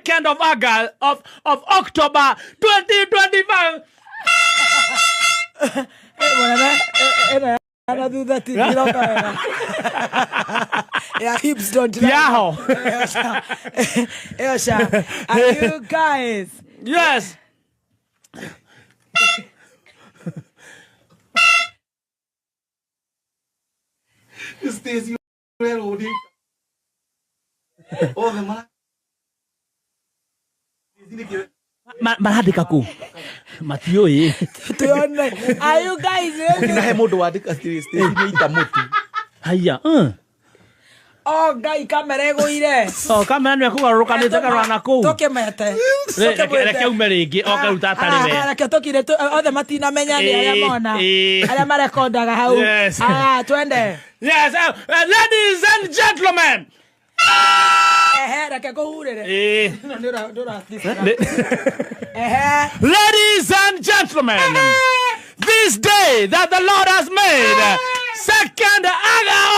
2nd of August of October 2025. Mũnene, ĩno ya na thutha ti iroka wega. Yeah, hips don't lie. Yaho. Ĩyo sha. Are you guys? Yes. Stacy ũrerwo nĩ othe mara Marandĩka kũ? Matiũĩ. Tuone. Are you guys ready? na he mũndũ wandĩka atĩ Stacy nĩ ita mũtu. Haiya. Oh, Ngai, kamera ĩgũire. Oh, kamera nĩ ĩkũgarũrũkanĩte ĩkarora na kũu. Tũkĩmete. Reke ume rĩngĩ oke rĩu ta atarĩ we. Reke tũkire othe matinamenya nĩ arĩa mona. Arĩa marekondaga hau. Yes. Aya, twende. Yes, ladies and gentlemen. Ehe, reke ngũhurĩre. Eh. Ĩno nĩ ũra- Ehe. Ladies and gentlemen, this day that the Lord has made, 2nd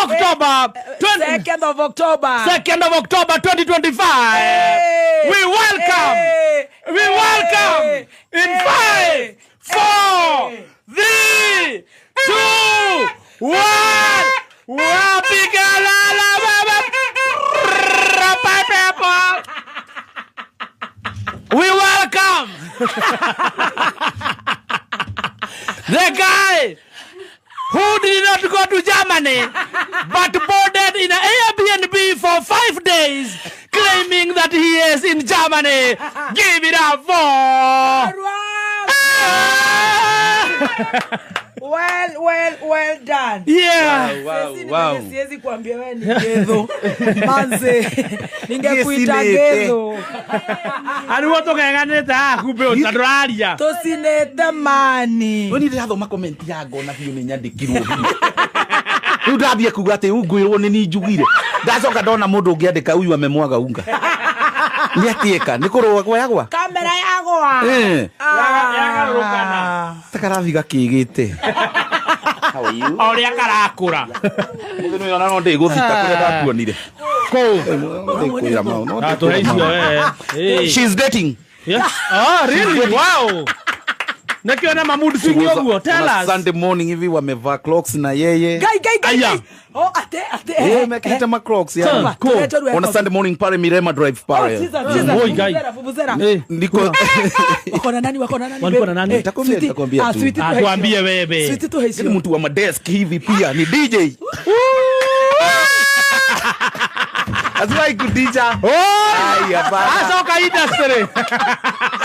October, 20, 2nd of October. 2nd of October 2025, Hey. we welcome, Hey. we welcome in Hey. 5, 4, 3, 2, 1. We welcome the guy who did not go to Germany but boarded in an Airbnb for 5 days, claiming that he is in Germany. Give it up for. Well, well, well done. Yeah. Wow, Sisi wow. ni siwezi kuambia wewe ni gedho. Manze, ningekuita Niĩ gedho. Arĩguo tũng'eng'anĩte haha kumbe ũta ndũraria. Tũcinĩte mani. We nĩ ndĩrathoma comment ya ngona biũ nĩ nyandĩkirwo biũ. Rĩu ndambia kuga atĩ rĩu ngwĩrwo nĩ niĩ njugire. Ndacoka ndona mũndũ ũngĩ andĩka huyu amemwaga unga. Nĩ atĩeka nĩ kũrũa gwayagwa. Kamera yagwa. Eh. Yagarũrũkana. Ta karathi gakĩgĩte. How are you? O ũrĩa karakũra. Mũthĩ nĩ ona no ndĩgũthita kũrĩa ndakuonire. Kũu. Ndĩkwĩra maũ, no Ah, tũhe ndĩkwĩra icio maũ. eh. Eh. She's dating. Yeah. Oh, really? Wow. Nĩkĩo na mamood swing ũguo. Tell On a us. Sunday morning hivi wamevaa clocks na yeye. Ngai, ngai, ngai. Aya. Ngai. Oh, ate, ate. Eh, mekĩrĩte ma clocks Huh. yani. Cool. On a Sunday morning pale Mirema Drive Oh, pale. Jesus, Jesus. Oi, Ngai. Vuvuzela, vuvuzela. Eh. Niko Wako na nani? Wako na nani? Walikuwa na nani? Eh, Nitakwambia, sweetie. nitakwambia Ah, tu. sweetie Ah, tuhe tuambie hiyo. wewe. Sweetie tuhe Ni hiyo. mtu wa madesk hivi pia ni DJ. Asiwahi kudija. Ai, hapana. Acoka industry.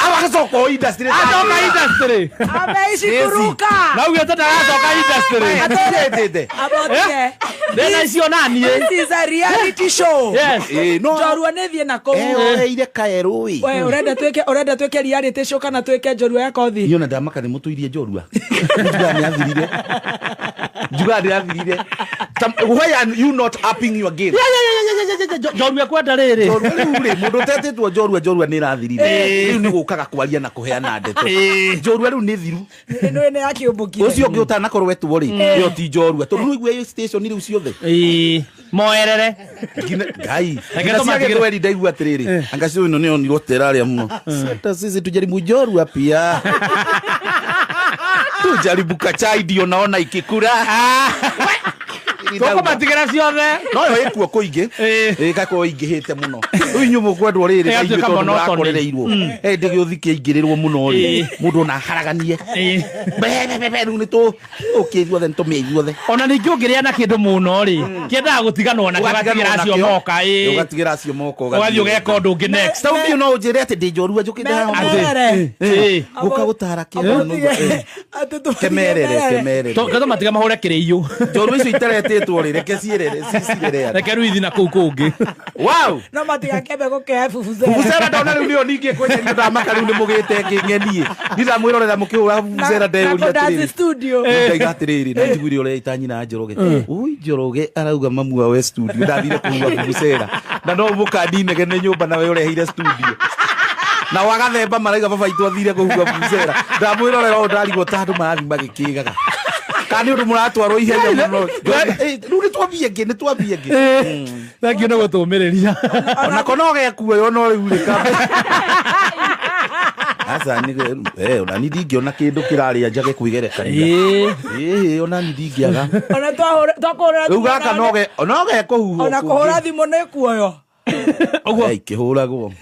Awacoka industry. Acoka industry. Ameishi Yes. kuruka. Na ugĩte ndaracoka industry. Atete. Abotie. Ndĩna icio naniĩ. This is a reality show. Yes. Eh, no. Njorua nĩ thiĩ na kũu. Eh, oreire kaerũ ĩ. We ũrenda twĩke ũrenda twĩke reality show kana twĩke njorua ya kothi? Niĩ ona ndamaka nĩ mũtũirie njorua. Njugaga nĩ athirire. Njugaga nĩ athirire. Why are you not upping your game? Njorua kwenda rĩrĩ. Njorua rĩu rĩ, mũndũ ũtetĩtwo njorua njorua nĩ ĩrathirire. Rĩu nĩ gũkaga kwaria na kũheana ndeto. Njorua rĩu nĩ thiru. Ĩno nĩ yakĩũmbũkire. Ũcio ũngĩ ũtanakorwo etwo rĩ, ĩyo ti njorua. Tondũ nĩ ũigua ĩ station rĩu ciothe. Ĩĩ. Moerere. Nginya Ngai. Reke Nginya cia tũmatigĩre. Gĩthweri ndaigua atĩrĩrĩ, anga cio ĩno nĩyonirwo terarĩa mũno. Hata sisi tujaribu njorua pia. Tujaribu kachai ndio naona ikikura. Tũkũmatigĩra ciothe. No yo ĩkuo kũingĩ. Ĩĩ. Ĩgakorwo ĩingĩhĩte mũno. Rĩu inyuĩ mũkwendwo rĩrĩ na Ĩgatuĩka inyuĩ tondũ monotony. mũrakorereirwo. Hĩndĩ gĩũthi kĩaingĩrĩrwo mũno rĩ, Ĩĩ. mũndũ ona aharaganie. Ĩĩ. Be, rĩu nĩ tũ ũkĩ ithuothe nĩ tũmĩe ithuothe. Ona ningĩ ũngĩrĩa na kĩndũ mũno rĩ, kĩendaga gũtiganwo nakĩo ũgatigĩra acio moka. Ĩĩ. Ũgatigĩra acio moka Ũgathiĩ ũgeka ũndũ ũngĩ next. Ta ũthiĩ no ũnjĩre atĩ ndĩ njorua njũkĩte haha ũmũthĩ. Merere. Ĩĩ. Gũka gũtara kĩndũ Abotie. Atĩ tũmatige kemerere merere. kemerere. Tũke tũmatiga mahũre kĩrĩiyũ. Njorua icio itaretĩtwo rĩ, reke ciĩrere cicirere andũ. Reke rĩu ithi na kũu kũngĩ. Wow! No matigakĩambe gũkĩoya vuvuzela. Vuvuzela ndona rĩu nĩyo ningĩ kwenyerio ndamaka rĩu nĩ mũgĩte ngĩng'enie. Ndindamwĩrorera mũkĩhũra vuvuzela Na ndeyũria kũdance atĩrĩrĩ. studio. Ndaiga atĩrĩrĩ na njiguire ũrĩa ĩta nyina Njoroge. Ui Njoroge arauga mamu wawe studio ndathire kũhuha vuvuzela. Na no mũkaninegene nyũmba nawe ũreheire studio. Na wagathemba marauga baba itũ athire kũhuha vuvuzela. Ndamwĩrorera ũũ ndarigwo ta andũ marathiĩ magĩkĩgaga. Kana nĩ ũndũ mũratwarwo ihenya mũno. Rĩu nĩ twambie ĩngĩ, nĩ twambie ĩngĩ. Thank you nĩ gũtũmĩrĩria. Onako no gekuoyo no rĩu rĩ kambe. Aca nĩ ona ni ndingĩona kĩndũ kĩrarĩa njage kwĩgerekania. Ĩĩ. Ĩĩ, ona ni ndingĩaga. Ona twakũhũrĩra Rĩu thimũ gaka na- no ge no gekũhuhwo. ona kũhũra thimũ nĩ kuoyo. Ũguo. Ikĩhũragwo.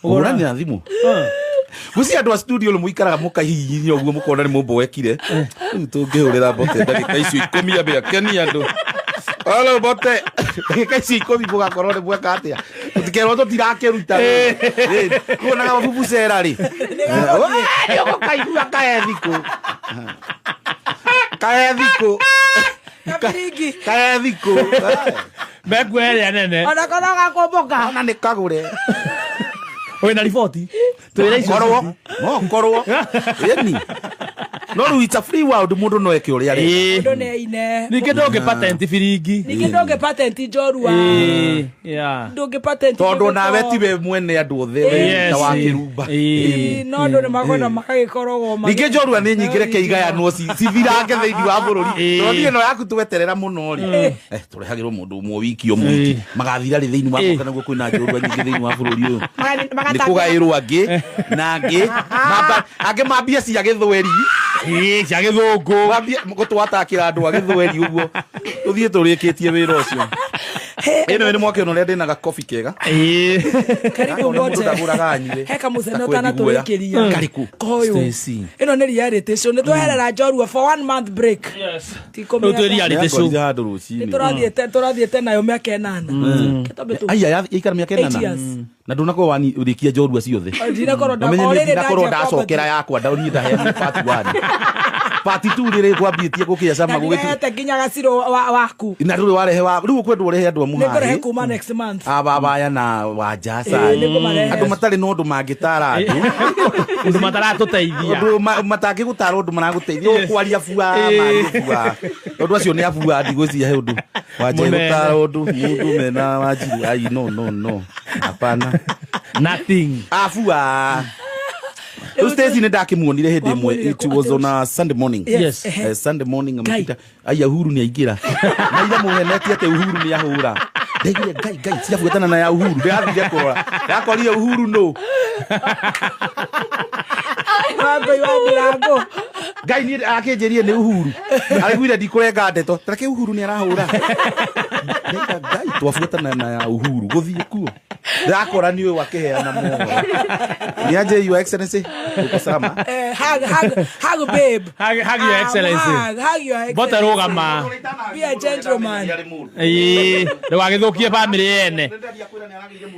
Kũhũranĩra thimũ. Gucia andũ a studio nĩ mũikaraga mũkahihinyia ũguo mũkona nĩ mũmboekire. Rĩu tũngĩhũrĩra Mbote ndagĩka icio 10 ambe akenie andũ. Halo Mbote, ndagĩka icio 10 mũgakorwo nĩ mweka atĩa? Tũtikerwo tũtirakĩruta. Kuonaga mabubucera rĩ. Nĩ ũgũkaigua kae thikũ. Kae thikũ. Kabiringi. Kae thikũ. Mekuoya ĩrĩa nene. Ona korwo gakomboka. Ona nĩ kagũre. Wĩna riboti. Twĩre icio. Korwo. No korwo. Ĩni. No rĩu it's a free world, mũndũ no eke ũrĩa arenda. Ĩĩ. Mũndũ nĩ aine. Ningĩ ndũngĩ patent biringi. Ningĩ ndũngĩ patent njorua. Ĩĩ. Yeah. Ndũngĩ patent. Tondũ nawe tiwe mwene andũ othe we Yes. ta wa kĩrumba. Ĩĩ. No andũ nĩ makwenda magagĩkoragwo Ningĩ njorua nĩ nyingĩ, reke igayanwo cithirange thĩinĩ wa bũrũri. Ĩĩ. Tondũ niĩ ĩno yaku tweterera mũno rĩ, tũrehagĩrwo mũndũ ũmwe wiki o mwiki, magathira rĩ thĩinĩ wa Ĩĩ. mwaka, naguo kwĩna njorua nyingĩ thĩinĩ wa bũrũri ũyũ, nĩ kũgaĩrwo angĩ na angĩ angĩ mambia cia gĩthweri. Ĩĩ, cia gĩthũngũ. Mambie gũtwatakĩra andũ a gĩthweri ũguo tũthiĩ tũrĩkĩtie wĩra ũcio. Ĩno nĩ mwakĩona ũrĩa ndĩna gakobi kega. Ĩĩ. Karibu. Mũndũ Mbote. ndagũraga anyue. He kamũcene Takwendi guoya. ũtanatũrĩkĩria. Karĩkũ? Koyũ. Stacy. Ĩno nĩ reality show, nĩ tweherera njorua for one month break. Yes. Tikũmĩaka. Rĩu twĩ reality show. Nĩangorire handũ rũcinĩ. Nĩ tũrathiĩte nayo mĩaka 8. Kĩtambe tu. Aya yaikara mĩaka Eight 8. years. Na ndũnakorwo warĩkia njorua ciothe. Ndinakorwo Na menye o niĩ rĩrĩ ndinakorwo ndanjia ndacokera kwambatia. yakwa ndoniĩ ndaheanire part 1, part 2 rĩrĩ kwambĩtie gũkĩa cama Na gũgĩtu ndihete nginya gacirũ waku. Na ndũrĩ warehe wa rĩu ũkwenda ũrehe andũ a Nĩngũrehe mũhaĩ kuma next month. ababaya na wanja. Ĩĩ, nĩngũmarehe. Andũ matarĩ na ũndũ mangĩtara andũ. Ũndũ mataratũteithia. Ũndũ matangĩgũtara ũndũ maragũteithia ũkwaria bua Ĩĩ. mangĩ bua, tondũ acio nĩ abua, ndigwĩciria he ũndũ wanja Mũnene. gũtara ũndũ mũndũ mena Wanjiru. Ai, no, no, no, hapana. Nothing. Abua rĩu Stacy nĩ ndakĩmuonire hĩndĩ ĩmwe. Wamuonire It kũ? was on a Sunday morning. Yes. Ehe. Sunday morning Ngai. amĩta aya Uhuru nĩ aingĩra na ira mũhenetie atĩ Uhuru nĩ ahũra. Ndaiguire ngai ngai ciabuatana na ya Uhuru, ndĩrathire kũrora ndakorire Uhuru nũ. Wambui wa Ndirango. Ngai niĩ akĩnjĩrie nĩ Uhuru, araiguire ndikũrenga ndeto tareke Uhuru nĩ arahũra. Ndaiga ngai twabuatana na ya Uhuru gũthiĩ kuo ndakora nĩ ũyũ akĩheana mohoro nĩ anje, "Your Excellency, uko salama?" Hug, hug, hug, babe. Hug, hug your Ah, excellency. Hug, hug your excellency. Mbote rũgama. Be a gentleman. Ĩĩ. Ndũgagĩthũkie bamĩrĩ yene.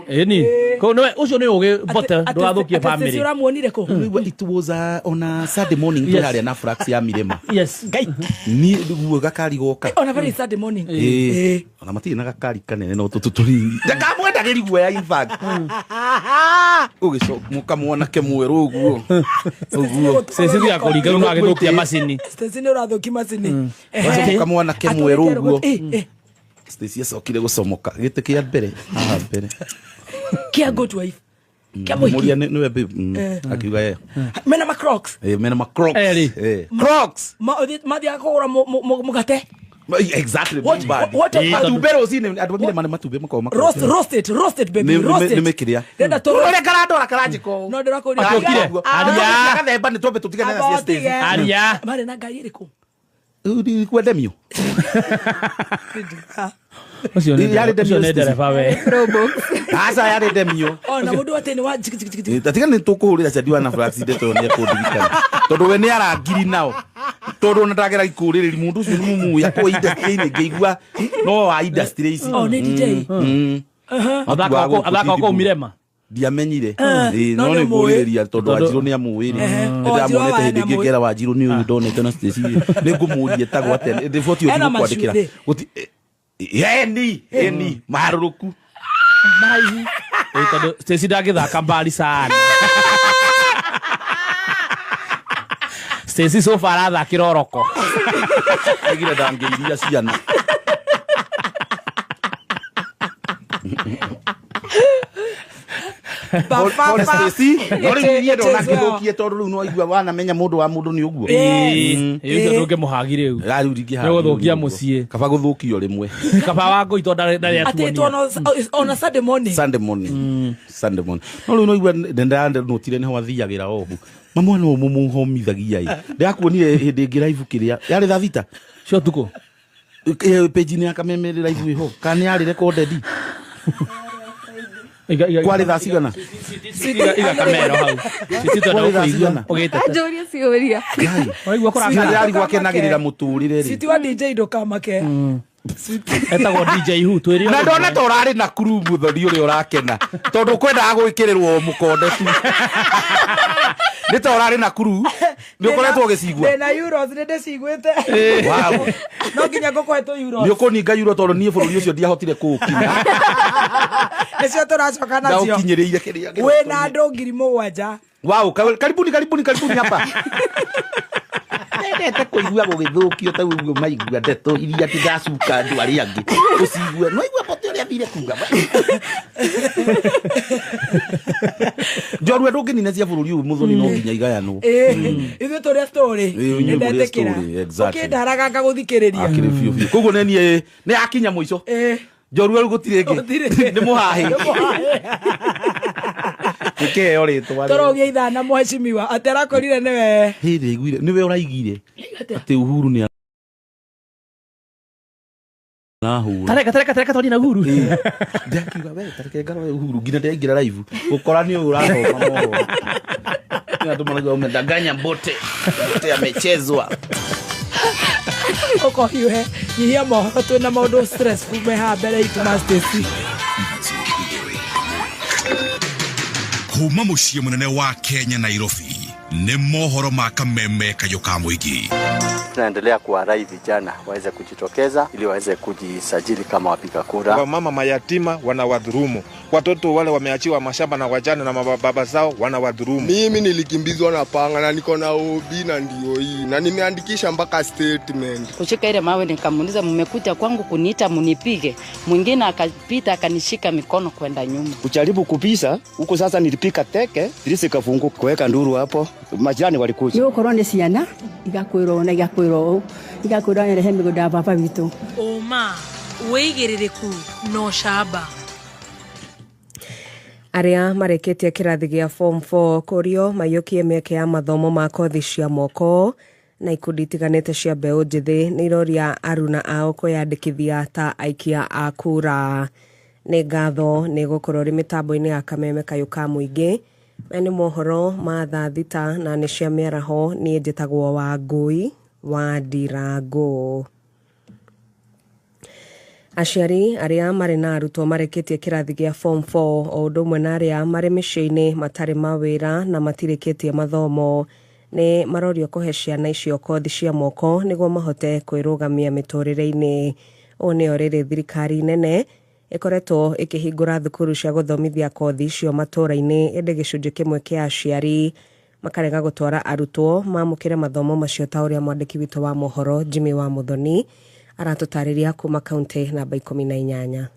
Ĩni. Kũu nĩwe ũcio nĩ ũgĩ Mbote ndũgathũkie Atĩ bamĩrĩ. ũramuonire kũ? Rĩu it was on a Sunday morning. Yes. Twĩharĩa na flax ya Mirema. Yes. Ngai. Ni guo gakari goka. Ona very Sunday morning. Ĩĩ. Ona matirĩ na gakari kanene no tũtũ tũnini ndakamwendagĩri guoya, in fact ũgĩcoka mwanake mwerũ ũguo ũguo. Stacy tiga kũringa rĩu no agĩthũkia macini. Stacy nĩ ũrathũkia macini. Wacoka mwanake mwerũ ũguo. Eh, eh. Stacy acokire gũcomoka gĩtĩ kĩa mbere haha mbere. Kia good wife. Kia mũhiki. Mũria nĩwe babe. Akiuga ye. Mena ma Crocs. Eh, mena ma Crocs. Erĩ. Eh, Crocs. Mathiaga kũgũra mũgate. Exactly. What- what Ĩĩ, tondũ- Matumbĩ rũcinĩ andũ a Mirema nĩ matumbĩ makoragwo ma Roast, roast it, roast it, baby, roast it. Nĩ mĩkĩrĩa. Ndĩrenda tũ Ũrĩa karandora karanjĩka ũũ. No ndĩrakũria. Atũkire. Aria. Gathemba nĩ twambe tũtigane na cia Stacy. Aria. Marĩ na ngari ĩrĩkũ? Rĩu kwendemio. Ũcio nĩ Yarĩ ũcio nĩ Stacy. ndereba we. Probox. Aca yarĩ ndemio. Ona mũndũ atĩ nĩ wa jiki jiki jiki. Tatiga nĩ tũkũhũrĩra Shadi wa na Flax ndeto nĩ ekũndirikana tondũ we nĩ arangiri nao tondũ ona ndagera ikũrĩrĩri mũndũ ũcio nĩ mũmuya kwa industry-inĩ ngĩigua no wa industry ici. Oh, nĩ DJ. Athaka kũu Mirema. Ndiamenyire. Ĩĩ, no no nĩ nĩ ngũrĩrĩria tondũ Tondũ- Wanjirũ nĩ amũĩ rĩ. Oh, Wanjirũ Nĩndĩramuonete wa hĩndĩ ĩngĩ nĩamũĩ. ngera Wanjirũ nĩ ũyũ ndonete na Stacy nĩ ngũmũria etagwo atĩa ndĩboti Ena ũthiĩ kwandĩkĩra macuthĩ. Gũti- eni eni maharũrũku. Maraihu. Ĩĩ, tondũ Stacy ndangĩthaka mbali sana. Stacy so far arathakĩra oroko. Aigire ndangĩiria ciana. Pole Stacy. No rĩu niĩ ndona ngĩthũkie tondũ rĩu no aigua wanamenya mũndũ wa mũndũ nĩ ũguo. Ĩĩ ũcio ndũngĩmũhagi rĩu. Rĩu ndingĩhagi. Nĩ gũthũkia mũciĩ. Kaba gũthũkio rĩmwe. Kaba wa ngũitwo ndarĩ atuonia. Atĩ on a Sunday morning. Sunday morning. Sunday morning. No rĩu no igua ndanotire nĩho athiagĩra ohu. Mamu no mumuhomithagia ĩ. Ndĩrakuonire hĩndĩ ĩngĩ live kĩrĩa. Yarĩ thaa thita. Cia ũtukũ. Page-inĩ ya Kameme ĩrĩ live ĩho. Kana nĩ yarĩ recorded. Kwarĩ thaa cigana? Iga kamero hau. Sisi twenda gũkũigua ũgĩtete. Anjũria ciũria. Ũraigua kũrakara. Ndĩrarigwo akenagĩrĩra mũtũrĩre rĩ. City wa DJ ndũkamake. Etagwo DJ Hu twĩre. Na ndona ta ũrarĩ na kuru mũthoni ũrĩa ũrakena. Tondũ kwendaga gwĩkĩrĩrwo mũkonde tu. Nĩ ta ũrarĩ na kuru. Nĩ ũkoretwo ũgĩcigua. Ndĩna euros nĩ ndĩciguĩte. Wow. No nginya ngũkũhe tũ euros. Nĩ ũkũninga euro tondũ niĩ bũrũri ũcio ndiahotire kũũkinya. Nĩcio tũracoka nacio. Ndaũkinyĩrĩire kĩrĩa. Wĩna andũ 7,000. Wow, karibuni karibuni karibuni hapa. Ndendete kũigua gũgĩthũkio ta ũguo maigua ndeto iria ndĩracuka andũ arĩa angĩ. Ũcigue. No igua bote ũrĩa athire kuga. Njorua ndũngĩnina cia bũrũri ũyũ mũthoni no nginya igayanwo. Ithuĩ tũrĩa story. Nĩndetĩkĩra. Ũkĩndaraga ngagũthikĩrĩria. Akĩrĩ biũ biũ. Koguo nĩ niĩ nĩ yakinya mũico. Njorua rĩu gũtirĩ ĩngĩ. Nĩ mũhahĩ. Nĩkĩheo rĩtwa. Tũraugia ithaa na mheshimiwa atĩ arakorire nĩwe. Hĩndĩ aiguire nĩwe ũraigire atĩ Uhuru nĩ arahũra. Tareka tareka tareka twarie na Uhuru. Ndakiuga we tareke ngarore Uhuru nginya ndĩraingĩra live gũkora nĩ ũyũ ũrathoma mohoro. Nĩ andũ marauga umedanganya mbote. Mbote amechezwa. Ũkohiũhe nyihia mohoro twĩna maũndũ stressful me haha mbere itũ ma Stacy. Kuma mũciĩ mũnene wa Kenya Nairobi nĩ mohoro ma Kameme kayũ ka mũingĩ. Tunaendelea kuwarai vijana waweze kujitokeza ili waweze kujisajili kama wapiga kura. Wamama mayatima wanawadhulumu, watoto wale wameachiwa mashamba na wajane na mababa zao wanawadhulumu. Mimi nilikimbizwa na panga na niko na OB na ndio hii na nimeandikisha mpaka statement. Kushika ile mawe nikamuuliza, mmekuja kwangu kuniita mnipige? Mwingine akapita akanishika mikono kwenda nyuma. Kujaribu kupisa huko sasa nilipika teke, dirisi kafunguka kuweka nduru hapo. Majirani walikuja. Yo korone ciana igakwirwo na igakwirwo igakwirwo rehe migunda baba witũ. Ũma wĩigĩrĩrĩku no camba. Arĩa marĩkĩtie kĩrathi gĩa form 4 kũrio maiyũkie mĩeke ya mathomo ma kothi cia moko na ikundi itiganĩte cia mbeũ njĩthĩ nĩ iroria aruna ao kwĩyandĩkithia ta aikia a kura. Nĩ ngatho nĩ gũkorwo rĩ mĩtambo-inĩ ya Kameme kayũ ka mũingĩ. Maya nĩ mohoro ma thaa thita na nĩ cia mĩaraho. Niĩ njĩtagwo Wangũi wa Ndirango. Aciari arĩa marĩ na arutwo marĩkĩtie kĩrathi gĩa form 4 o ũndũ ũmwe na arĩa marĩ mĩciĩ-inĩ matarĩ mawĩra na matirĩkĩtie mathomo nĩ marorio kũhe ciana icio kothi cia moko nĩguo mahote kwĩrũgamia mĩtũrĩre-inĩ. Ũũ nĩo rĩrĩ thirikari nene ĩkoretwo ĩkĩhingũra thukuru cia gũthomithia kothi icio matũũra-inĩ, ĩndĩ gĩcunjĩ kĩmwe kĩa aciari makarega gũtwara arutwo mamũkĩre mathomo macio ta ũrĩa mwandĩki witũ wa mohoro Jimmy wa Muthoni aratũtarĩria kuma kaunti namba 18.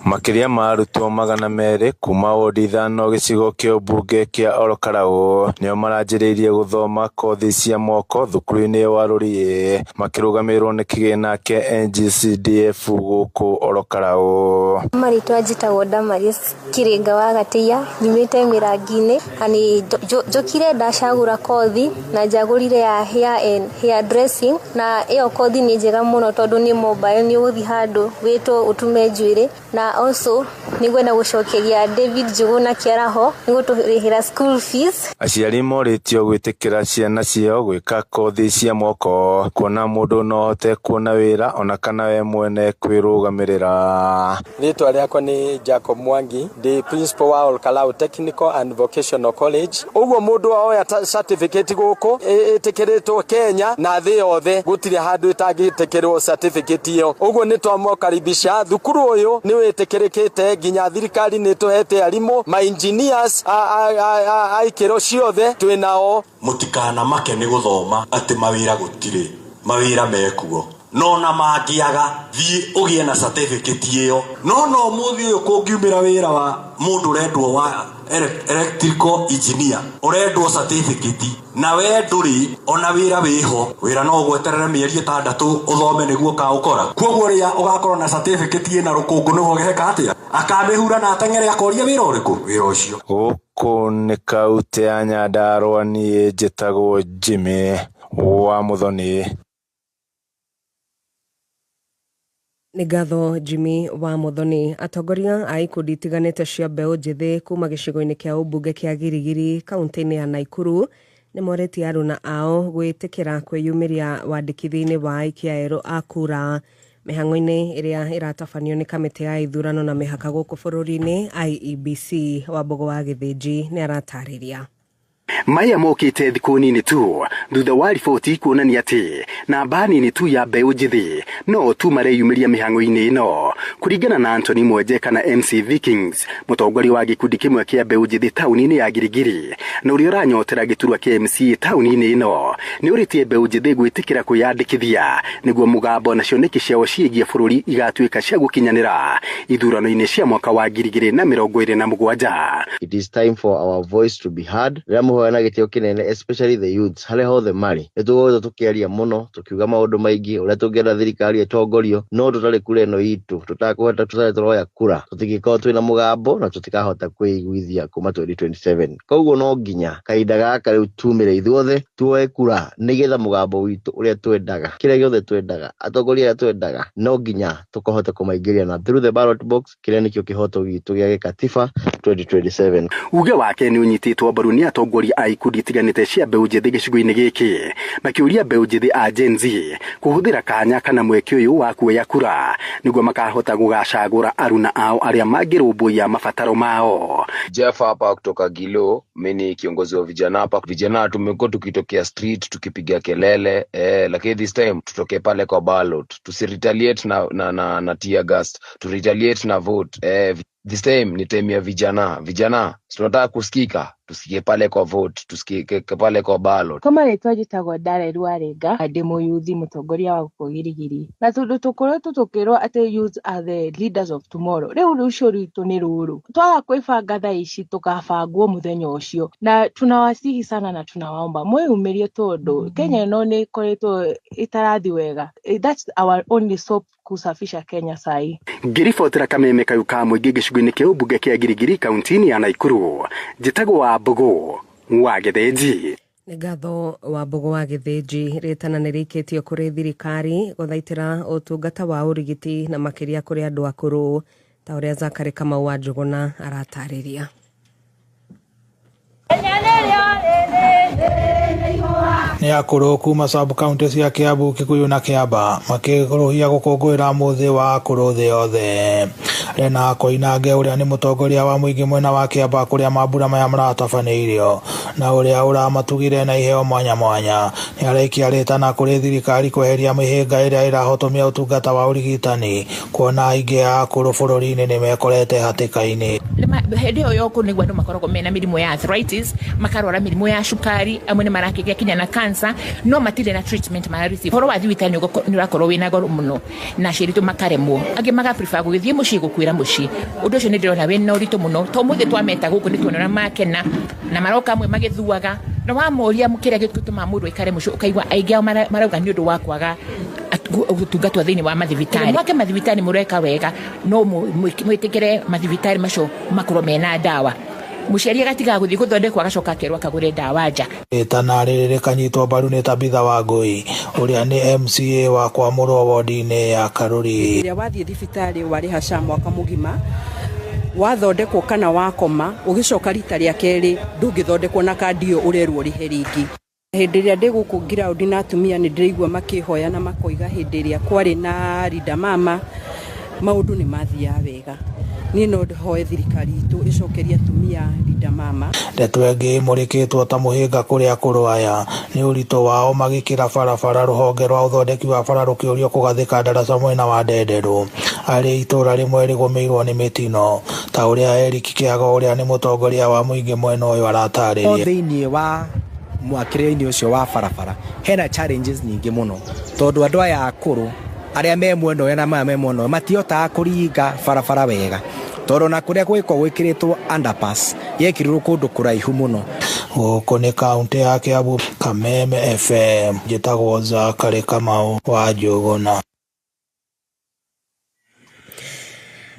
Makĩria ma arutwo 200 kuma wodi 5 gĩcigo kĩa ũmbunge kĩa Ol Kalou nĩo maranjĩrĩirie gũthoma kothi cia moko thukuru-inĩ wa Rũriĩ makĩrũgamĩrĩrwo nĩ kĩgĩna kĩa NGCDF gũkũ Ol Kalou. Marĩtwa njĩtagwo Damaris Kĩrĩnga wa Gatĩia, nyumĩte Mĩrangi-inĩ na nĩ njũkire ndacagũra kothi na njagũrire ya hair and hair dressing, na ĩyo kothi nĩ njega mũno tondũ nĩ mobile, nĩ ũgũthiĩ handũ wĩtwo ũtume njuĩrĩ, na also nĩngwenda gũcokeria David Njuguna Kĩaraho nĩ gũtũrĩhĩra school fees. Aciari morĩtio gwĩtĩkĩra ciana ciao gwĩka kothi cia moko kuona mũndũ no ahote kuona wĩra ona kana we mwene kwĩrũgamĩrĩra. Rĩtwa rĩakwa nĩ Jacob Mwangi, ndĩ principal wa Ol Kalou Technical and Vocational College. Ũguo mũndũ oya certificate gũkũ ĩtĩkĩrĩtwo Kenya na thĩ yothe, gũtirĩ handũ ĩtangĩtĩkĩrwo certificate ĩyo. Ũguo nĩ twamũkaribisha thukuru ũyũ nĩ wĩtĩkĩrĩkĩte nginya thirikari nĩ tũhete arimũ ma engineers a ikĩro ciothe twĩnao. Mũtikanamake nĩ gũthoma atĩ mawĩra gũtirĩ, mawĩra mekuo. No na mangĩaga thiĩ ũgĩe na certificate ĩyo. No no mũthĩ ũyũ kũngiumĩra wĩra wa mũndũ ũrendwo wa electrical engineer, ũrendwo certificate na we ndũrĩ ona wĩra wĩho, wĩra no ũgweterere mĩeri 6 ũthome nĩguo ũkaũkora. Koguo rĩrĩa ũgakorwo na certificate ĩna rũkũngũ nĩguo ũgeka atĩa? Akamĩhura na ateng'ere akoria wĩra ũrĩkũ? Wĩra ũcio. Gũkũ nĩ kaũntĩ ya Nyandarua, niĩ njĩtagwo Jimmy wa Muthoni. Nĩ ngatho Jimmy wa Muthoni. Atongoria a ikundi itiganĩte cia mbeũ njĩthĩ kuma gĩcigo-inĩ kĩa ũmbunge kĩa Girigiri kaũntĩ-inĩ ya Naikuru nĩ morĩtie aruna ao gwĩtĩkĩra kwĩyumĩria wandĩkithia-inĩ wa aikia erũ a kura mĩhang'o-inĩ ĩrĩa ĩratabanio nĩ kamĩtĩ ya ithurano na mĩhaka gũkũ bũrũri-inĩ IEBC. Wambũgũ wa Gĩthĩnji nĩ aratarĩria. Maya mokĩte thikũ nini tu thutha wa riboti kuonania atĩ namba nini tu ya mbeũ njĩthĩ no tu mareyumĩria mĩhang'o-inĩ ĩno. Kũringana na Anthony Mwenje kana MC Vikings, mũtongoria wa gĩkundi kĩmwe kĩa mbeũ njĩthĩ taũni-inĩ ya Girigiri na ũrĩa ũranyotera gĩturwa kĩa MC taũni-inĩ ĩno, nĩ ũrĩtie mbeũ njĩthĩ gwĩtĩkĩra kwĩyandĩkithia nĩguo mũgambo na cioneki ciao ciĩgiĩ bũrũri igatuĩka cia gũkinyanĩra ithurano-inĩ cia mwaka wa 2027. It is time for our voice to be heard. Rĩrĩa na gĩtĩo kĩnene, especially the youths harĩa hothe marĩ, nĩ tũgũkorwo tũkĩaria mũno tũkiuga maũndũ maingĩ ũrĩa tũngĩenda thirikari ĩtongorio, no tũtarĩ kura ĩno itũ, tũtakũhota, tũtarĩ tũroya kura, tũtingĩkorwo twĩna mũgambo na tũtikahota kwĩiguithia kuma 2027. Koguo no nginya kahinda gaka rĩu tumĩre ithuothe tuoe kura nĩgetha mũgambo witũ ũrĩa twendaga, kĩrĩa gĩothe twendaga, atongoria arĩa twendaga, no nginya tũkahota kũmaingĩria na through the ballot box, kĩrĩa nĩkĩo kĩhoto gitũ gĩa gĩkatiba 2027. Uge wake nĩ ũnyitĩtwo mbaru nĩ atongoria a ikundi itiganĩte cia mbeũ njĩthĩ gĩcigo-inĩ gĩkĩ, makĩũria mbeũ njĩthĩ a Gen Z kũhũthĩra kanya kana mweke ũyũ wa kuoya kura nĩguo makahota gũgacagũra aruna ao arĩa mangĩrũmbũiya mabataro mao. Jeff hapa kutoka Gilo, mimi ni kiongozi wa vijana hapa. Vijana tumekuwa tukitokea street tukipiga kelele, lakini this time tutoke pale kwa ballot, tusiretaliate na tear gas, tu retaliate na vote. This time ni time ya vijana. Vijana tunataka kusikika, tusikie pale kwa vote, tusikie pale kwa ballot. Kama rĩtwa njĩtagwo Darrell Warenga, ndĩ mũyuthi mũtongoria wa gũkũ Girigiri, na tondũ tũkoretwo tũkĩrwo atĩ youths are the leaders of tomorrow, rĩu rũciũ rwitũ nĩ rũrũ, twaga kwĩbanga thaa ici tũkabangwo mũthenya ũcio. Na tunawasihi sana na tunawaomba mwĩyumĩrie, tondũ Kenya ĩno nĩ ĩkoretwo ĩtarathi wega. That's our only soap kusafisha Kenya sahi. Ngĩribotera kameme kayũ ka mũingĩ gĩcigo-inĩ kĩa ũmbunge kĩa Girigiri kaũntĩ-inĩ ya Naikuru, njĩtagwo Wambũgũ wa Gĩthĩnji. Nĩ ngatho Wambũgũ wa Gĩthĩnji. Rĩtana nĩ rĩikĩtio kũrĩ thirikari gũthaitĩra ũtungata wa ũrigiti na makĩria kũrĩ andũ akũrũ, ta ũrĩa Zakari Kamau wa Njũgũna aratarĩria. Nĩ akũrũ kuma sub county cia Kiambu, Kikuyu na Kiamba makĩgũrũhia gũkũngũĩra mũthĩ wa akũrũ thĩ yothe. Lena Koinange ũrĩa nĩ mũtongoria wa mũingĩ mwena wa Kiamba kũrĩa mambura maya maratabanĩirio na ũrĩa ũramatugire na iheo mwanya mwanya, nĩ araikia rĩtana kũrĩ thirikari kweheria mĩhĩnga ĩrĩa ĩrahotomia ũtungata wa ũrigitani, kuona aingĩ a akũrũ bũrũri-inĩ nĩ mekorete hatĩka-inĩ. Hĩndĩ ĩyo yokũ nĩguo andũ makoragwo mena mĩrimũ ya arthritis, makarwara mĩrimũ ya cukari, amwe nĩ marakĩgĩa kinya na cancer, no matirĩ na treatment mara receive. Ũhoro wa thibitarĩ nĩ ũrakorwo wĩna goro mũno na aciari aitũ makaremwo, angĩ maga prefer gũgĩthiĩ mũciĩ gũkuĩra mũciĩ. Ũndũ ũcio nĩ ndĩrona wĩna ũritũ mũno, to ũmũthĩ twameta gũkũ nĩ tuona ũrĩa makena na maroka amwe magĩthuaga, na wamoria kĩrĩa gĩtũmaga mũndũ aikare mũciĩ ũkaigua aingĩ ao marauga nĩ ũndũ wa kwaga ũtungatwo thĩinĩ wa mathibitarĩ. Mwake mathibitarĩ mũreka wega, no mwĩtĩkĩre mathibitarĩ macio makorwo mena ndawa. Mũciari agatiga gũthiĩ gũthondekwo agacoka akerwo akagũre ndawa nja. Rĩtana rĩrĩ rĩkanyitwo mbaru nĩ Tabitha Wangũi ũrĩa nĩ MCA wa kwamũrwo wodi-inĩ ya Karuri. Rĩrĩa wathiĩ thibitarĩ warĩha SHA mwaka mũgima, wathondekwo kana wakoma, ũgĩcoka rita rĩa kerĩ ndũngĩthondekwo na kandi ĩyo ũrerwo ũrĩhe rĩngĩ. Hĩndĩ ĩrĩa ndĩ gũkũ ground na atumia nĩ ndĩraigua makĩhoya na makoiga hĩndĩ ĩrĩa kwarĩ na Linda Mama maũndũ nĩ mathiaga wega. Niĩ no hoe thirikari itũ ĩcokerie atumia Linda Mama. Ndeto ĩngĩ ĩmũrĩkĩtwo ta mũhĩnga kũrĩ akũrũ aya nĩ ũritũ wao magĩkĩra barabara rũhonge rwa ũthondeki wa bara rũkĩũrio kũgathĩka ndaraca mwena wa Ndenderũ arĩ itũra rĩmwe rĩgũmĩirwo nĩ mĩtino, ta ũrĩa Eric Kĩago ũrĩa nĩ mũtongoria wa mũingĩ mwena ũyũ aratarĩria. Thĩinĩ wa mwakĩre-inĩ ũcio wa barabara hena challenges nyingĩ mũno, tondũ andũ aya akũrũ Arĩa me mwena ũyũ na maya me mwena ũyũ matihotaga kũringa barabara wega tondũ na kũrĩa gwĩkwo gwĩkĩrĩtwo underpass yekĩrirwo kũndũ kũraihu mũno. Gũkũ nĩ kaũntĩ ya Kiambu, Kameme FM, njĩtagwo Zakari Kamau wa Njũgũna.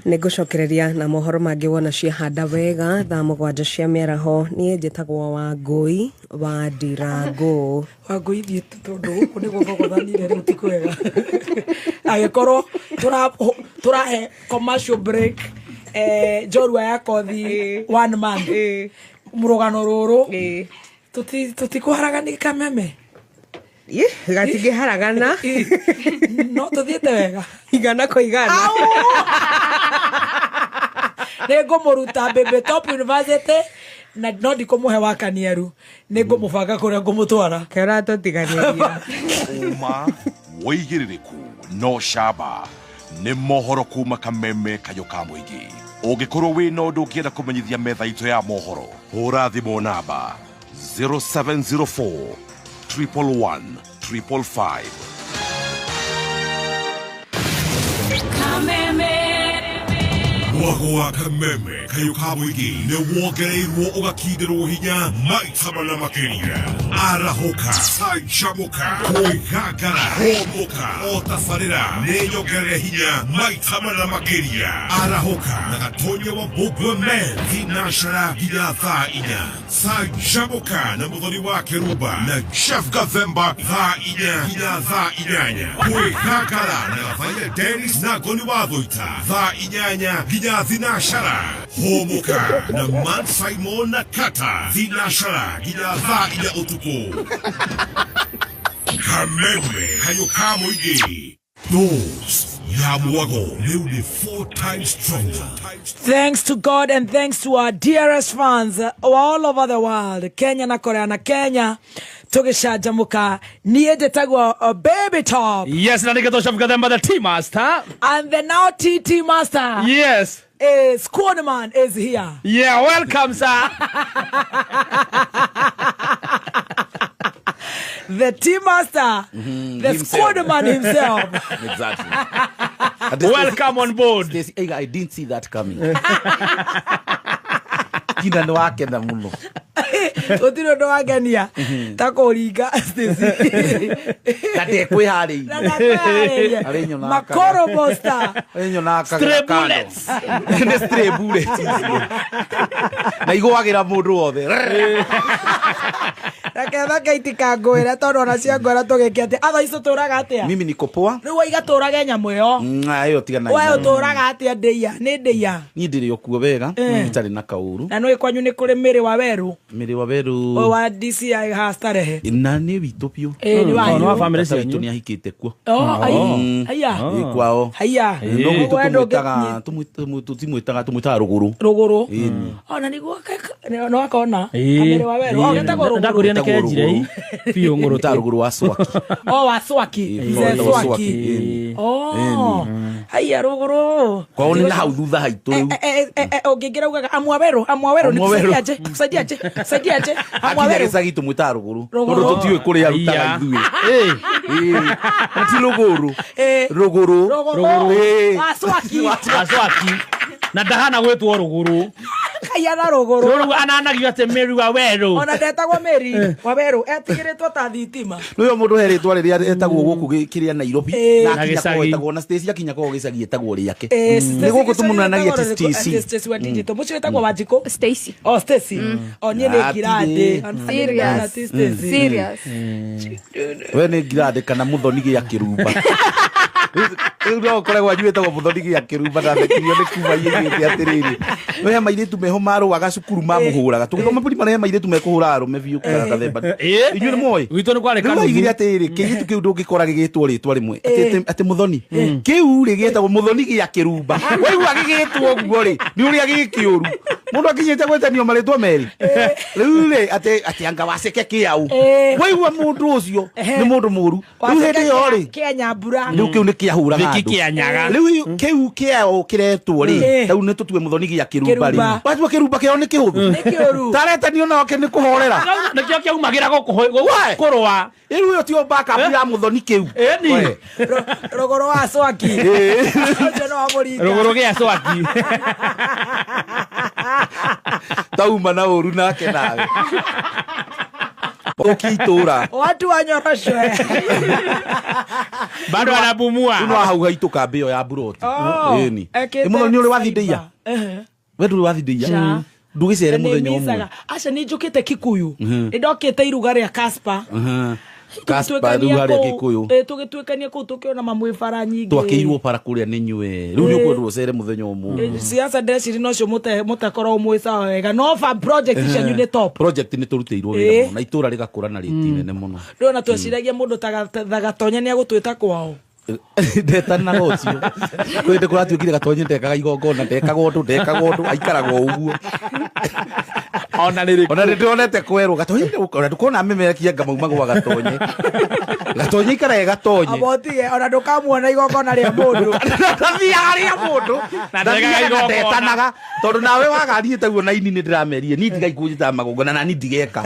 Nĩ ngũcokereria na mohoro mangĩ wona ciahanda wega thaa 7 cia mĩaraho. Niĩ njĩtagwo Wangũi wa Ndirangũ. Wangũi thiĩ tondũ gũkũ nĩ gũthogothanire rĩu ti kwega. Agĩkorwo tũrahe commercial break njorua ya kothi 1 month mũrũgano rũrũ tũtikũharagania Kameme. Gatingĩharagana. No tũthiĩte wega igana kwa igana. Nĩ ngũmũruta Baby Top University na no ndikũmũhe wakanieru, nĩ ngũmũbanga kũrĩa ngũmũtwara. Kĩora tũtiganĩria. Ũma wĩigĩrĩrĩku no camba nĩ mohoro kuma Kameme kayũ ka mũingĩ. Ũngĩkorwo wĩna ũndũ ũngĩenda kũmenyithia metha itũ ya mohoro, hũra thimũ namba 0704 111 555. Kameme. Mwago wa Kameme kayũ ka mũingĩ nĩ wongereirwo ũgakindĩrwo hinya maita mana makĩria. Arahũka, canjamũka, kwĩgangara, hũmũka, o tabarĩra nĩ nyongerere hinya maita mana makĩria. Arahũka na Gatonya wa Mbũmbwe Men thinashara nginya thaa 4. Canjamũka na Mũthoni wa Kĩrumba na Jeff Gathemba thaa 4 nginya thaa 8. Kwĩgangara na Gathaiya Dennis na Ngoni wa Thũita thaa 8 nginya thinashara. Hũmũka na Man Simon na Kata thinashara nginya thaa 4 ũtukũ. Kameme kayũ ka mũingĩ. Those ya mwago rĩu nĩ 4 times stronger. Thanks to God and thanks to our dearest fans all over the world, Kenya na Korea na Kenya, tũgĩcanjamũka. Niĩ njĩtagwo Baby Top. Yes, na nĩgetha Gathemba the T Master. And the now TT Master. Yes. Is Cornerman is here. Yeah, welcome, sir. The T Master, the Squadman himself. Exactly. Welcome on board. Stacey, I didn't see that coming. Kinda nĩ wakena mũno. Gũtirĩ ũndũ wangenia ta kũringa Stacey. Na ndekwĩharĩirie. Makoro Monster. Stray bullets. Nĩ stray bullets. Na igũagĩra mũndũ wothe. Reke thake itikangũĩre tondũ ona ciangũĩra tũgĩke atĩa. Atha ici ũtũraga atĩa? Mimi niko poa. Rĩu waiga tũrage nyamũ ĩyo. Ĩyo tigana. We ũtũraga atĩa ndĩia? Nĩ ndĩia. Niĩ ndĩrĩ o kuo wega, itarĩ na kaũru. Na nĩũĩ kwanyu nĩ kũrĩ Mĩrĩ wa Werũ. Mĩrĩ wa Werũ. Ũyũ wa DCI ha Starehe. Na nĩ witũ biũ. Ĩĩ nĩ wanyu. No wa family Tata witũ nĩ ahikĩte kuo. Haiya. Ĩ kwao. Haiya. No gwitũ tũmwĩtaga tũtimwĩtaga tũmwĩtaga Rũgũrũ. Rũgũrũ. Ona nĩguo no akona. Mĩrĩ wa Werũ. O getagwo Rũgũrũ. Ndakũria nĩ kenjire biũ ng'ũrũ. Ta Rũgũrũ wa Swaki. O wa Swaki. Mzee Swaki. Oh. Haiya Rũgũrũ. Kwao nĩ na hau thutha haitũ rĩu. Ũngĩingĩra ugaga amwa Werũ, amwa Werũ nĩkusaidiaje? Kusaidiaje? Kusaidiaje? Amwa Akinya Werũ. gĩcagi tũmwĩtaga Rũgũrũ. Rũgũrũ. Tondũ tũtiũĩ kũrĩa arutaga ithuĩ. Ti Rũgũrũ. Rũgũrũ. Rũgũrũ. Wa Swaki. Wa Swaki. Na ndahana gwĩtwo Rũgũrũ. Kaiana Rũgũrũ. Rũgũrũ ananagio atĩ Mĩrĩ wa Werũ. Ona ndetagwo Mĩrĩ wa Werũ, etigĩrĩtwo ta thitima. Nĩwe mũndũ he rĩtwa rĩrĩa etagwo gũkũ kĩrĩa Nairobi na Na akinya gĩcagi. kwao etagwo na Stacy akinya kwao gĩcagi etagwo rĩake. Nĩ gũkũ tũmũnanagia atĩ Stacy. Stacy wa digital. Mũcio wĩtagwo Wanjikũ? Stacy. Oh, Stacy. Oh, niĩ nĩ Ngirandĩ. Serious. Stacy. Serious. We nĩ Ngirandĩ kana Mũthoni gĩa Kĩrumba. Rĩu no ũkore gwanyu wĩtagwo Mũthoni gĩa Kĩrumba na thekirio nĩ kuma igĩte atĩrĩrĩ. No he mairĩtu meho marũaga cukuru mamũhũraga. Tũgĩthoma primary he mairĩtu mekũhũra arũme biũ kana gathemba. Inyuĩ nĩ mũĩ? Gwitũ nĩ kwarĩ Rĩu kanuthu. oigire atĩrĩrĩ, kĩirĩtu kĩu ndũngĩkora gĩgĩtwo rĩtwa rĩmwe. Atĩ Mũthoni. Kĩu rĩ gĩetagwo Mũthoni gĩa Kĩrumba. Waigua gĩgĩtwo ũguo rĩ, nĩ ũrĩa gĩkĩũru. Mũndũ akinyĩte gwĩtanio marĩtwa merĩ. Rĩu rĩ, atĩ anga waceke kĩaũ. Waigua mũndũ ũcio nĩ mũndũ mũru. Rĩu hĩndĩ ĩyo rĩ, Kĩa Nyambura. rĩu kĩu nĩ kĩahũraga Gĩkĩ andũ. kĩanyaga. Rĩu kĩu kĩao kĩretwo rĩ, Eh. rĩu nĩ tũtue mũthoni gĩa kĩrumba rĩ. Kĩrumba. Watua kĩrumba kĩao nĩ kĩhũthũ. Nĩ kĩũru. Taretanio nake nĩ kũhorera. Nĩkĩo kĩaumagĩra gũkũ We! kũrũa. Rĩu ĩyo tiyo backup ya mũthoni kĩu. Ĩni. We. Rũgũrũ wa cwaki. Ũcio nĩ wa mũringa. Rũgũrũ gĩa cwaki. Tauma na ũru nake nawe. Ũki itũra. Watu wanyoroshwe. Bado anapumua. Rĩu no hau haitũ kambĩ ĩyo ya buroti. Oh, Ĩni. ekĩte Ĩ mũthoni ũrĩ wathindĩia? Ehe. We ndũrĩ wathindĩia? Ca. Ndũgĩcere Nĩ mũthenya ũmwe. micaga. Aca nĩ njũkĩte Kikuyu. Mhm. Nĩ ndokĩte iruga rĩa Casper. Mhm. Casper rĩu harĩa Gĩkũyũ. Tũgĩtuĩkania kũu tũkĩona mamwĩ bara nyingĩ. Twakĩirwo bara kũrĩa nĩ nyue. Rĩu nĩ ũkwendwo ũcere mũthenya ũmwe. Siasa ndeciri nocio mũtakorwo mwĩ sawa wega no fa project cianyu nĩ top. Project nĩ tũrutĩirwo Ĩ. wĩra mũno na itũra rĩgakũra na rĩti nene mũno. Rĩu ona tweciragia mũndũ ta Gatonya nĩ agũtwĩta kwao. Ndetanaga ũcio. Kwĩ hĩndĩ kũratuĩkire Gatonye ndekaga igongona, ndekaga ũndũ, ndekaga ũndũ, aikaraga o ũguo. Ona rĩrĩkũ. Ona nĩndĩronete kwerwo Gatonye ona ndũkona memerekia nga mauma gwa Gatonye. Gatonye ikaraga Gatonye. Abotige ona ndũkamuona igongona rĩa mũndũ. Ndathiaga rĩa mũndũ. Na ndekaga Ndathiaga na igongona. ndetanaga tondũ nawe wagathiĩte guo na ini nĩndĩramerire niĩ ndigai kũnjĩtaga magongona na niĩ ndigeka.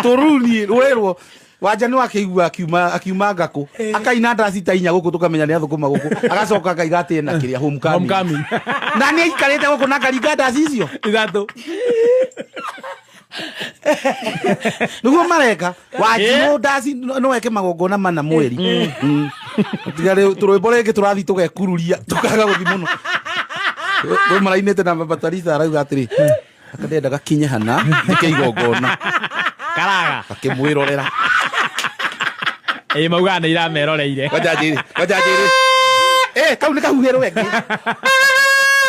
Tũrĩu niĩ rũrerwo wanja nĩ wakĩigua akiuma akiuma ngakũ akaina ndaci ta inya gũkũ tũkamenya nĩ athũkũma gũkũ agacoka akaiga atĩ ena kĩrĩa homecoming Homecoming. na nĩ aikarĩte gũkũ na akaringa ndaci icio Ithatũ. nĩguo mareka wanjirũ ndaci no eke magongona mana mweri. Tiga rĩu tũrwĩmbo rĩngĩ tũrathiĩ tũgekururia tũkaga gũthiĩ mũno. Rwĩ marainĩte na Baba Tarisa arauga atĩrĩ aka ndĩrenda gakinye hana njĩke igongona Karaga. akĩmwĩrorera. Ĩ maugaga nĩ irameroreire. Ngoja njĩre, ngoja njĩre. Eh, kau nĩ kahuhe rwenge.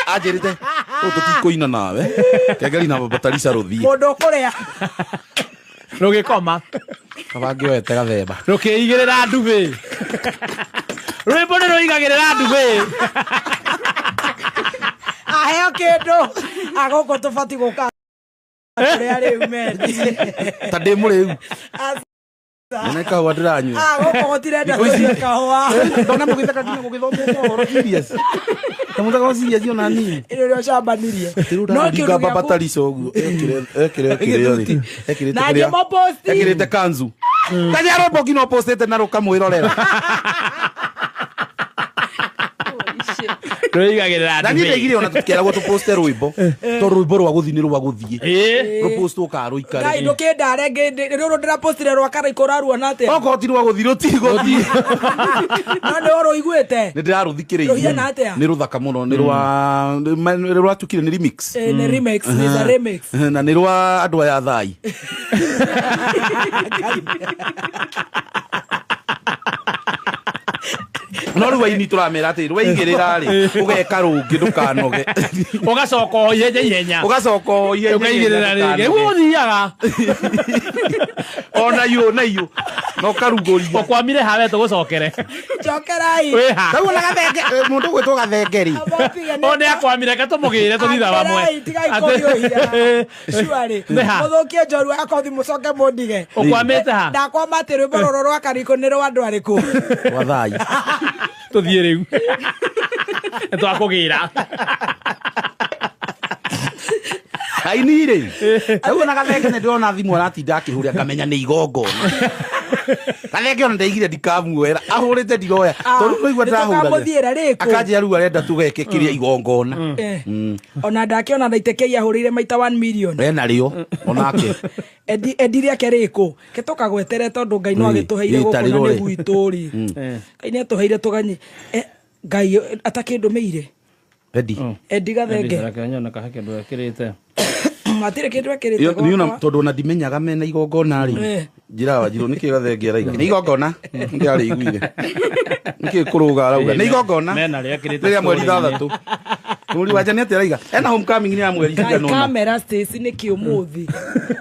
Anjĩrĩte, ũũ tũtikũina nawe. Kengeri na Baba Tarisa rũthiĩ. Mũndũ ũkũrĩa. Rũgĩkoma. Kaba ngĩoete gathemba. Rũkĩigĩrĩra ndubĩ. Rwĩmbo nĩ rũigagĩrĩra ndubĩ. Aheo kĩndũ. Agũkũ tũbatiĩ gũka kũrĩa rĩu mendi. Ta ndĩ mũrĩu. Nĩ kahũa ndĩranyua. Ah, gũkũ gũtirenda Thikũ ici- tũnyue kahũa. Ndona mũgĩtheka nginya mũgĩthoma ũhoro serious. Ta mũtheka serious ona niĩ. Ĩrĩ ũrĩa ũcambanirie. No kĩndũ Ndĩraringa Baba gĩaku- Tarisa ũguo. Ekĩre ekĩre kĩrĩa rĩ. Ekĩrĩte Na kĩrĩa. ngĩmũposti. Ekĩrĩte kanzu. Kanya rwĩmbo nginya ũpostĩte na rũkamwĩrorera. Rũigagĩrĩra Na niĩ ndubĩ. ndaigire ona tũtikeragwo tũposte rwĩmbo. Tondũ rwĩmbo rwa gũthiĩ nĩ rwa gũthiĩ. Ĩ. Rũpostwo kana rũikare. Ngai ndũkĩndare rũrũ ndĩrapostire rwa karaikũ ũraruona atĩa? Okorwo ti rwa gũthiĩ rũtigũthiĩ. No nĩ ũrũiguĩte? Nĩ ndĩrarũthikĩrĩirie. Rũhiana atĩa? Nĩ rũthaka mũno nĩ rwa nĩ rwatukire nĩ remix. Eh, nĩ remix, nĩ a remix. Na nĩ rwa andũ aya thai. No rĩu aini tũramera atĩ rwaigĩrĩra rĩ ũgeka rũngĩ ndũkanoge. Ũgacoka o ihenya ihenya. Ũgacoka o ihenya Ũkaigĩrĩra rĩngĩ. Ũguo ũthiaga. Ona yũ na yũ. Na ũkarugũria. Ũkwamire hawe tũgũcokere. Cokerai. Wĩha. Rĩu ona gathenge mũndũ ũgwĩtwo gathenge rĩ. O nĩ akwamire reke tũmũgĩre tũthiĩ hamwe. Akerai, tigai kũhiũhia. Surely. Nĩ ha? Mũthũkie njorua ya kothi mũcoke mũndige. Ũkwamĩte ha? Ndakwama atĩ rwĩmbo rũrũ rwa karikũ nĩ rwa andũ arĩkũ? Rwa thai. Tũthiĩ rĩu. Nĩ twakũgĩra. Aini rĩ. Rĩu ona gathenge nĩ ndĩrona thimũ aratinda akĩhũrĩa ngamenya nĩ igongona. Gathenge ona ndaigire ndikamuoera ahũrĩte ndiroya. Tondũ rĩu naigua Nĩ ndĩrahũra. tũkamũthiĩra rĩkũ? Akanjĩra rĩu arenda tũgeke kĩrĩa igongona. Eh. Ona ndakĩona ndaitekeia ahũrĩire maita 1 million. Ena rĩo onake. Endi endi rĩake rĩkũ? Ke tũkagwetere tondũ Ngai no Ĩ, agĩtũheire ĩ, gũkũ na tarĩro nĩ rĩ. gwitũ rĩ. Ngai nĩ atũheire tũganyi. Ngai atakĩndũmĩire. Endi. Endi gathenge. Matirĩ kĩndũ ekĩrĩte Iyo niĩ ona gwakwa. tondũ ona ndimenyaga mena igongona rĩ. Eh. Njĩra wanjirũ nĩkĩ gathenge arauga. Nĩ igongona. Ndĩarĩiguire. Nĩkĩ kũrũga arauga. Nĩ igongona. Mena rĩakĩrĩte Rĩrĩa mweri story-inĩ. ithathatũ. Mũrori wa nja nĩ atĩa araiga ena homecoming nĩ ya mweri Ngai cigana ũna. kamera Stacy nĩ kĩ ũmũthĩ.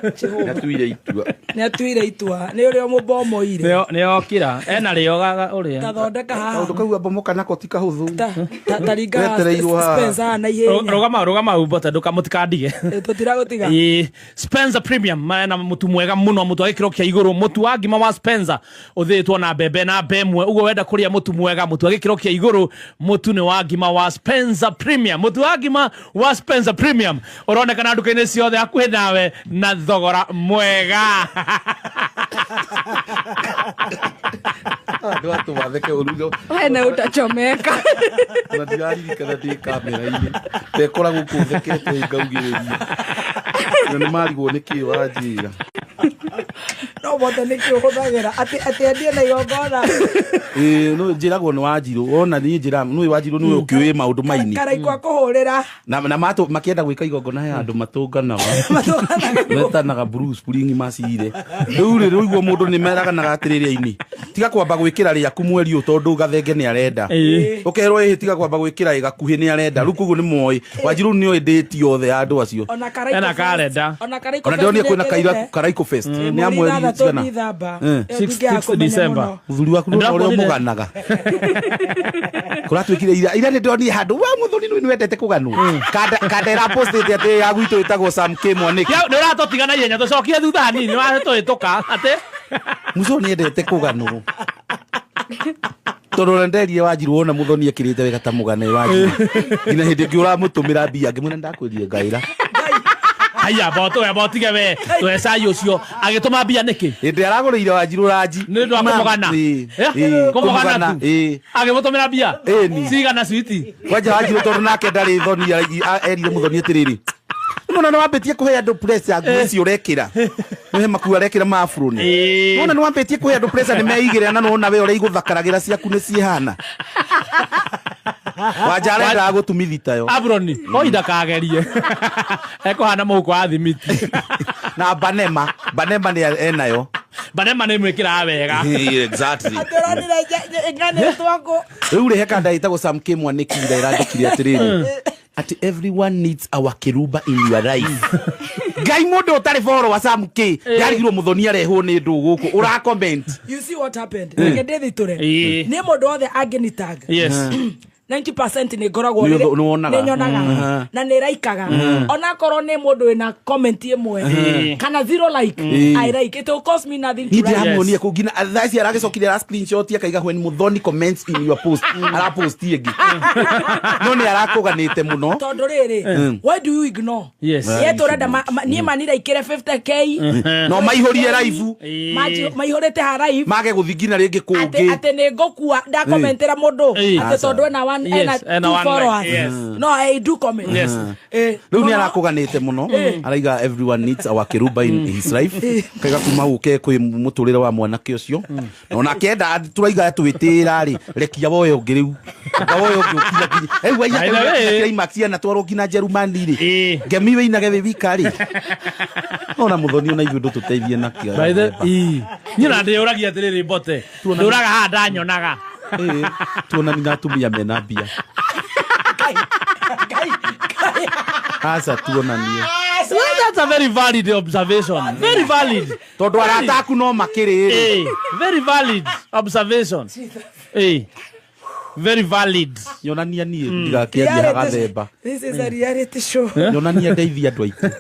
Nĩatuire itua. Nĩ atuire itua. Nĩ ũrĩa mũbomoire. Nĩokira ena rĩo ũrĩa Tathondeka haha. Kaũndũ kau abomoka nako ti kahũthũ. Ta ringa Wetereirwo haha. Spencer haha na ihenya. Rũgama rũgama umbote ndũkamũtikandige. Tũtiragũtiga. Ĩĩ, Spencer Premium mena mũtu mwega mũno, mũtu wa gĩkĩro kĩa igũrũ, mũtu wa ngima wa Spencer ũthĩĩtwo na mbembe na mbemwe. Ũguo wenda kũrĩa mũtu mwega, mũtu wa gĩkĩro kĩa igũrũ, mũtu nĩ wa ngima wa Spencer Premium. Mũtu wa ngima wa Spencer Premium ũronekana nduka-inĩ ciothe hakuhĩ nawe na thogora mwega. Andũ atũmatheke ũru. We na utachomeka. Na ndiraririkana ndĩ kamera-inĩ ndekora gũkũ thekete ngaugĩrĩria na nĩ marigwo nĩ kĩ wanjĩra. No bote nĩ kĩ ũhũthagĩra atĩ endie na igongona. Ĩĩ no njĩragwo nĩ Wanjirũ, wona niĩ njĩra nĩ Wanjirũ nĩwe ũkĩũĩ maũndũ maini. Karaikwa kũhũrĩra. Na matũ makĩenda gwĩka igongona he andũ matũnganaga. Metanaga Bruce Spring macire. Rĩu rĩ rĩu mũndũ nĩ meraganaga atĩrĩrĩ aini. Tiga kwamba gwĩkĩra rĩaku mweri ũyũ tondũ gathenge nĩ arenda. Ũkerwo ĩhĩ tiga kwamba gwĩkĩra ĩgakuhĩ nĩ arenda. Rĩu koguo nĩ moĩ. Wanjirũ nĩ oĩ date yothe ya andũ acio. Ona Karaiko Ena Fest. karenda. Ona Karaiko Ona Fest ndĩronire kwĩna nĩ ĩkĩrĩte. Karaiko Fest. Nĩ ya Mweri mweri ithathatũ cigana? Dithemba. Ĩyo Six- ndingĩaga six kũmenya December. mũno. Mũthuri waku nĩ ũrĩa Ndĩrakuonire. ũmũganaga. Kũratuĩkire ira nĩ ndĩronire handũ wa mũthuri nĩ wendete kũganwo. Kanda ĩrapostĩte atĩ ya gwitũ ĩtagwo Sam K Mwaniki. Nĩ ũratũtiga na ihenya tũcokie thutha hanini nĩ watũhĩtũka atĩ Muco nĩ endete kũganwo. Tondũ ona nderire Wanjirũ wona mũthoni ekĩrĩte wega ta mũgane Wanjirũ. Nginya hĩndĩ ĩngĩ ũramũtũmĩra mbia ngĩmwĩra ndakwĩrire ngaĩra. Haya boto ya botige we we cai ũcio agĩtũma mbia nĩkĩ? Hĩndĩ aragũrĩire Wanjirũ ranji. Nĩ ũndũ wa kũmũgana. Ĩĩ, Kũmũgana tu. Ĩĩ. Agĩmũtũmĩra mbia. Ĩni. Cigana switi. Kwanja Wanjirũ tondũ nake ndarĩ thoni erire mũthoni atĩrĩrĩ. Nona nĩ wambĩtie kũhe andũ pressure nguo ici ũrekĩra. Nĩ makuo arekĩra ma afro-nĩ. Nona nĩ wambĩtie kũhe andũ pressure nĩ meigĩrĩra na nona we ũrĩa igũthakaragĩra ciaku nĩ ciĩhana. Wanja arendaga gũtumithia tayo. Abroni, oi ndakagerie. Ekũhana mũhuko wa thimiti. Na Banema, Banema nĩ enayo. Banema nĩ mwĩkĩraga wega. Exactly. Atĩ ũronire ng'anĩtwo ngũ. Rĩu rĩ he kanda ĩtagwo Sam K Mwaniki ira ĩrandĩkire atĩrĩrĩ. Ati everyone needs our keruba in your life. Ngai mũndũ ũtarĩ follower Sam K yarigirwo mũthoni arehwo nĩ ndũ gũkũ ũra comment. You see what happened? Reke ndĩthitũre. Nĩ mũndũ wothe angĩni tag. Yes. 90% nĩ ngoragwo Nĩ rĩrĩ- nĩ wonaga. nĩ nyonaga na nĩ raikaga onakorwo nĩ mũndũ wĩna comment ĩmwe kana zero like I like it will cost me nothing to Niĩ like. ndĩramuonia kũu nginya thaa ici aragĩcokire ara screenshot akaiga when Muthoni comments in your post arapost ĩngĩ no nĩ arakũganĩte mũno. Tondũ rĩrĩ why do you ignore? Yes. Ye tũrenda niĩ maniraikĩre 50k No maihũrie live maihũrĩte ha live mage gũthiĩ nginya rĩngĩ kũngĩ. Atĩ nĩ ngũkua ndakomentera mũndũ atĩ tondũ ena one Yes, ena ena two one like, followers. yes. No, I do comment. Yes. Rĩu nĩ arakũganĩte mũno araiga everyone needs our keruba in his life kaiga kuma ũke kwĩ mũtũrĩre wa mwanake ũcio na ona akĩenda tũraiga twĩtĩra rĩ rekia woe ũngĩ rĩu anga woe ũngĩ ũkinya kinya rĩu By the way. aiya climax ena twarwo nginya Jerumani rĩ ngemi wĩinage wĩ wika rĩ ona mũthoni ona ithuĩ ndũtũteithie na kĩo. By the niĩ na ndĩyũragia atĩrĩrĩ mbote ndũraga haha ndanyonaga. Ĩĩ, tuonani na atumia mena mbia. Aca tuonanie. Well, that's a very valid observation. Very valid. Tondũ arata aku no makĩrĩ rĩ. Very valid observation. Very valid. Nyonania niĩ ndigakĩaria gathemba. This is a reality show. Nyonania ndeithie andũ aitũ.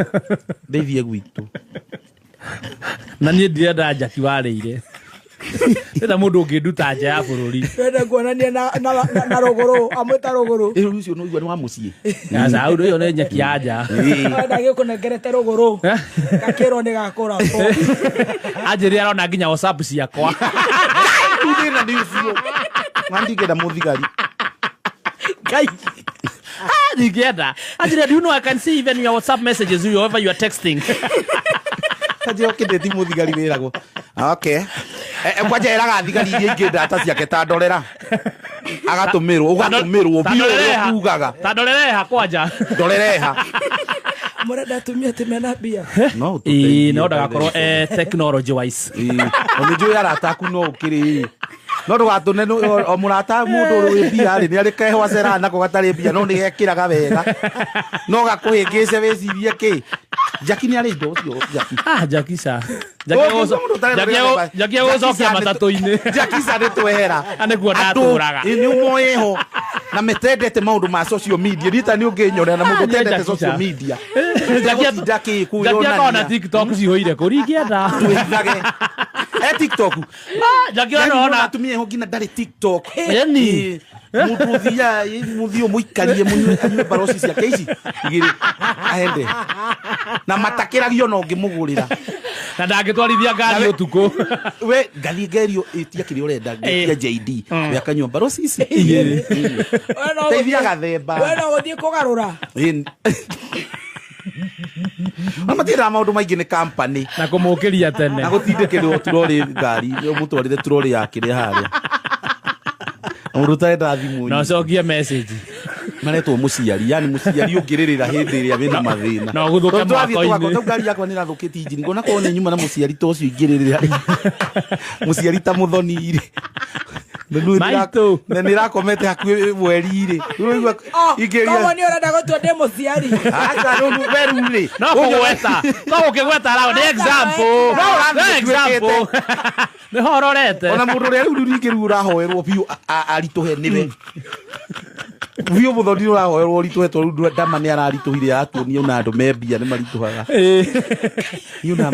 Ndeithie gwitũ. Na niĩ ndirenda njaki warĩire. Ndĩrenda mũndũ ũngĩnduta nja ya bũrũri. Ndĩrenda kuonania na rũgũrũ, amwĩta rũgũrũ. Ĩ rũciũ nĩ ũigua nĩ wa mũciĩ. Aca, ũndũ ũyũ nĩ nyeki ya nja. Ndĩrenda gĩkũnengerete rũgũrũ. Gakĩrwo nĩ gakũra. Anjĩrire arona nginya WhatsApp ciakwa. Thĩna nĩ ũcio. Mandingĩenda mũthigari. Ngai. Ndingĩenda. Anjĩrire, do you know I can see even your WhatsApp messages whoever you are texting. Kanjĩra ũkĩndĩti mũthigari wĩragwo. Okay. Kwanja ĩraga thigari iria ingĩ ndata ciake ta ndorera. Agatũmĩrwo, ũgatũmĩrwo biũ ũrĩa ũkugaga. Ta ndorereha kwanja. Ndorereha. Mũrenda atumia atĩ mena mbia. No Ĩĩ, no ndagakorwo technology wise. Ĩĩ, ona nĩnjũĩ arata aku no ũkĩrĩ. No ndũgatũne o mũrata mũndũ ũrĩ wĩ mbia rĩ nĩ arĩ kehwa cera nako gatarĩ mbia no nĩ gekĩraga wega. No gakũhĩngĩce wĩcirie kĩ. Jackie nĩ arĩ indo ũcio Jackie. Ah, Jackie ca. Jackie agũcokia matatũ-inĩ. Jackie ca nĩ twehera. Nĩguo ndatũraga. Nĩ ũmoeho na metendete maũndũ ma social media rita nĩ ũngĩnyonera na mũndũ ũtendete social media. Jackie Jackie Jackie akona TikTok cihũire kũu ingĩenda. Twĩhithage. E TikTok. Jackie ona atumia ho nginya ndarĩ TikTok. Ĩni. Mũndũ ũthiaga mũthiĩ ũmũikarie mũnyue anyue baroci ciake ici igĩrĩ ahende na matakĩragio na ũngĩmũgũrĩra na ndangĩtwarithia ngari ũtukũ. We ngathiĩ ngerio ĩtia kĩrĩa ũrenda ngĩtia JD we akanyua baroci ici igĩrĩ teithia gathemba we no gũthiĩ kũgarũra. Na matiendaga maũndũ maingĩ nĩ company na kũmũkĩria tene na gũtindĩkĩrwo turori ngari ũmũtwarĩre turori ya kĩrĩa harĩa mũndũ ũtarenda thimũ na ũcokie message maretwo mũciari yani mũciari ũngĩrĩrĩra hĩndĩ ĩrĩa wĩna mathĩna no gũthũke mwako-inĩ. Tondũ ngari yakwa nĩ ĩrathũkĩtie injini ngona korwo nĩ nyuma na mũciari ta ũcio ingĩrĩrĩra mũciari ta mũthoni rĩ Maitũ na nĩ ĩrakomete hakuhĩ mweri rĩ koguo nĩ ũrenda gũtua ndĩ mũciari. Aca rĩu we rĩu rĩ no kũgweta no gũkĩgweta raũ nĩ example nĩ example nĩ hororete ona mũndũ ũrĩa rĩu rĩngĩ rĩu ũrahoerwo biũ aritũhe nĩwe biũ mũthoni ũrahoerwo ũritũhe tondũ ndama nĩ araritũhire atuonia ona andũ me mbia nĩ maritũhaga. Niĩ ona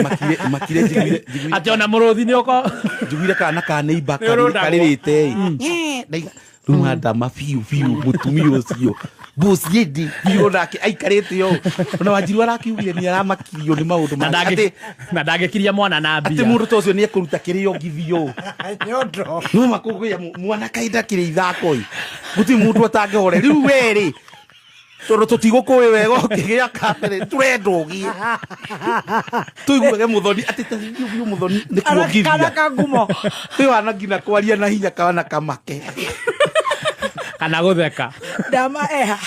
makire njiguire atĩ ona mũrũthi nĩ ũko njiguire kana ka neighbor karĩrĩte ĩ rĩu ndama biũ biũ mũtumia ũcio buciĩndi biũ nake aikarĩte ũũ ona Wanjiru arakiugire nĩ aramakirio nĩ maũndũ make na ndangĩkiria mwana na mbia atĩ mũndũ ta ũcio nĩ ekũruta kĩrĩa ongithio ũũ no makũgĩa mwana kainda kĩrĩa ithako ĩ gũtirĩ mũndũ atangĩhore rĩu we rĩ tondũ tũtigũkũĩ wega ũkĩgĩa kabere tũrenda ũgĩe tũiguage mũthoni atĩ ta biũ biũ mũthoni nĩ kuongithia kana kangumo wana nginya kwaria na hinya kana kamake kana gũtheka ndama eha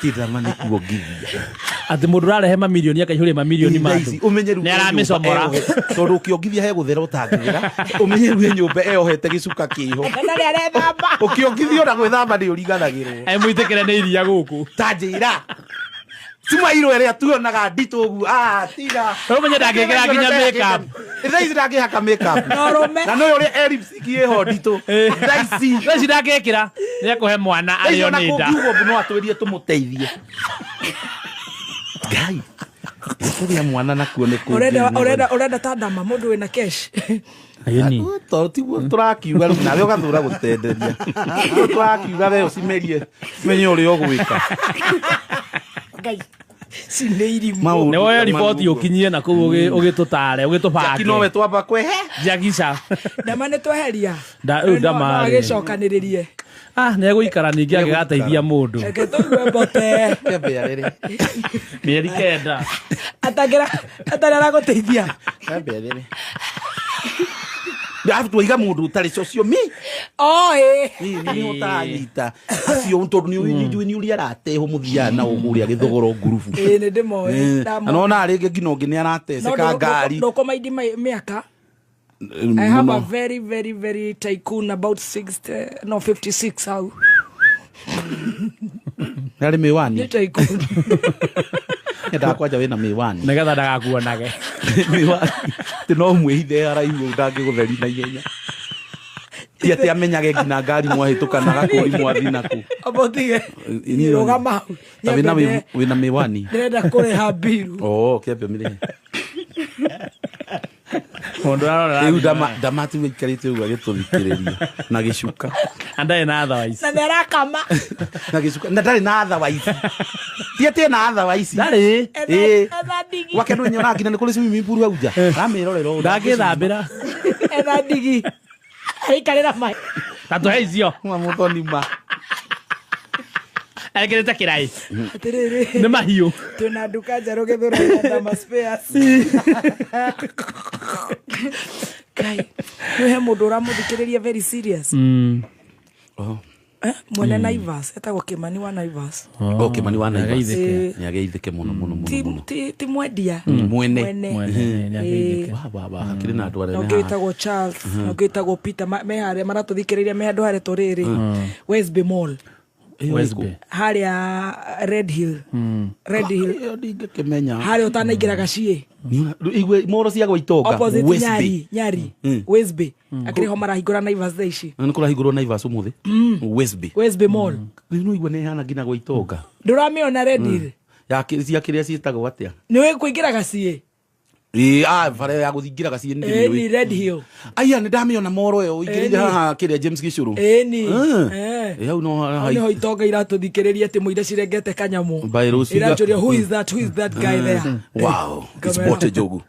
ti ndama nĩ kuongithia atĩ mũndũ ũrarehe mamirioni akaihũria mamirioni ma andũ ũmenye rĩu nĩ aramĩcomora tondũ ũkĩongithia he gũthera ũtangĩthera ũmenye rĩu nyũmba eyohete gĩcuka kĩho na nĩ arethamba ũkĩongithio na gwĩthamba nĩ ũriganagĩrwo mũitĩkĩre nĩ iria gũkũ ta njĩra timairwo ĩrĩa tuonaga nditũ ũguo tiga ũmenye ndangĩkĩra nginya makeup thaa ici ndangĩhaka makeup na no ũrĩa e lipstick ĩho nditũ thaa ici ndangĩkĩra nĩ ekũhe mwana arĩo nĩ nda kũngiugo no atwĩrie tũmũteithie Ngai kũgĩa mwana nakuo nĩ kũngĩ ũrenda ta ndama mũndũ wĩna cash Ĩni tondũ tiguo tũrakiuga rĩu nawe ũgathũra gũtenderia tũrakiuga we ũcimerie menye ũrĩa ũgwĩka Ngai nĩ woe riboti ũkinyie na kũu ũgĩtũtare ũgĩtũbange Jackie nowe twamba kwehe Jackie ca ndama nĩ tweheria rĩu ndama agĩcokanĩrĩrie nĩ egũikara ningĩ angĩgateithia mũndũ reke tũigue mbote kĩambe arĩrĩ mĩeri 9 atangĩra atarĩ aragũteithia kĩambe arĩrĩ arabu twaiga mũndũ ũtarĩ social me nĩ ũtaranyita acio tondũ nĩ ũrĩa aratehwo mũthiaga nao kũrĩa gĩthogoro ngurubu nĩ ndĩmoĩ na nona rĩngĩ nginya ũngĩ nĩ arateceka ngari ndũkũmaindi mĩaka I have a very very very tycoon about 60 no 56 hau nĩ mĩwani nĩ tycoon nyendaga kwanja wĩna mĩwani nĩgetha ndagakuonage mĩwani atĩ no mwĩhithe haraihu ndangĩgũtheri na ihenya ti atĩ amenyage nginya ngari mwahĩtũka na gakũri mwathi naku Obotige rũgama hau wĩna mĩwani ndĩrenda kũrĩha mbiru kĩambe ũmĩrĩhe mũndũ arora rĩu ndama ti waikarĩte ũguo agĩtũthikĩrĩria na gĩcuka na ndarĩ na otherwise na nĩ arakama na gĩcuka na ndarĩ na otherwise ti atĩ ena otherwise ndarĩ gwake nĩ nyona nginya nĩ kũrĩ swimming pool hau nja aramĩrorera ũũ ndangĩthambĩra etha ndigi aikarĩra maĩ ta tũhe icio mũthoni ma ekĩrĩte kĩraĩ atĩrĩrĩ nĩ mahiũ twĩna nduka njerũ Gĩthũrai ya Ndama Spares Ngai nĩ he mũndũ ũramũthikĩrĩria very serious Mwene Naivas etagwo Kimani wa Naivas. Oh, Kimani wa Naivas. Nĩageithĩke. Nĩageithĩke mũno mũno mũno Ti mũno. ti mwendia. Mwene. Mwene. Nĩageithĩke. Wa wa wa hakĩrĩ na andũ Na anene ũngĩ haha. wĩtagwo Charles, na ũngĩ wĩtagwo Peter, me harĩa maratũthikĩrĩria me handũ harĩa tũrĩrĩ. Westby Mall. Westby. Harĩa Red Hill. Red Hill. Ndingĩkĩmenya. Harĩa ũtanaingĩra gaciĩ. Igue moro cia gwa itonga. Opposite Westby. Nyari, Nyari. Westby. Akĩrĩ ho marahingũra Naivas thaa ici. Na nĩ kũrahingũrwo Naivas ũmũthĩ. Westby. Westby Mall. Rĩu no igue nĩ ĩhana nginya gwa itonga. Ndũramĩona Red Hill. Ya cia kĩrĩa ciĩtagwo atĩa? Nĩ kũingĩra gaciĩ. Ĩĩ, ah, bara ya gũthingira gaciĩ nĩ Ĩni ndĩmĩũĩ. Red Hill. Aya nĩ ndamĩona moro ĩyo ũingĩrĩire Ĩni. haha kĩrĩa James Gĩcũrũ. Ĩni. Eh. Ĩ, hau no Hau nĩho itonga iratũthikĩrĩria atĩ mũira cirengete kanyamũ. By rũciũ Iranjũria who is that, who is that guy there. Wow, it's Ngamera. Bote Njogu.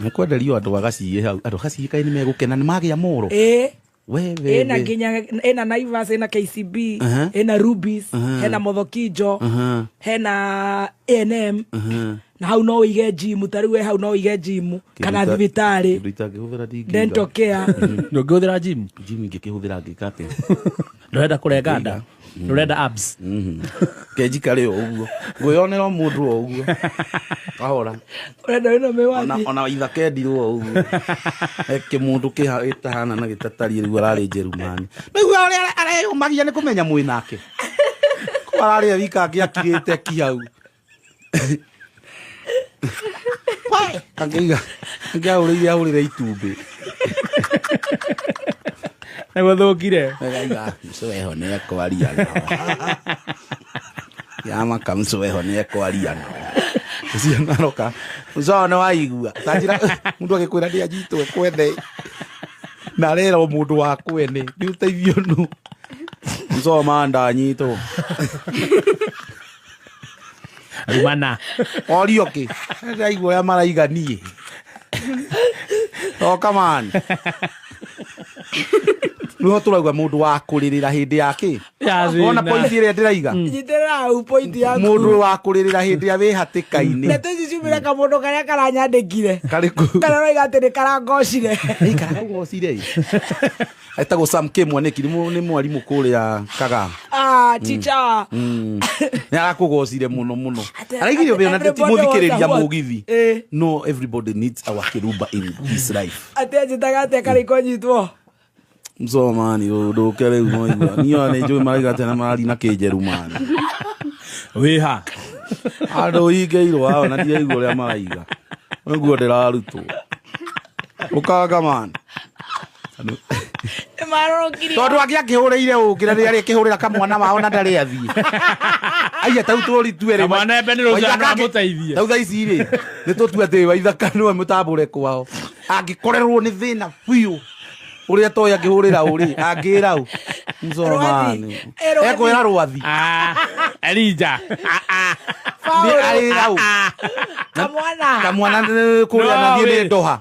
Nĩkwenderio andũ a gaciĩ hau, andũ a gaciĩ kaĩ nĩ megũkena nĩ magĩa moro. Ĩ. We we Ĩna we. nginya ĩna Naivas, ĩna KCB, Aha. ĩna Rubis, Aha. hena Mothokijo, Aha. hena A&M. Aha. Na hau no ũige gym, ta rĩu we hau no ũige gym kana Kĩndũ thibitarĩ, Kĩndũ itangĩhũthĩra ndingĩiga. dental care. Ndũngĩhũthĩra gym? Gym ingĩkĩhũthĩra ngĩka atĩa? Ndũrenda kũrenga nda? Ndũrenda abs? Kenjikare o ũguo. Ngwĩyonera o mũndũ o ũguo. Kahora. Ũrenda wĩna mĩwani. Ona ithaka endirwo o ũguo. Kĩmũndũ gĩtahana na gĩtatariĩ rĩu ararĩ Njerumani. Nĩguo ũrĩa areyũmagia nĩ kũmenya mwĩ nake. Ko ararĩ e wika angĩakirĩte ki hau. Angĩiga angĩahũrĩire ahũrĩre itumbĩ. Nĩgũthũkire. Agaiga mcweho nĩ ekwaria nao. Yamaka mcweho nĩ ekwaria nao. Ũcio naroka. Mcweho nĩ waigua. Ta njĩra mũndũ agĩkwĩra nĩ anyitwo kwene. Na arera o mũndũ wa kwene. Nĩ ũteithio nũ. Mcweho ma ndanyitwo. Rumana. Orio kĩ? Ndaigua ũrĩa maraiga niĩ. Oh, come on. Nĩho tũrauga mũndũ wa kũrĩrĩra hĩndĩ ya kĩ? Ya thĩna. Wona point ĩrĩa ndĩraiga? Nyitĩrĩra hau point yaku. Mũndũ wa kũrĩrĩra hĩndĩ ya wĩ hatĩka-inĩ. Ndeto ici ciumire kamũndũ karĩa karanyandĩkire. Karĩkũ? Karĩa roiga atĩ nĩ karangocire. Karakũgocire. Etagwo Sam K Mwaniki nĩ mwarimũ kũrĩa Kagaa. Ah, chicha. Nĩ arakũgocire mũno mũno. Ate- Araigire ate- ona ti everybody wants a mũthikĩrĩria what? mũgithi. No everybody needs our kĩrumba in this life. Atĩ anjĩtaga atĩa karĩ kũnyitwo. Msomani ndũke rĩu noigua. Niĩ ona nĩ njũĩ maraiga atĩa na marari na kĩnjerumani. Wĩha. Andũ ingĩirwo hao na ndiraigua ũrĩa maraiga. Nĩguo ndĩrarutwo. Ũkanga man. Nĩmarorokire. Tondũ angĩ akĩhũrĩire ũngĩ na rĩrĩa akĩhũrĩra kamwana wao na ndarĩ athiĩ. Aiya tau tũri tuere. Kamwana embe nĩ rũciaro no amũteithie. Tau thaa ici rĩ, nĩ tũtue atĩ Waithaka nĩwe mũtambũre kwao. Angĩkorerwo nĩ thĩna biũ ũrĩa toĩ angĩhũrĩra ũ rĩ, angĩra ũ. Msomani. Ekwĩra Rwathi. Elija. Nĩ arĩra ũ. Kamwana. Kamwana kũrĩa No, nathiĩ nĩ wĩ. Ndoha.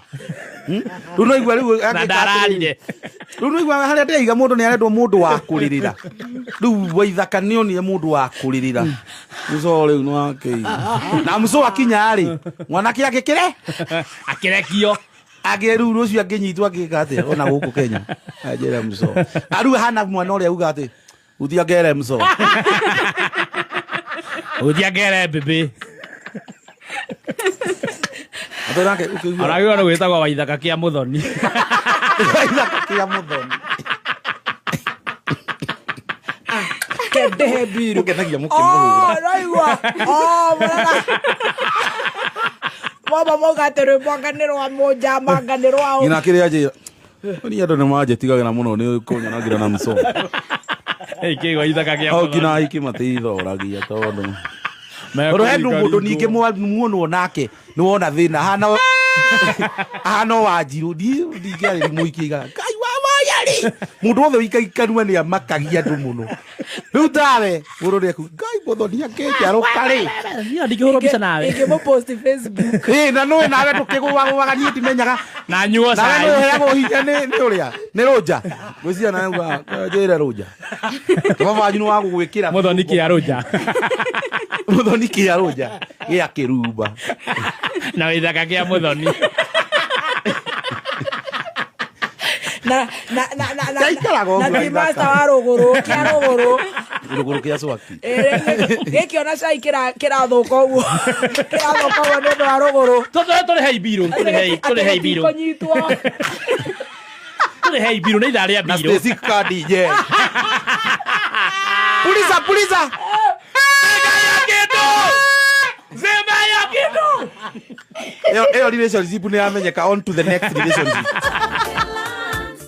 Rĩu no igua rĩu Na angĩka atĩrĩrĩ. ndararire. Rĩu no igua harĩa ndĩraiga mũndũ nĩ arendwo mũndũ wa kũrĩrĩra. Rĩu Waithaka nĩ onire mũndũ wa kũrĩrĩra. Mũcoo rĩu nĩ wakĩiga. Na mũcoo akinya rĩ, mwanake agĩkĩre? Akĩrekio. Angĩ rĩu rũciũ angĩnyitwo angĩka atĩa ona gũkũ Kenya. Anjĩre mũcoo. Arĩu hana mwana ũrĩa uga atĩ uthia ngere mũcoo. Uthia ngere mbĩmbĩ. Atĩ nake ũkĩigua. Ona gĩo nĩ gwĩtagwo Waithaka kĩa Mũthoni. Waithaka kĩa Mũthoni. Kendehe mbiru. Ũkenagia mũkĩmũhũra. Oh, raigua. Oh, mũrara. Mama mauga atĩ rwĩmbo anga nĩ rwa mũnjama anga nĩ rwa ũ. Nginya kĩrĩa njĩra. Niĩ andũ nĩ manjĩtigagĩra mũno nĩ kũnyonagira na mũcoo. Ĩkĩ Waithaka kĩa Hau Mũthoni. nginya ahiki matithoragia tondũ. Tondũ he mũndũ ningĩ muonwo nake nĩ wona thĩna ahana Wanjirũ ndingĩarĩria mũingĩ iga Ngai wa Wayarĩ. Mũndũ wothe wĩikaikanua nĩ amakagia andũ mũno. Rĩu tawe mũndũ nĩ Ngai Mũthoni akĩnjarũka rĩ. Niĩ ndingĩhũrwo mbica nawe. Ingĩmũpost Facebook. Ĩ na nũĩ nawe ndũkĩgũagũaga niĩ ndimenyaga. Na nyuo Nawe cai. nĩ ũheagwo hinya nĩ ũrĩa? Nĩ Rũnja. Ngwĩciria nawe uga njĩre Rũnja. Baba wanyu nĩ wa gũgwĩkĩra. Mũthoni kĩa Rũnja. Mũthoni kĩa Rũnja gĩa kĩrumba. Na Waithaka kĩa Mũthoni. Na na na na na Gaikaraga ũguo na ti ithaka. master wa rũgũrũ kĩa rũgũrũ. Rũgũrũ kĩa cwaki. Gĩkĩona cai kĩrathũka ũguo. Kĩrathũka ũguo nĩ ũndũ wa rũgũrũ. Tũrĩhei mbirũ, tũrĩhei mbirũ. Kũnyitwo. Tũrĩhei mbirũ nĩ ithaa rĩa Na mbirũ. Stacy Kadi je. Puliza puliza. Zima ya kindu. Ĩyo relationship nĩ yamenyeka, on to the next relationship.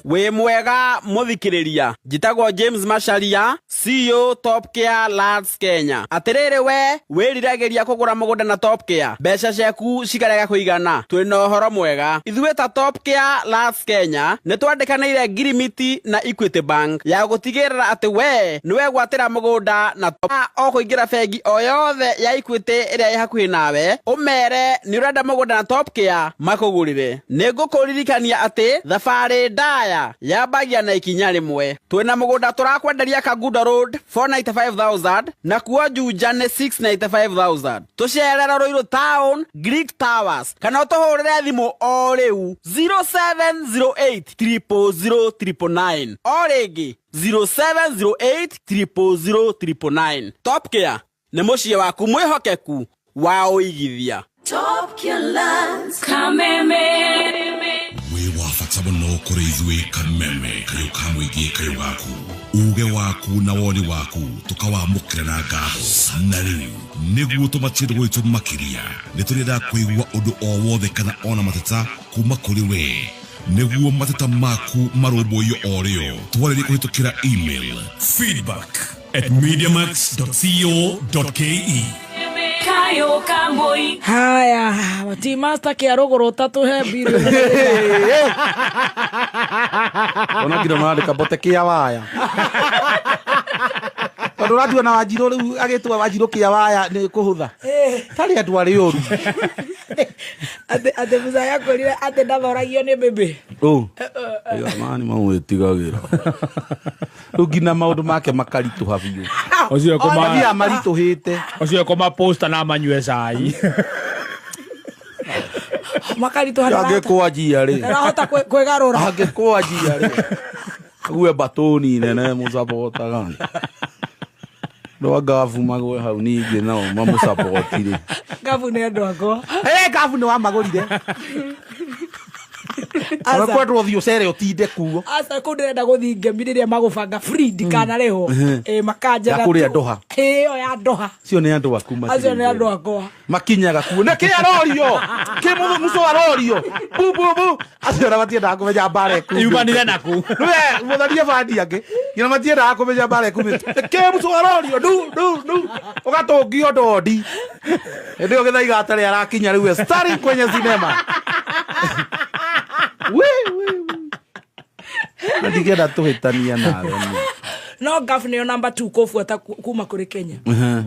Wĩ mwega mũthikĩrĩria, njĩtagwo James Macharia, CEO Top Care Lands Kenya. Atĩrĩrĩ, we wĩriragĩria kũgũra mũgũnda na Top Care, mbeca ciaku cikarega kũigana, twĩna ũhoro mwega. Ithuĩ ta Top Care Lands Kenya nĩ twandĩkanĩire ngirimiti na Equity Bank ya gũtigĩrĩra atĩ we nĩ wegwatĩra mũgũnda na Top o kũingĩra bengi o yothe ya Equity ĩrĩa ĩ hakuhĩ nawe, ũmere nĩ ũrenda mũgũnda na Top Care makũgũrĩre. Nĩ ngũkũririkania atĩ thabarĩ ndaya yambagia na ikinya rĩmwe. Twĩna mũgũnda tũrakwenderia Kangundo Road 495,000, na kuo Juja nĩ 695,000. Tũcerere Ruiru Town Greek Towers kana ũtũhũrĩre thimũ o rĩu 0708 000 999, o rĩngĩ 0708 000 999. Top Care nĩ mũciĩ waku mwĩhokeku wa ũigithia. Top Care Lands Kameme. Wĩ wa bata mũno kũrĩ ithuĩ Kameme, kayũ ka mũingĩ, kayũ gaku, uge waku na woni waku tũkawamũkĩra na ngatho. Na rĩu nĩguo tũmatie gwitũ makĩria, nĩ tũrenda kũigua ũndũ o wothe kana ona mateta kuma kũrĩ we, nĩguo mateta maku marũmbũiyo o rĩo. Twarĩrie kũhĩtũkĩra email feedback@mediamax.co.ke. Kayo Kamboi. Haya, ti master kĩa rũgũrũ tatũhe mbirũ. Ona ngira marandĩka mbote kĩa waya, tondũ ũratua na Wanjirũ rĩu agĩtua Wanjirũ kĩa waya nĩ kũhũtha tarĩ andũ arĩ ũru. Atĩ Musa akwĩrire atĩ ndathoragio nĩ bĩbĩ. Mani mamwĩtigagĩra rĩu nginya maũndũ make makaritũha biũ. Ũcio kũma Mathiaga maritũhĩte. Ũcio kũma posta na manyue cai. Makaritũha. Angĩkwanjia rĩ, ndarahota kwĩgarũra. Angĩkwanjia rĩ, ague mbatũni nene mũcabotaga ndwa ngabu magwe hau, ningĩ nao mamũcaboti rĩ. Ngabu nĩ andũ akwa. Ngabu nĩ wamagũrire. Aca. Kwendwo ũthiĩ ũcere ũtinde kuo. Aca, kũu ndĩrenda gũthiĩ ngemi rĩrĩa magũbanga free ndikanarĩhwo. Makanjĩra Ya kũrĩa Doha. Ĩyo ya Doha. Acio nĩ andũ aku. Acio nĩ andũ akwa. Makinyaga kuo nĩ kĩ arorio kĩ mũthũ arorio bu bu bu, acio ona matiendaga kũmenya mbara ĩkumĩte. Yumanire naku. Nĩwe mũtharie bandi angĩ nginya matiendaga kũmenya mbara ĩkumĩte. Kĩ mũthũ arorio ndu ndu ndu ũgatũngio ndondi hĩndĩ ĩyo gĩthaiga atarĩ arakinya rĩu e starring kwenye sinema. We we we ndigenda tũhĩtania nawe. No Gaf nĩyo number 2 kũbuata kuma kũrĩ Kenya.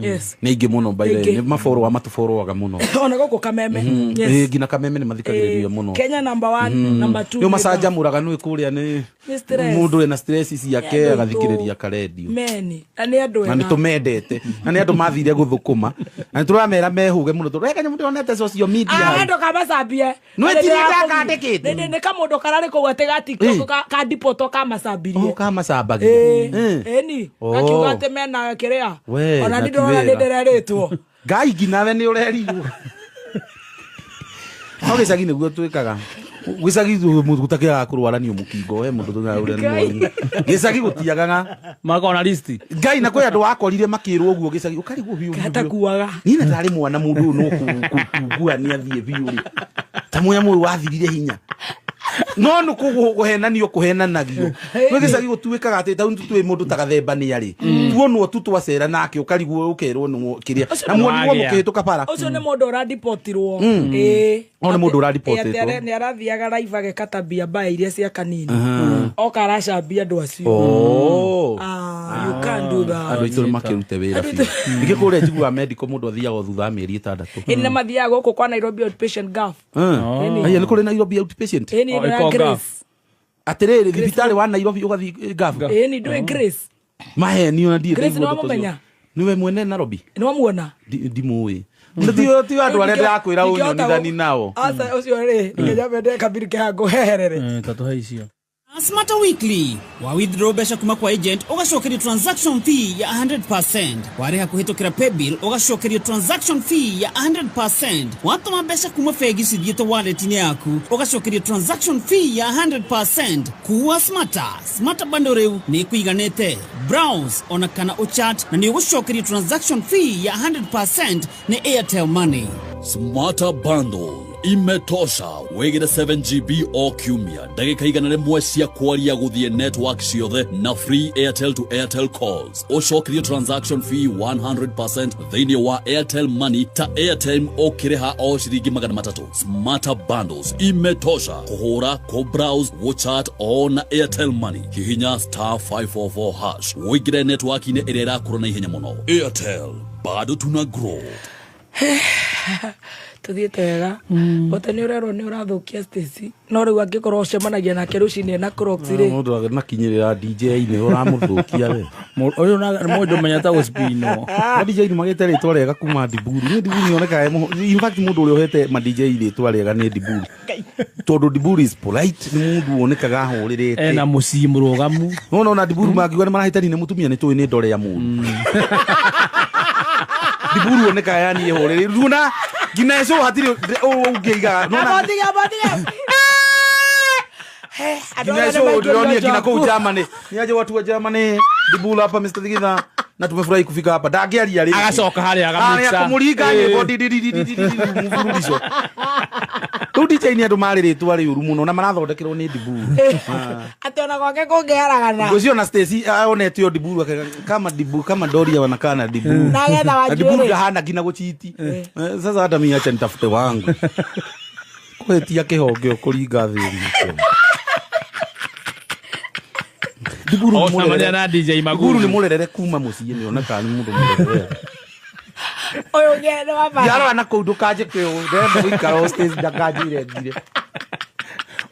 Yes. Nĩ aingĩ mũno by the way. Aingĩ. Nĩ maborowa matũborowaga mũno. Ona gũkũ Kameme. Yes. Nginya Kameme nĩ mathikagĩrĩria mũno. Kenya number 1, number 2. Nĩ macanjamũraga nĩ kũrĩa nĩ Nĩ stress. mũndũ ena stress ciake Nĩ andũ agathikĩrĩria karendio. Meni. Na nĩ andũ Na nĩ ega. tũmendete na nĩ andũ mathire gũthũkũma na nĩ tũramera mehũge mũno tondũ kanyamũ ndĩronete social media Ah, hau. andũ kamacambie. Nĩ tirĩ ndakandĩkĩte. Nĩ kamũndũ kararĩ kũu atĩ ga TikTok ka dipotwo kamacambirie. Oh, kamacambagia. Ĩni. Gakiuga atĩ mena kĩrĩa. We, Ona na nĩ ti ndĩrona nĩ wega. ndĩrerĩtwo. Ngai nginya nĩ ũrerirwo. No gĩcagi nĩguo twĩkaga. Gĩcagi gũtakĩaga kũrwara nĩ mũkingo he mũndũ tũnyaga ũrĩa nĩ mwarimũ. Gĩcagi gũtiagaga. Makona listi. Ngai na kwĩ andũ wakorire makĩrwo ũguo gĩcagi ũkarigwo biũ biũ. Gatakuaga. Niĩ na ndarĩ mwana mũndũ ũyũ no kungua nĩ athiĩ biũ rĩ. Ta mũnyamũ ũyũ wathirire hinya. No nĩ kũhenanio kũhenanagio. Nĩ gĩcagi gũtuĩkaga atĩ ta twĩ mũndũ ta gathemba nĩ arĩ. Tuonwo tu twacera nake ũkarigwo ũkerwo nĩ kĩrĩa. Na muonirwo mũkĩhĩtũka bara. Ũcio nĩ mũndũ ũradipotirwo. Ĩĩ. O nĩ mũndũ ũradipotirwo. Atĩ nĩ arathiaga live agekata mbia mbaya iria cia kanini. Oka aracambia andũ acio. Ah, you can't do that. Andũ aitũ nĩ makĩrute wĩra biũ. Ningĩ kũrĩa njiguaga medical mũndũ athiaga o thutha wa mĩeri 6. Ĩni nĩ mathiaga gũkũ kwa Nairobi outpatient Gulf. Aya nĩ kũrĩ Nairobi outpatient. Ĩni ĩno ya Grace. Atĩrĩrĩ, thibitarĩ wa Nairobi ũgathiĩ Gulf. Ĩni ndũĩ Grace. Maheni ona ndirĩ Grace nĩ ndaigua ndeto wamũmenya? icio. Nĩwe mwene Nairobi? Nĩ wamuona? Ndimũĩ. Ti andũ arĩa ndĩrakwĩra ũnyonithani nao. Aca ũcio rĩ, nginya mende kabiri kĩhango heherere. Tatũhe icio. Smarter Weekly wa withdraw mbeca kuma kwa agent ugacokerio transaction fee ya 100%, warĩha kũhĩtũkĩra paybill ugacokerio transaction fee ya 100%, watũma mbeca kuma bengi cithiĩte wallet-inĩ yaku ugacokerio transaction fee ya 100%. Kuwa smarter, smarter bundle rĩu nĩ ĩkũiganĩte. Browse ona kana ũchat na nĩ ũgũcokerio transaction fee ya 100% nĩ Airtel Money. Smarter Bundle imetosha. Wigire 7 GB o kiumia, ndagĩka 100 cia kwaria gũthiĩ network ciothe na free Airtel to Airtel calls. Ũcokerio transaction fee 100% thĩinĩ wa Airtel Money ta airtime ũkĩrĩha o ciringi 300. Smarter Bundles imetosha kũhũra, kũbrowse, gũchat o na Airtel Money. Hihinya *544# ũingĩre network-inĩ ĩrĩa ĩrakũra na ihenya mũno. Airtel, bado tuna grow. Tuthiĩte wega bote. Nĩ ũrerwo nĩ ũrathũkia Stacy, no rĩu angĩkorwo ũcemanagia nake rũcinĩ na Crocs rĩ? Mũndũ nakinyĩrĩra DJ-inĩ ũramũthũkia we. Ũyũ mũndũ menyete gũspinwo. Ma DJ nĩ magĩte rĩtwa rĩega kuma Diburu. Nĩ Diburu nĩonekaga in fact mũndũ ũrĩa ũhete ma DJ rĩtwa rĩega nĩ Diburu, tondũ Diburu is polite, nĩ mũndũ wonekaga ahũrĩrĩte. Ena mũciĩ mũrũgamu. No na Diburu mangiuga nĩ marahĩtania na mũtumia, nĩ tũĩ nĩ ndore ya mũndũ. Diburu wonekaga yani ĩhũrĩrĩru runa nginya ĩcũ hatirĩ ũngĩigaga. Nona Botiga, botiga. Andũ nginya aya nĩ ĩcũ maikĩrio ndĩronire nginya kũu njoku. Germany ni aje watu wa Germany. Diburu hapa, Mr. Thigitha, na tumefurahi kufika hapa. Ndangĩaria rĩngĩ. Agacoka harĩa agamĩxa. Harĩa kũmũringa nyĩmbo di di di di di di di mũbururisho. Rĩu DJ nĩ andũ marĩ rĩtwa rĩũru mũno na marathondekerwo nĩ Diburu. Atĩ ona gwake kũngĩaragana. Ngũcio na Stacy onete o Diburu akauga, kama Dibu, kama Doria wanakaa na Diburu. Na getha Na Diburu wanjuĩrĩ. ndahana nginya gũchiti. Sasa hata mimi acha nitafute wangu kũhĩtia kĩhonge ũkũringa thĩ. Diburu nĩ Ocemania mũrerere. na DJ Diburu nĩ Maguzu. mũrerere kuma mũciĩ, nĩ onekaga nĩ mũndũ mũrerere. Ũyũ ũngĩ nĩ wa bata. Yarora na kũu ndũkanjĩke ũũ, ndĩrenda gũikara o Stacy ndakanjĩre ngire.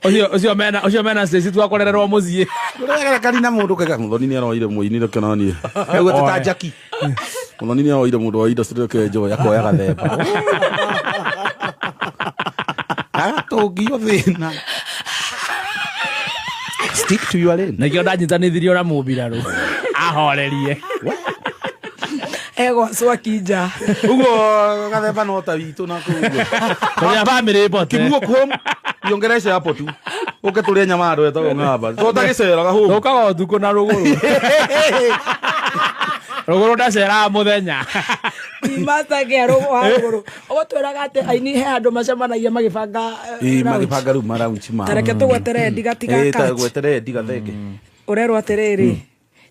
Ũcio mena Stacy twakorererwo mũciĩ. Ndũregerekani na mũndũ kega. Mũthoni nĩ aroire mũini, reke nanie kaigua ta Oe. Jackie. Mũthoni nĩ aroire mũndũ wa industry, reke njoe akoya gathemba agatũngio thĩna. Stick to your lane. Nĩkĩo ndanyitanithirio na mũmbirarũ ahorerie. Egwa cwakinja. Ũguo gathemba no ta witũ na kũu ũguo. Tũrĩa bamĩrĩ bote. Kimuo home iongereshe hapo tu ũke tũrĩe nyama andũ etagwo ng'amba tũtagĩceraga home. Tũkaga ũtukũ na rũgũrũ rũgũrũ ndaceraga mũthenya. Master kĩarũ wa rũgũrũ ũgũtwĩraga atĩ aini he andũ macemanagia magĩbanga Ĩ, lounge. magĩbanga rĩu maraunchi mao. Ta reke tũgwetere ndiga Ĩ, ta catch. gwetere ndigathenge. Ũrerwo atĩrĩrĩ,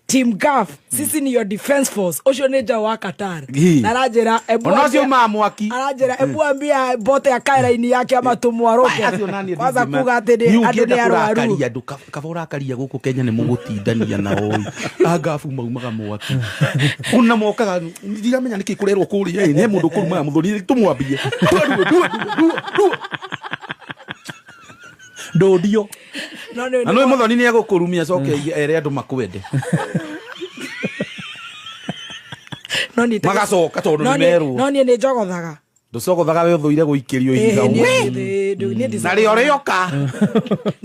Team Gaf, sisi ni your defense force. Ũcio nĩ Njaũ wa Qatar. Ĩ. Na aranjĩra ebu Ona ũcio umaga mwaki. Aranjĩra ebu ambia bote akae raini yake ama tũmwarũke. Acio nani Kwanza kuga atĩ andũ ũngĩenda nĩ arwaru. kũrakaria andũ, kaba ũrakaria gũkũ Kenya nĩ mũgũtindania nao. Angabu maumaga mwaki ona mokaga ndiramenya nĩkĩ kũrerwo kũrĩa. Ĩ, nĩ mũndũ kũrumaga mũthoni tũmwambie. Rua, rua, rua, rua, rua. Ndũndio. No nĩ Na nĩ mũthoni nĩ egũkũrumia acoke ere andũ makwende. No niĩ Magacoka tondũ no nĩ niĩ merwo. No niĩ nĩ njogothaga. Ndũcogothaga we, ũthũire gũikĩrio ihiga. Ĩĩ, We. niĩ Na rĩo rĩoka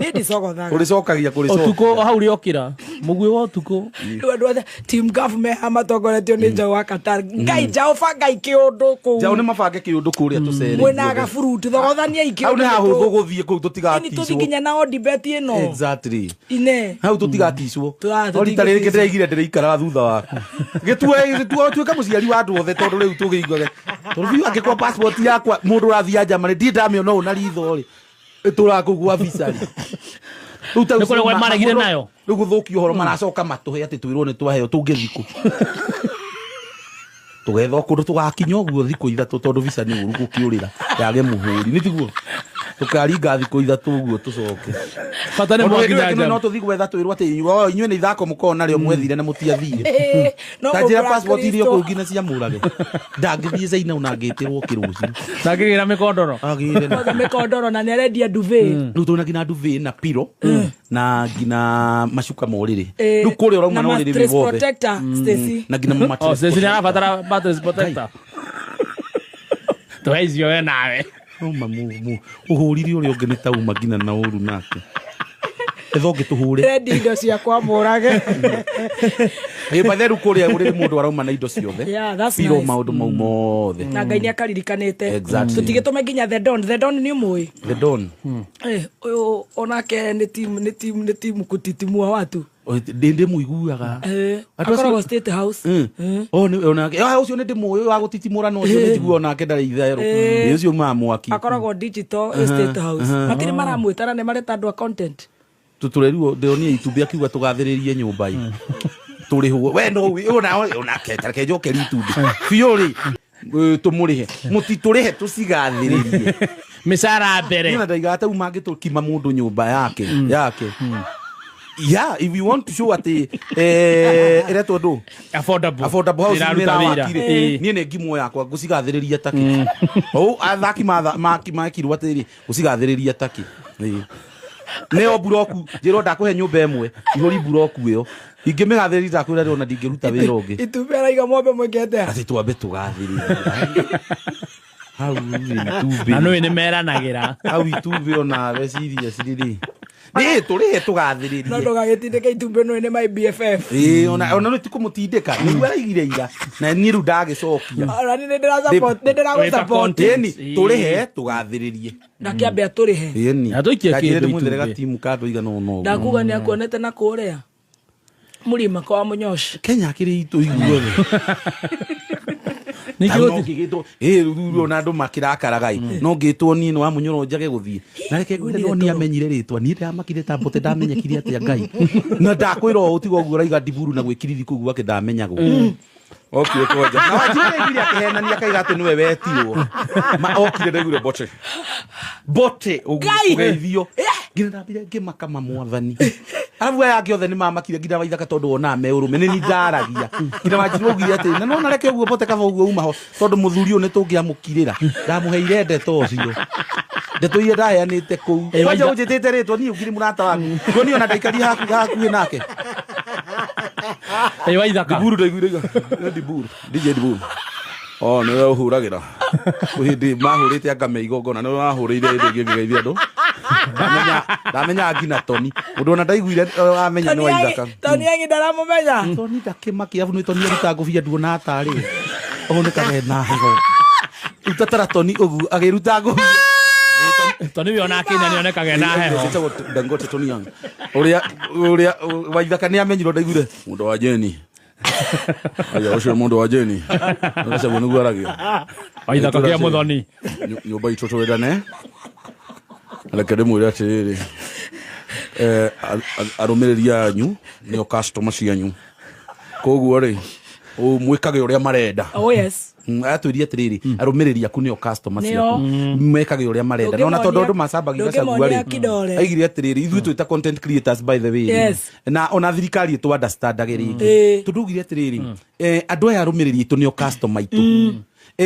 niĩ ndicogothaga. Ũrĩcokagia kũrĩcokia. Ũtukũ hau rĩokĩra mũguĩ wa ũtukũ. Rĩu andũ othe Team Gaf meha matongoretio nĩ Njaũ wa Qatar. Ngai Njaũ, bangai kĩũndũ kũu. Njaũ nĩ mabange kĩũndũ kũrĩa tũcere. Mwĩna gaburuti, thogothaniai Hau kĩũndũ. nĩ hahũthũ gũthiĩ kũu Ini tũthi tũtigaticwo. nginya na odibet ĩno. Exactly. Ine. Hau tũtigaticwo. No rita rĩrĩ Tũtingĩticwo. ndĩraigire ndĩraikaraga thutha waku gĩtue gĩtue tuĩka mũciari wa andũ othe, tondũ rĩu tũgĩiguage tondũ biũ angĩkorwo passport yakwa mũndũ ũrathiĩ Germany ndirĩ ndamĩona ũũ na ritho rĩ, ĩtũraga kũu gwa visa rĩ. Rĩu ta Nĩ kũrĩa ũcio maregire nayo? Rĩu gũthũkia ũhoro maracoka matũhe atĩ twĩrwo nĩ twaheo tũngĩthiĩ kũ tũgetha kũndũ tũgakinya ũguo thikũ 3, tondũ visa nĩ ũru gũkĩũrĩra yage mũhũri nĩ tiguo tũkaringa thikũ 3 ũguo tũcoke. Bata nĩ Tondũ mwakinya hĩndĩ ĩyo Germany. no tũthiĩ gwetha twĩrwo atĩ inyuĩ nĩ ithako mũkoragwo narĩo mwethire na mũtiathire. No Ta njĩra mũbra passport iria Kristo. kũu nginya ciamũrage ndangĩthiĩ China ona angĩtĩrwo kĩrũcio. Ndangĩgĩra mĩkondoro. Agĩre Kwanza mĩkondoro na nĩarendia duvet. Rĩu twĩna nginya duvet na pillow na nginya macuka ma ũrĩrĩ. Ĩ, Rĩu kũrĩa ũrauma na na ũrĩrĩ wĩ mattress wothe. protector, Stacy. Na nginya mattress. Oh, Stacy nĩarabatara mattress protector. Tũhe icio we nawe. Uma ũhũrire ũrĩa ũngĩ nĩ tauma nginya na ũru nake. Etha ũngĩ tũhũre. Rendi indo ciakwa mũrage. Ĩ batheru kũrĩa gũrĩ mũndũ arauma na indo ciothe. Yeah, that's Biro nice. maũndũ mau mothe. Na Ngai nĩ akaririkanĩte. Exactly. Tũtigĩtũme nginya The Don. The Don nĩ ũmũĩ? The Don. Eh, ũyũ onake nĩ team nĩ team nĩ team kutitimua watu. Ndĩ ndĩmũiguaga. Eh, Andũ acio- akoragwo State House. Oh, nĩ onake. Ah, ũcio nĩ ndĩmũĩ wa gũtitimũra no ũcio nĩ njiguaga onake ndarĩ itherũ. Ĩ, ũcio umaga mwaki. Akoragwo digital State House. Matirĩ maramwĩtara nĩ mareta andũ a content. Tũtũrerirwo ndĩronire itumbĩ akiuga tũgathĩrĩrie nyũmba ĩ. Tũrĩhwo. We no ona onake tareke njokerie itumbĩ. Biũ rĩ tũmũrĩhe. Mũtitũrĩhe tũcigathĩrĩrie. Mĩcara mbere. Niĩ ona ndaigaga ta mangĩtũkima mũndũ nyũmba yake yake. Yeah, if you want to show atĩ ĩretwo ndũ affordable affordable house Ĩraruta wĩra. nĩrawakire Ĩ. niĩ nĩ ngimwo yakwa ngũcigathĩrĩria taki ou athaki makirwo atĩrĩ ngũcigathĩrĩria taki Ĩ. nĩyo mburoku njĩrwo ndakũhe nyũmba ĩmwe ihũri mburoku ĩyo ingĩmĩgathĩrĩria ndakwĩra rĩ ona ndingĩruta wĩra ũngĩ Itumbĩ araiga mwambe mwĩke atĩa? atĩ twambe tũgathĩrĩrie hau rĩ itumbĩ Na nũĩ nĩ meranagĩra. hau itumbĩ onawe serious rĩ nĩ tũrĩhe tũgathĩrĩrie No ndũgagĩtindĩke itumbĩ nũĩ nĩ my BFF. Ĩĩ, ona ona nĩ ti kũmũtindĩka nĩguo araigire ira na niĩ rĩu ndagĩcokia Ona niĩ nĩ ndĩragũ-support. Ĩni, tũrĩhe tũgathĩrĩrie Na kĩambe atũrĩhe. ĩni Na tũikie Ndanjĩrire kĩndũ ndĩmwethere itumbĩ. gatimu ka andũ aigana ũna ũguo. Ndakuga nĩ akuonete na kũrĩa mũrima kwa mũnyoci. Kenya akĩrĩ itũ iguothe Ningĩ rĩu ona andũ makĩrakaraga ĩ no ngĩtwo niĩ nĩ wa mũnyoro njage gũthiĩ na reke ngwĩre no niĩ amenyire rĩtwa niĩ ndamakire ta mbote ndamenyekire atĩa ngai na ndakwĩra ũũ tiga ũguo ũraiga ndiburu na gwĩkiriri kũu gwake ndamenyagwo okire kwanja na wanjirĩ aigire akĩhenania akaiga atĩ nĩwe wetirwo ma okire ndaiguire bote bote ũguo Ngai! kũgeithio nginya ndambire ngĩmaka mwathani arabu aya angĩ othe nĩ mamakire nginya waithaka tondũ wonaga me ũrũme nĩ ni ndaragia nginya wanjirũ augire atĩ na nona reke ũguo bote kaba ũguo uma ho tondũ mũthuri ũyũ nĩ tũngĩamũkirĩra ndamũheire ndeto ũcio ndeto iria ndaheanĩte kũu Ĩ, kwanja Waitha- ũnjĩtĩte rĩtwa niĩ ũngiri mũrata waku kuo niĩ ona ndaikaria hakuhĩ nake Ĩ waithaka. Ndiburu ndaiguire iga Ndiburu DJ Ndiburu Oh, nĩwe ũhũragĩra hĩndĩ mahũrĩte anga me igongona nĩwe wahũrĩire hĩndĩ ĩngĩ ngĩgeithia andũ ndamenya nginya Toni mũndũ ona ndaiguire amenya nĩ waithaka Toni Angi ndaramũmenya. Toni ndakĩmakia arabu nĩ Toni aruta ngũbia nduona tarĩ ũguo nĩ kagena heho ruta tara Toni ũguo agĩruta ngũbia Toni we onake nĩ onekaga na heho. Ĩtagwo Dangote Toni Young ũrĩa ũrĩa waithaka nĩ amenyirwo ndaiguire mũndũ wa Jeni aya ũcio nĩ mũndũ wa Jeni ũgacaguo nĩguo aragia Waithaka kĩa mũthoni. Nyũmba itũ twendane reke ndĩmwĩre atĩrĩrĩ arũmĩrĩri anyu nĩo customer cianyu koguo rĩ mwĩkage ũrĩa marenda. Oh yes. Atwĩrie atĩrĩrĩ arũmĩrĩri aku nĩo customer Nĩo. ciaku mekage ũrĩa marenda na ona tondũ andũ macambagia gacagua Ndũngĩmonia rĩ kidole. aigire atĩrĩrĩ ithuĩ twĩta content creators by the way Yes. na ona thirikari ĩtũ understandage rĩngĩ Ĩĩ. tondũ augire atĩrĩrĩ andũ aya arũmĩrĩri aitũ nĩo customer aitũ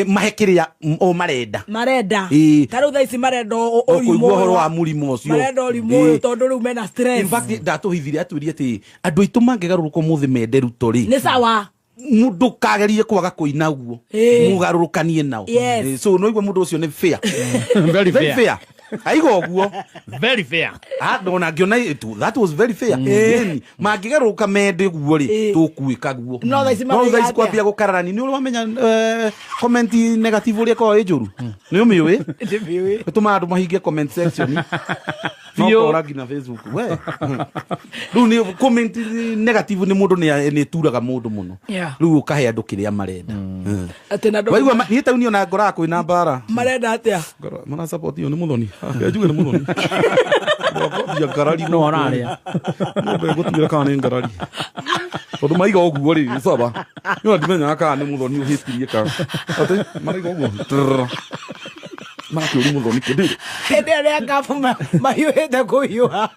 mahe kĩrĩa o marenda Marenda. Ĩĩ. Ta rĩu thaa ici marenda O ũrimũ kũigua ũhoro ũyũ. wa mũrimũ ũcio Marenda ũrimũ Ĩĩ. ũyũ tondũ rĩu mena stress. In fact ndatũhithire atwĩrie atĩ andũ aitũ mangĩgarũrũka ũmũthĩ mende Ruto rĩ Nĩ sawa. mũndũ kagerie kwaga kũina ũguo Ĩĩ. mũgarũrũkanie nao Yes. Ĩĩ, so no igua mũndũ ũcio nĩ fair Very Very fair. fair aiga ũguo Very fair. Ah, ona ngĩona that was very fair Ĩni, mangĩgarũrũka mende guo rĩ tũkuĩka guo No thaa ici no thaa maraiga ici kwambia gũkararani nĩ ũrĩ wamenya comment negative ũrĩa ĩkoragwo ĩ njũru nĩ ũmĩũĩ Ndĩmĩũĩ. ĩtũmaga andũ mahinge comment section no Biũ. kora nginya Facebook we rĩu nĩ comment negative nĩ mũndũ nĩ ĩturaga mũndũ mũno Yeah. rĩu ũkahe andũ kĩrĩa marenda Atĩ na andũ waigua niĩ tauni ona ngoraga kwĩna mbara marenda atĩa? Mara support iyo nĩ mũthoni njuge nĩ mũthoni Wakwambia ngarari No ũrarĩa. Nyũmba ĩgũtuĩra kana nĩ ngarari tondũ maiga ũguo rĩ nĩ sawa niĩ ona ndimenyaga kana nĩ mũthoni ũhĩtirie kana atĩ maraiga ũguo Trrrr. Marakĩũria mũthoni kĩndĩ Hĩndĩ ĩrĩa ngabu mahiũhĩte kũhiũha.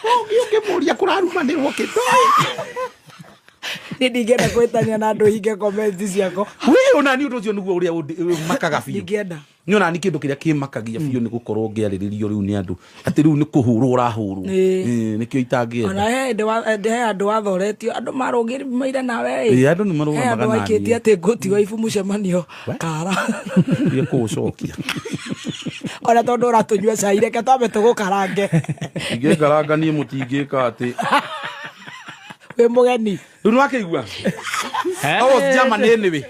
Ũngĩ ũngĩmũria kũrarumanĩrwo kĩndũ Nĩ ndingĩenda kwĩtania na andũ hinge comment ciakwa. We ona ni ũndũ ũcio nĩguo ũrĩa ũmakaga biũ. Ndingĩenda. Nĩ ona ni kĩndũ kĩrĩa kĩmakagia biũ nĩ gũkorwo ngĩarĩrĩrio rĩu nĩ andũ atĩ rĩu nĩ kũhũrwo ũrahũrwo. Ĩĩ. Ĩĩ, nĩkĩo itangĩenda. Ona he hĩndĩ he andũ wathoretio andũ marũgĩrĩire nawe. Ĩĩ, andũ nĩ He marũgamaga andũ na aikĩtie niĩ. atĩ ngũtigwo ibu mũcemanio kara. Nĩ kũũcokia. Ona tondũ ũratũnyua cai reke twambe tũgũkarange. Ingĩngaranga niĩ mũtingĩka atĩ. Wĩ mũgeni. Rĩu nĩwakĩigua? I was German anyway.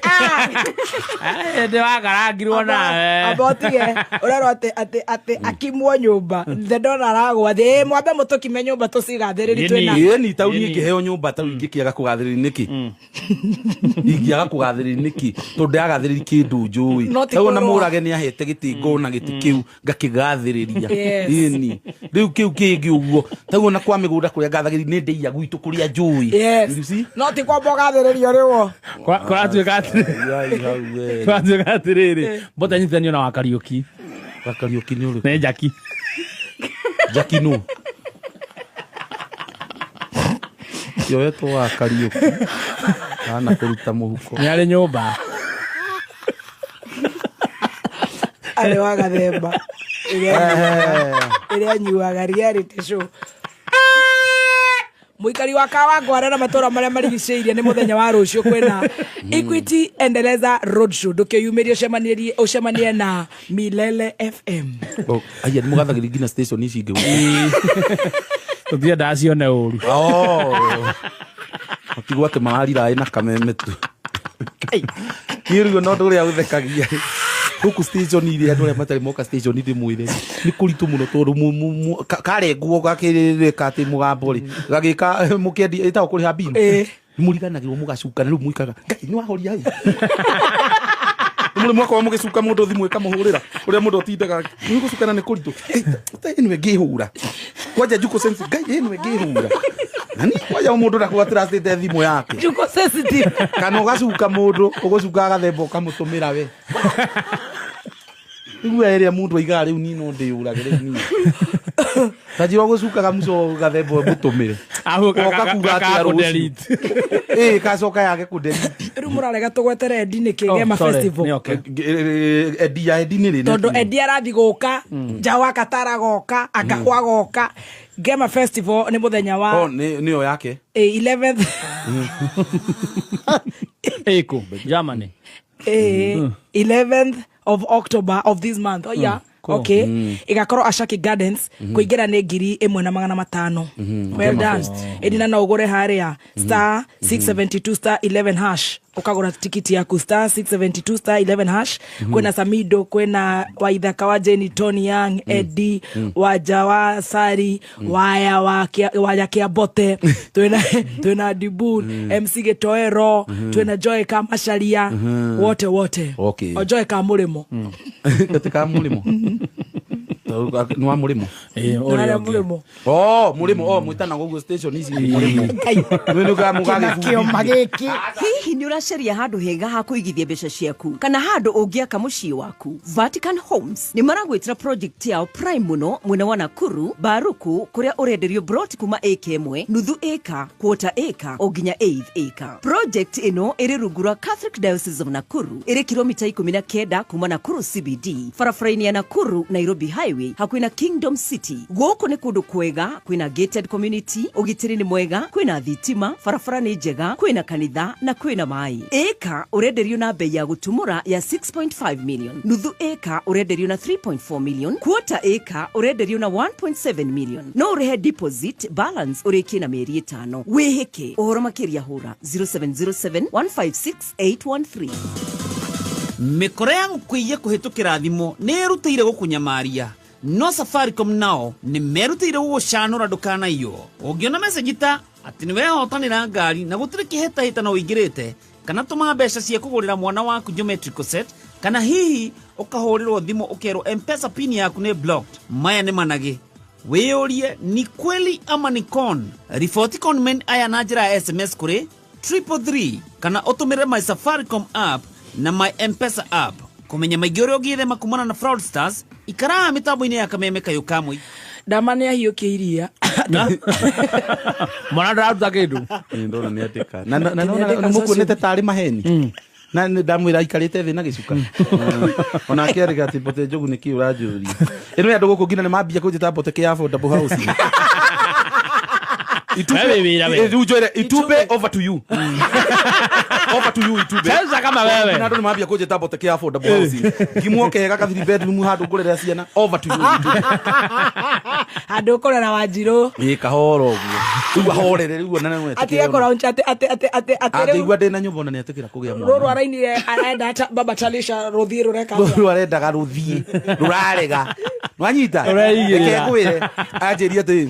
Ndĩ wakarangirwo nawe. Amba ũtige ũrerwo atĩ atĩ atĩ akimwo nyũmba the ndona aragwa thĩ. Ĩ, mwambe mũtũkime nyũmba tũcigathĩrĩri twĩna. Ĩni tau niĩ ngĩheo nyũmba tau ingĩkĩaga kũgathĩrĩria nĩkĩ? Ingĩaga kũgathĩrĩria nĩkĩ? Tondũ ndĩragathĩrĩria kĩndũ njũĩ. No ti Tau ona kũrũa. Mũrage nĩahete gĩtĩ ngona gĩtĩ kĩu ngakĩgathĩrĩria. Yes. Ĩni. Rĩu kĩu kĩngĩ ũguo. Tau ona kwa mĩgũnda kũrĩa ngathagĩrĩria nĩ ndĩia gwitũ kũrĩa njũĩ. Yes. You see? No ti kwamba ũgathĩrĩrio rĩwo. Kũratuĩka atĩrĩrĩ. Kũratuĩka atĩrĩrĩ. Mbota nyitithanio na Wakariũki. Wakariũki nĩ ũrĩkũ? Nĩ Jaki. Jaki nũ? Yoetwo Wakariũki. Kana kũruta mũhuko. Nĩ arĩ nyũmba. Arĩ wa gathemba. Ĩrĩa anyuaga reality show. Mũikari wa Kawangware na matũra marĩa marigicĩirie nĩ mũthenya wa rũciũ kwĩna Equity Endeleza Roadshow. Ndũkĩyumĩrie ũcemanie na Milele FM. Oh, aya nĩ mũgathagĩrĩria nginya station ici ingĩ gũkũ. Tũtiendaga cione ũru. Oh. Matigwo atĩ marariraĩ na kameme tu. Niĩ rĩu ona ũndũ ũrĩa ũthekagia gũkũ station iria andũ arĩa matarĩ moka station ndĩmwĩre nĩ kũritũ mũno tondũ karengwo gakĩrĩka atĩ mũgambo rĩ gagĩka mũkĩendia ĩtagwo kũrĩha bill. Ĩĩ. Nĩ mũriganagĩrwo mũgacukana rĩu mũikaga Ngai nĩ wahoria ĩ. Nĩ mũrĩ mwakorwo mũgĩcuka mũndũ thimũ ĩkamũhũrĩra ũrĩa mũndũ atindaga nĩ gũcukana nĩ kũritũ. Ngai anyway ngĩhũra kwanja Juko sense Ngai anyway ngĩhũra nani kwanja mũndũ ndakorwo atrustĩte thimũ yake. Juko sensitive. Kana ũgacuka mũndũ ũgũcuka gathemba ũkamũtũmĩra we. Rĩu ĩrĩa mũndũ aigaga rĩu niĩ no ndĩyũrage rĩu niĩ. Ta njĩra ũgũcukaga mũco gathemba ũmũtũmĩre. Ũgoka kuga atĩa rũciũ. Ĩĩ kacoka yage kũdelete. Rĩu mũrarega tũgwetere Eddie nĩkĩ Gema Festival. Eddie ya Eddie nĩ rĩ? Tondũ Eddie arathi gũka, Njaũ wa Katara goka, Akahwa goka. Gema Festival nĩ mũthenya wa Oh, nĩyo yake. 11th Ĩkũ Germany. 11th of October of this month. Oh yeah. Cool. Okay. Igakorwo Ashaki Gardens kũingĩra nĩ 1,500. Well Gema done. Fest. Ĩndĩ na no ũgũre harĩa star 672 star 11 hash ũkagũra tikiti yaku star 672 star 11 hash. Kwĩna Samido, kwĩna Waithaka wa Jenny Tony Young, Eddie Waja wa Sari, Waya wa Waya Kĩambote, twĩna Dibun, MC Gĩtoero, twĩna Joy Kamacharia, wote wote. Okay. O Joy Kamũrĩmo. Gati ka mũrĩmo. Nĩ wa mũrĩmo. Ĩĩ, Nĩ ũrĩa harĩa ũngĩ. mũrĩmo. Oh, mũrĩmo, oh, mwĩtanaga ũguo station ici mũrĩmo. Nĩ nĩ Kĩoma gĩkĩ. Hihi nĩ ũracaria handũ hega ha kũigithia mbeca ciaku kana handũ ũngĩaka mũciĩ waku? Vatican Homes nĩ maragwĩtĩra project yao prime mũno mwena wa Nakuru Baruku, kũrĩa ũrenderio broti kuma ĩka ĩmwe, nuthu ĩka, quarter ĩka o nginya eighth ĩka. Project ĩno ĩrĩ rungu rwa Catholic Diocese of Nakuru, ĩrĩ kilomita 19 kuma Nakuru CBD, barabara-inĩ ya Nakuru Nairobi Highway, hakuhĩ na Kingdom City. Gũkũ nĩ kũndũ kwega, kwĩna gated community, ũgitĩri nĩ mwega, kwĩna thitima, barabara nĩ njega, kwĩna kanitha na kwĩna maĩ. Ĩka ũrenderio na bei ya gũtumũra ya 6.5 million, nuthu ĩka ũrenderio na 3.4 million, quarter ĩka ũrenderio na 1.7 million. No ũrĩhe deposit balance ũrĩkie na mĩeri 5. Wĩhĩke ũhoro makĩria hũra 0707 156 813. Mĩkora ya gũkũiya kũhĩtũkĩra thimũ nĩ ĩrutĩire gũkũnyamaria, no Safaricom nao nĩ merutĩire gũgũcanũra ndũkanaiywo. Ũngĩona message ta atĩ nĩ wehotanĩra ngari na gũtirĩ kĩhĩtahĩtano ũingĩrĩte, kana tũma mbeca cia kũgũrĩra mwana waku geometrical set, kana hihi ũkahũrĩrwo thimũ ũkerwo M-Pesa pin yaku nĩ blocked, maya nĩ managĩ. Wĩyũrie ni kweli ama ni con. Riboti conmen aya na njĩra ya SMS kũrĩ 333 kana ũtũmĩre my Safaricom app na my M-Pesa app. Kũmenya maingĩ ũrĩa ũngĩthema kumana na fraudsters, ikaraga mĩtambo-inĩ ya Kameme Kayũ ka Mũingĩ. Ndama nĩ ahiũkia iria. Mwana ndararuta kĩndũ. Ndona nĩ andĩka na na na Nĩandĩka mũkuonete tarĩ maheni na nĩ ndamwĩra aikarĩte thĩ na gĩcuka onake arĩga atĩ Mbote Njogu nĩkĩ ũranjũria ĩno ya andũ gũkũ nginya nĩ mambia kũnjĩta Mbote kĩ affordable house. Wewe wĩra we. Rĩu njwĩre Itube, over to you, over to you Itube. Cheza kama wewe. Na andũ nĩ mambia kũnjĩta Mbote kĩ affordable house ngimwo kega ka 3 bedroom handũ ngũrera ciana. Over to you Itube. Handũ ũkũrera Wanjirũ. Ĩ kahoro ũguo rĩu ahorere rĩu ona nĩ Atĩ akora atĩ atĩ atĩ atĩ atĩ rĩu angĩigua ndĩ na nyũmba ona nĩ etĩkĩra kũgĩa mwana. Rũrũ arainire arenda baba Talisha rũthiĩ rũreka atĩa? Rũrũ arendaga rũthiĩ rũrarega nwanyita. Rũreigĩrĩra. Reke ngwĩre anjĩrie atĩ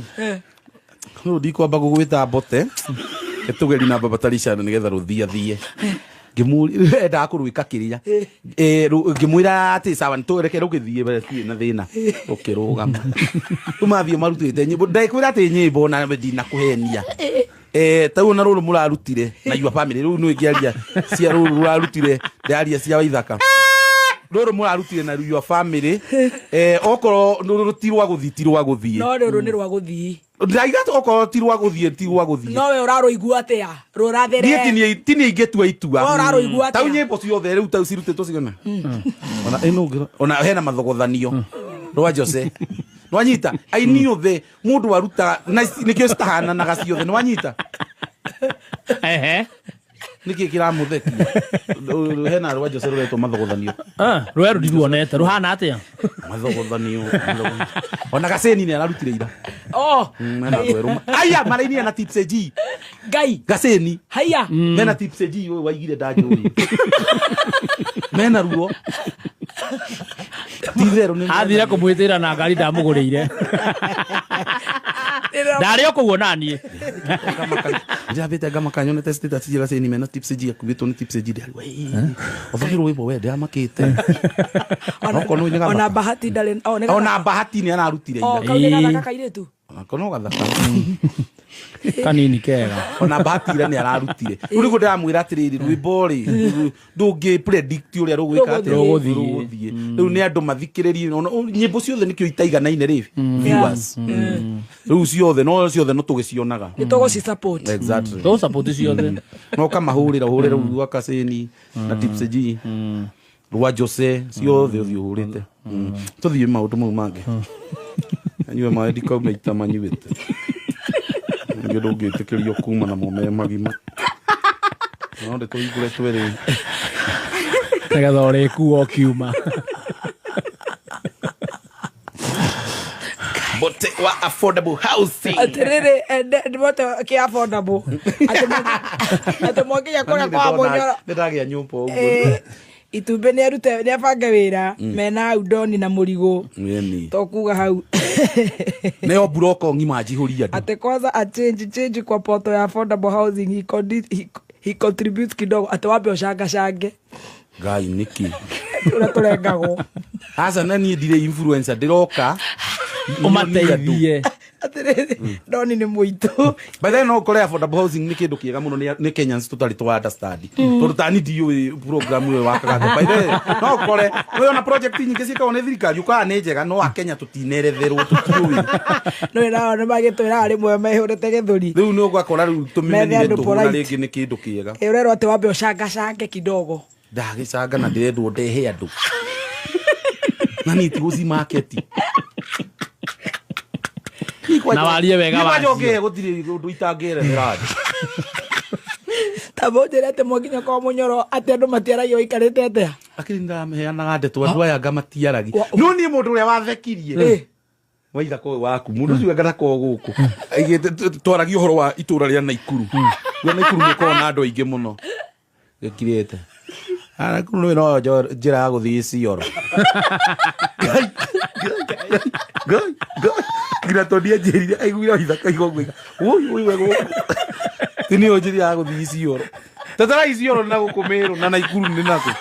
rũrũ ndikwamba gũgwĩta Mbote tũgeri na baba Talisha nĩgetha rũthiĩ athiĩ ngĩmũria endaga kũrwĩka kĩrĩa. Ngĩmwĩra atĩ sawa nĩtũreke rũgĩthiĩ mbere tirĩ na thĩna rũkĩrũgama rĩu mathiĩ marutĩte nyĩmbo ndakwĩra atĩ nyĩmbo na ndinakũhenia tau ona rũrũ mũrarutire na your family rĩu nĩ ngĩaria cia rũrũ rũrarutire ndĩraria cia Waithaka rũrũ mũrarutire na your family okorwo rũrũ ti rwa gũthiĩ ti rwa gũthiĩ. No rũrũ nĩ rwa gũthiĩ. Ndaiga okorwo ti rwa gũthiĩ ti rwa gũthiĩ. No we ũrarũigua atĩa? Rũrathere. Niĩ ti niĩ ingĩtua itua. We ũrarũigua atĩa? Tau nyĩmbo ciothe rĩu tau cirutĩtwo cigana ona ĩno ũngĩ ona hena mathogothanio rwa Jose nwanyita aini othe mũndũ aruta na nĩkĩo citahananaga ciothe nwanyita. Ehe. Nĩkĩ kĩramũthekia hena rwa Jose rũretwo mathogothanio. Rweru ndiruonete ruhana atĩa? Mathogothanio. Ona Gaceni nĩ ararutire ira. Oh. Mena rweru aya marainia na Tipsy G. Ngai. Gaceni. Haya. Mena Tipsy G ũyũ waigire ndanjũĩ mena ruo titherũ nĩ athire kũmwĩtĩra na ngari ndamũgũrĩire ndarĩ o kũguo naniĩ. Ndĩrambĩte ngamaka nyonete status cia Gaceni mena Tipsy G akuĩtwo nĩ Tipsy G ndĩrarigwo ũthogirwo rwĩmbo we ndĩramakĩte. Okorwo nĩ Ona Bahati ndarĩ oh nĩ ona Bahati nĩ ararutire Oh ira. kau nĩ gathaka kairĩtu. Kono gathaka kanini kega. Ona Bahati ira nĩ ararutire rĩu nĩguo ndĩramwĩra atĩrĩrĩ rwĩmbo rĩ ndũngĩ predict ũrĩa rũgwĩka atĩa Rũgũthiĩ. rũgũthiĩ rĩu nĩ andũ mathikĩrĩrie ona nyĩmbo ciothe nĩkĩo itaiganaine rĩ viewers rĩu ciothe no ciothe no tũgĩcionaga. Nĩ tũgũci support. Exactly. Tũ support ciothe. No kamahũrĩra ũhũrĩre rũu rwa Kaseni na Tipsy G rwa Jose ciothe ũthiĩ ũhũrĩte tũthiĩ maũndũ mau mangĩ anyue maĩ ndikaume ita manyuĩte ningĩ ndũngĩtĩkĩrio kuma namo me magima no ndĩtũhingũre twĩrĩ nĩgetha ũrĩkuo ũkiuma. Mbote wa affordable housing. Atĩrĩrĩ Mbote kĩ affordable atĩ mwakinya kũrĩa kwa Mũnyoro. Nĩ ndagĩa nyũmba ũguo. Itumbĩ nĩ arute nĩ abange wĩra mena hau Ndoni na Mũrigũ Ĩni. tokuga hau nĩo mburoko ng'ima njihũria andũ. Atĩ kwanza a change change kwa poto ya affordable housing he contributes kidogo atĩ wambe ũcangacange. Ngai nĩkĩ ũrĩa tũrengagwo. Aca na niĩ ndirĩ influencer ndĩroka ũmateithie. Atĩrĩrĩ Ndoni nĩ mũitũ. By the way no ũkore affordable housing nĩ kĩndũ kĩega mũno nĩ Kenyans tũtarĩ twa understand tondũ tani ndiũĩ program ĩyo wakaga atĩa. By the way no ũkore nĩ ona project nyingĩ ciĩkagwo nĩ thirikari ũkaga nĩ njega no Akenya tũtineretherwo tũtiũĩ. No nao nĩ magĩtwĩraga rĩmwe mehũrĩte gĩthũri. Rĩu nĩ ũgakora rĩu Methe tũmĩmenire andũ tũhũ na polite. rĩngĩ nĩ kĩndũ kĩega. Ĩ ũrerwo atĩ wambe ũcangacange kidogo. Ndagĩcanga na ndĩrendwo ndehe andũ na niĩ ti gũci market. Na warie wega Niĩ wacio. kwanja gũtirĩ ũndũ itangĩerethera andũ. Ta mũnjĩre atĩ mwakinya kwa Mũnyoro atĩ andũ matiaragia waikarĩte atĩa. Lakini ndĩrameheanaga ndeto andũ aya anga matiaragia no niĩ mũndũ ũrĩa wathekirie Waithaka ũyũ waku mũndũ ũcio anga ndakorwo gũkũ aigĩte twaragia ũhoro wa itũra rĩa Naikuru rĩa Naikuru nĩ ũkoragwo na andũ aingĩ mũno gĩkirĩte Naikuru nĩ no njĩra ya gũthiĩ Isiolo. Ngai, Ngai, Ngai. Nginya tondũ nianjĩrire aiguire Waithaka igũgwĩka wũi wũi we gũkũ ti nĩyo njĩra ya gũthiĩ Isiolo tatara Isiolo na gũkũ Meru na Naikuru nĩ nakũ.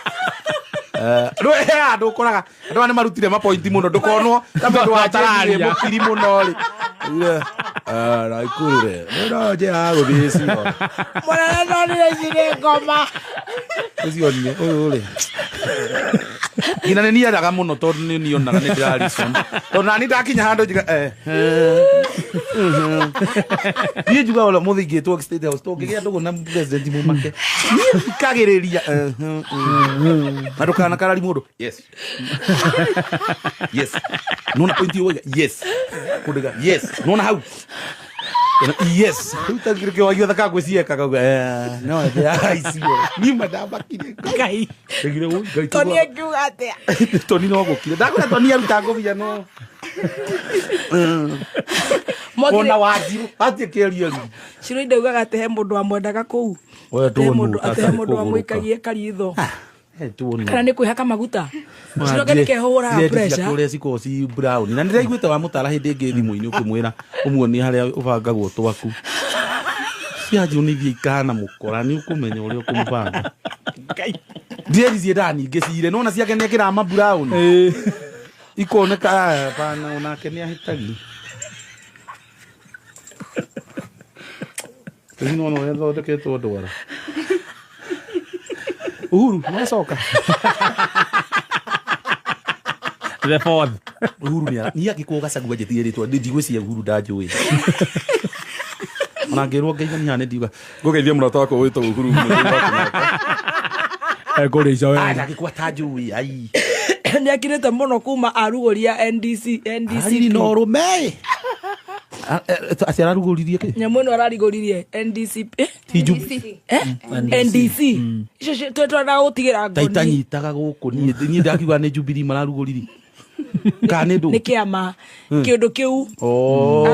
Rĩu he handũ ũkoraga andũ aya nĩ marutire mapointi mũno ndũkonwo ta mũndũ wa Atararia. njĩrire mũkiri mũno rĩ Naikuru rĩ nĩ no njĩra ya gũthiĩ Isiolo. Mwanana ndonire ici nĩ ngoma. Ũcio nĩ ũyũ rĩ. Nginya nĩ niaraga mũno tondũ nĩ nionaga nĩ ndĩrarison. Tondũ nani ndakinya handũ njiga eh. Niĩ njugaga ũrĩa mũthĩ ingĩtwo State House tũngĩgĩa ndũgũ na president mũmake. Niĩ thikagĩrĩria. Na ndũkanakarari mũndũ. Yes. Yes. Nona point hiyo wega. Yes. Kũndĩga. Yes. Nona hau. Yes. Rĩu ta kĩrĩa waigua thaka ngwĩcieka kauga eh no icio. Niĩ ma ndambakire. Ngai. Ndigire ũi Ngai. Toni akiuga atia? Toni no gũkire. Ndakwĩra Toni aruta ngũbia no. Ona wanjiru atĩ kĩaria rĩu. Shiro ndaugaga atĩ he mũndũ wamwendaga kũu. We Atĩ he tuonu mũndũ atĩ he mũndũ wamũikagia karitho. Kana nĩ kwĩhaka maguta. Shiro nĩ kehũraga pressure. Kũrĩa cikoragwo ci brown. Na nĩndĩraiguĩte wa mũtara hĩndĩ ĩngĩ thimũ-inĩ ũkĩmwĩra ũmuonie harĩa ũbangagwo twaku. Cianjirũ nĩ ithiĩ ikahana mũkora nĩ ũkũmenya ũrĩa ũkũmũbanga. Ndĩreri ciendaga ningĩ cire nona ciake nĩ ekĩraga ma brown. Ikoneka bana onake nĩ ahĩtagia. Rĩu nĩwona ũrĩa thondeketwo ndwara. Uhuru nĩwacoka. The fourth. Uhuru nĩ niĩ angĩkorwo Gachagua njĩtire rĩtwa ndigwĩciria Uhuru ndanjũĩ. Ona ngĩrwo ngeigania haha nĩ ndiuga ngũgeithia mũrata wakwa wĩtagwo Uhuru Mũigai wa Kenyatta. Ekũrĩica Ah, ndangĩkorwo atanjũĩ ai. Nĩ akirĩte mũno kuma arugũria NDC NDC. Ariri na ũrũme. Atĩ ararugũririe kĩ? Nyamũ ĩno ararigũririe NDC eh? Ti Jubilee. Eh? NDC. Icio twendaga gũtigĩra Ta ngoni. itanyitaga gũkũ niĩ niĩ ndakiuga nĩ Jubilee mararugũririe. Kana nĩ ndũ? Nĩ kĩama kĩũndũ kĩu. Oh.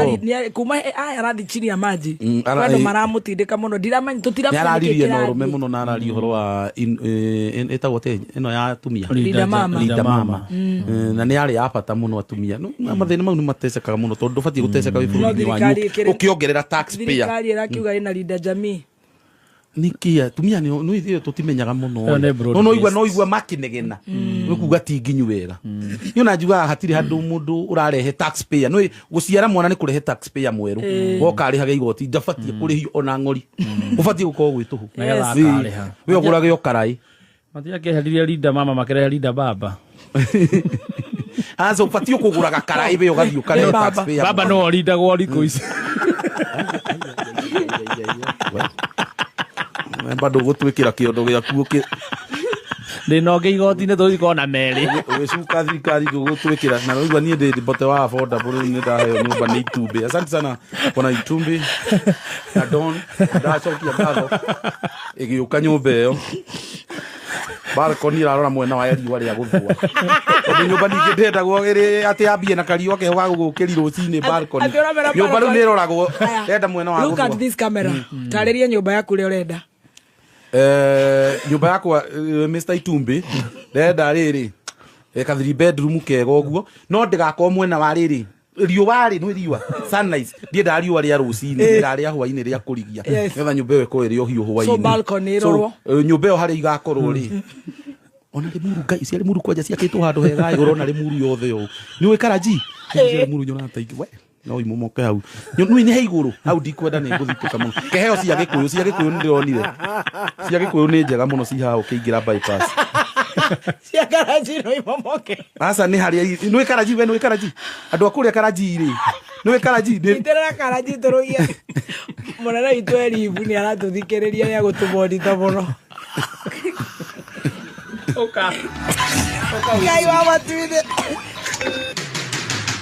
Kuma aya arathiĩ chini ya maji. Mm, Andũ maramũtindĩka mũno ndiramenya nĩ tũtiramenya nĩkĩ araririe na kĩrathiĩ. ũrũme mũno na araria ũhoro wa ĩtagwo atĩa ĩno ya atumia Linda Mama. Linda Mama. Mm. Na nĩ yarĩ ya bata mũno atumia No, na mathĩna mau nĩ matecekaga mũno tondũ ndũbatiĩ gũteceka wĩ No bũrũri-inĩ wanyu thirikari ĩkĩrĩ- ũkĩongerera taxpayer Thirikari ĩrakiuga ĩna linda jamii. nĩkĩ atumia nĩ ithuĩ tũtimenyaga mũno Ĩyo nĩ broad no noigua based. noigua makĩnegena nĩ kuga ti nginyu wega niĩ ona njugaga hatirĩ handũ mũndũ ũrarehe taxpayer nĩ gũciara mwana nĩ kũrehe taxpayer mwerũ woka arĩhage igoti ndabatiĩ kũrĩhio ona ng'ori ũbatiĩ gũkorwo gwĩ tũhũ Nĩgetha Ĩĩ. akarĩha. we ũgũrage o karaĩ Matiakĩeheririe Linda Mama makĩrehe Linda Baba. aca ũbatiĩ kũgũraga karaĩ we ũgathiĩ ũkarehe taxpayer Baba no orindagwo thikũ ici. Bado ũgũtwĩkĩra kĩondo gĩaku ũkĩ Ndĩna ũngĩ igoti-inĩ tũgĩkorwo na merĩ. Ũgĩcuka thirikari gũgũtwĩkĩra na rĩu niĩ ndĩ mbote wa affordable rĩu nĩ ndaheo nyũmba nĩ itumbĩ. Asante sana bwana Itumbi na Don ndacokia ngatho ĩgĩũka nyũmba ĩyo balcony ĩrarora mwena wa riũa rĩa gũthũa tondũ nyũmba ningĩ ndĩendagwo ĩrĩ atĩ yambie na kariũa keho ga gũgũkĩri rũcinĩ balcony Atĩ ũramera nyũmba rĩu balcony. nĩ ĩroragwo Aya. ndenda mwena wa Look at gũthũa this camera. Tarĩria nyũmba yaku ũrĩa ũrenda. Nyũmba yakwa Mr Itumbi ndenda rĩrĩ ka three bedroom kega ũguo no ndĩgakorwo mwena wa rĩrĩ riũa rĩ nĩ riũa sunrise ndiendaga riũa rĩa rũcinĩ ndiendaga rĩa hwainĩ rĩa kũrigia Yes. nĩgetha nyũmba ĩyo ĩkorwo ĩrĩ o hiũ hwainĩ So balcony ĩrorwo. So, nyũmba ĩyo harĩa igakorwo rĩ ona Limuru ngai cia Limuru kwanja ciakĩtwo handũ hega ĩ, ũrona Limuru yothe ũũ nĩ ũĩ Karaji cia Limuru nyonaga ta ingĩ we no imomoke hau nĩ he igũrũ hau ndikwenda nĩ ngũthitũka mũno keheo cia gĩkũyũ cia gĩkũyũ nĩ ndĩronire cia gĩkũyũ nĩ njega mũno ci haha ũkĩingĩra bypass Cia Karaji no imomoke. aca nĩ harĩa nĩ Karaji we nĩ Karaji andũ a kũrĩa Karaji rĩ nĩ Karaji nĩ Nyitĩrĩra Karaji tũrũgie. Mũnene witũ Elivu nĩ aratũthikĩrĩria nĩ agũtũmonita mũno. Ũka. Ngai wa matu-inĩ.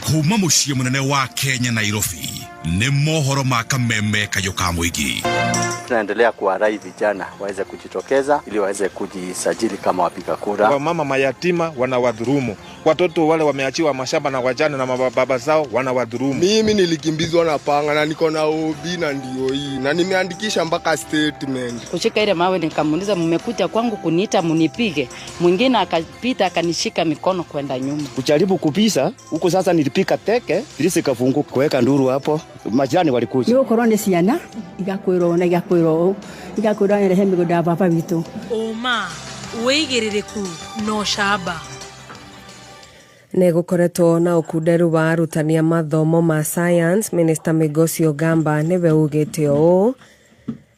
Kuma mũciĩ mũnene wa Kenya Nairobi nĩ mohoro ma kameme kayũ ka mũingĩ. Tunaendelea kuwarai vijana waweze kujitokeza ili waweze kujisajili kama wapiga kura. Wamama mayatima wanawadhurumu, watoto wale wameachiwa mashamba na wajane na mababa zao wanawadhurumu. Mimi nilikimbizwa na panga na niko na OB na ndio hii na nimeandikisha mpaka statement. Kushika ile mawe nikamuuliza, mmekuja kwangu kuniita munipige? Mwingine akapita akanishika mikono kwenda nyuma. Kujaribu kupisa huko sasa, nilipika teke dirisa ikafunguka, kuweka nduru hapo, majirani walikuja. Nĩ gũkorwo nĩ ciana igakwĩrwo na igakwĩrwo ũũ igakwĩrwo rehe mĩgũnda ya baba witũ. Ũma wĩigĩrĩrĩku na ũcamba. Nĩ gũkoretwo na ũkunderu wa arutani a mathomo ma science. Minister Migosi Ogamba nĩwe ugĩte ũũ.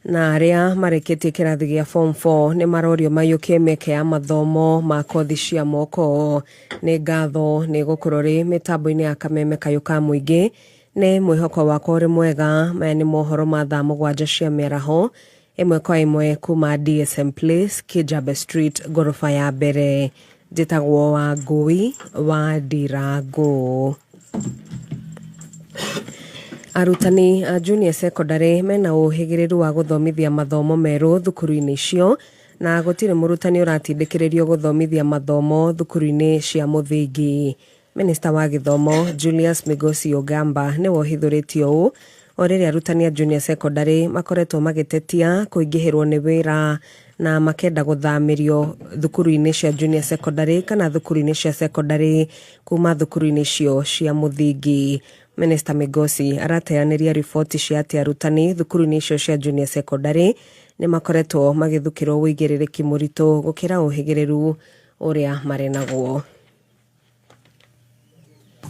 Na arĩa marĩkĩtie kĩrathi gĩa form 4 nĩ marorio maiyũkie mĩeke ya mathomo ma kothi cia moko. Nĩ ngatho nĩ gũkorwo rĩ mĩtambo-inĩ ya kameme kayũ ka mũingĩ. Nĩ mwĩhoko wakwa ũrĩ mwega. Maya nĩ mohoro ma thaa 7 cia mĩaraho, ĩmwe kwa ĩmwe kuma DSM Place, Kijabe Street, ngoroba ya mbere. Njĩtagwo Wangũi wa Ndirangũ. Arutani a junior secondary mena ũhĩgĩrĩru wa gũthomithia mathomo merũ thukuru-inĩ icio, na gũtirĩ mũrutani ũratindĩkĩrĩrio gũthomithia mathomo thukuru-inĩ cia mũthingi. Minista wa gĩthomo Julius Migosi Ogamba nĩwe ũhithũrĩtie ũũ o rĩrĩa arutani a junior secondary makoretwo magĩtetia kũingĩhĩrwo nĩ wĩra na makenda gũthamĩrio thukuru-inĩ cia junior secondary kana thukuru-inĩ cia secondary kuma thukuru-inĩ icio cia mũthingi. Minista Migosi arateanĩria riboti cia atĩ arutani thukuru-inĩ icio cia junior secondary nĩ makoretwo magĩthukĩrwo ũigĩrĩrĩki mũritũ gũkĩra ũhĩgĩrĩru ũrĩa marĩ naguo.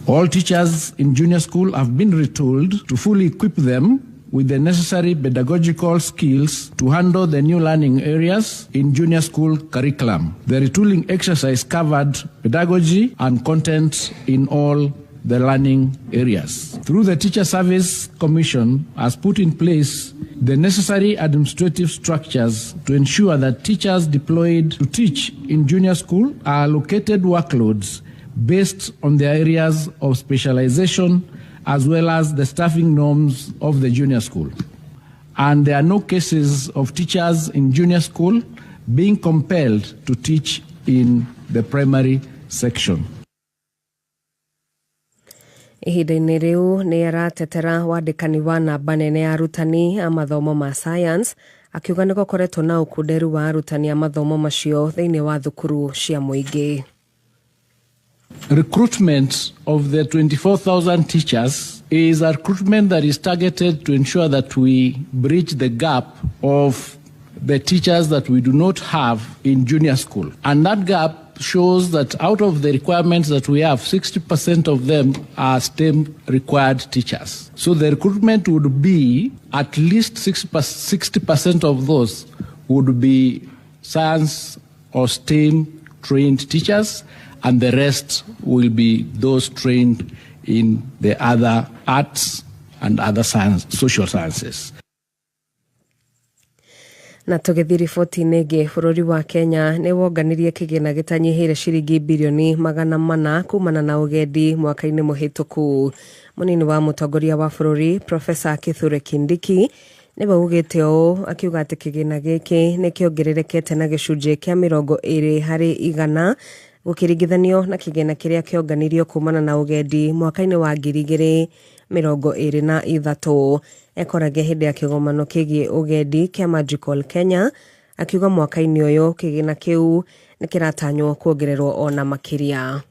All teachers in junior school have been retooled to fully equip them with the necessary pedagogical skills to handle the new learning areas in junior school curriculum. The retooling exercise covered pedagogy and content in all the learning areas. Through the Teacher Service Commission has put in place the necessary administrative structures to ensure that teachers deployed to teach in junior school are allocated workloads based on their areas of specialization as well as the staffing norms of the junior school. And there are no cases of teachers in junior school being compelled to teach in the primary section. Ihinda-inĩ rĩu nĩ aratetera wandĩkani wa namba nene ya arutani a mathomo ma science, akiuga nĩ gũkoretwo na ũkunderu wa arutani a mathomo macio thĩinĩ wa thukuru cia mũingĩ. Recruitment of the 24,000 teachers is a recruitment that is targeted to ensure that we bridge the gap of the teachers that we do not have in junior school. And that gap shows that out of the requirements that we have, 60% of them are STEM required teachers. So the recruitment would be at least 60% of those would be science or STEM trained teachers, and the rest will be those trained in the other arts and other science, social sciences. Na tũgĩthiĩ riboti-inĩ ĩngĩ, bũrũri wa Kenya nĩ wonganirie kĩgĩna gĩtanyihĩire ciringi birioni 400 kumana na ũgendi mwaka-inĩ mũhĩtũku. Mũnini wa mũtongoria wa bũrũri Profesa Kithure Kindiki nĩwe ugĩte ũũ, akiuga atĩ kĩgĩna gĩkĩ nĩ kĩongererekete na gĩcunjĩ kĩa 20% gũkĩringithanio na kĩgĩna kĩrĩa kĩonganirio kumana na ũgendi mwaka-inĩ wa 2023. Ekoragia hĩndĩ ya kĩgomano kĩgiĩ ũgendi kĩa Magical Kenya, akiuga mwaka-inĩ ũyũ kĩgĩna kĩu nĩ kĩratanywo kuongererwo ona makĩria.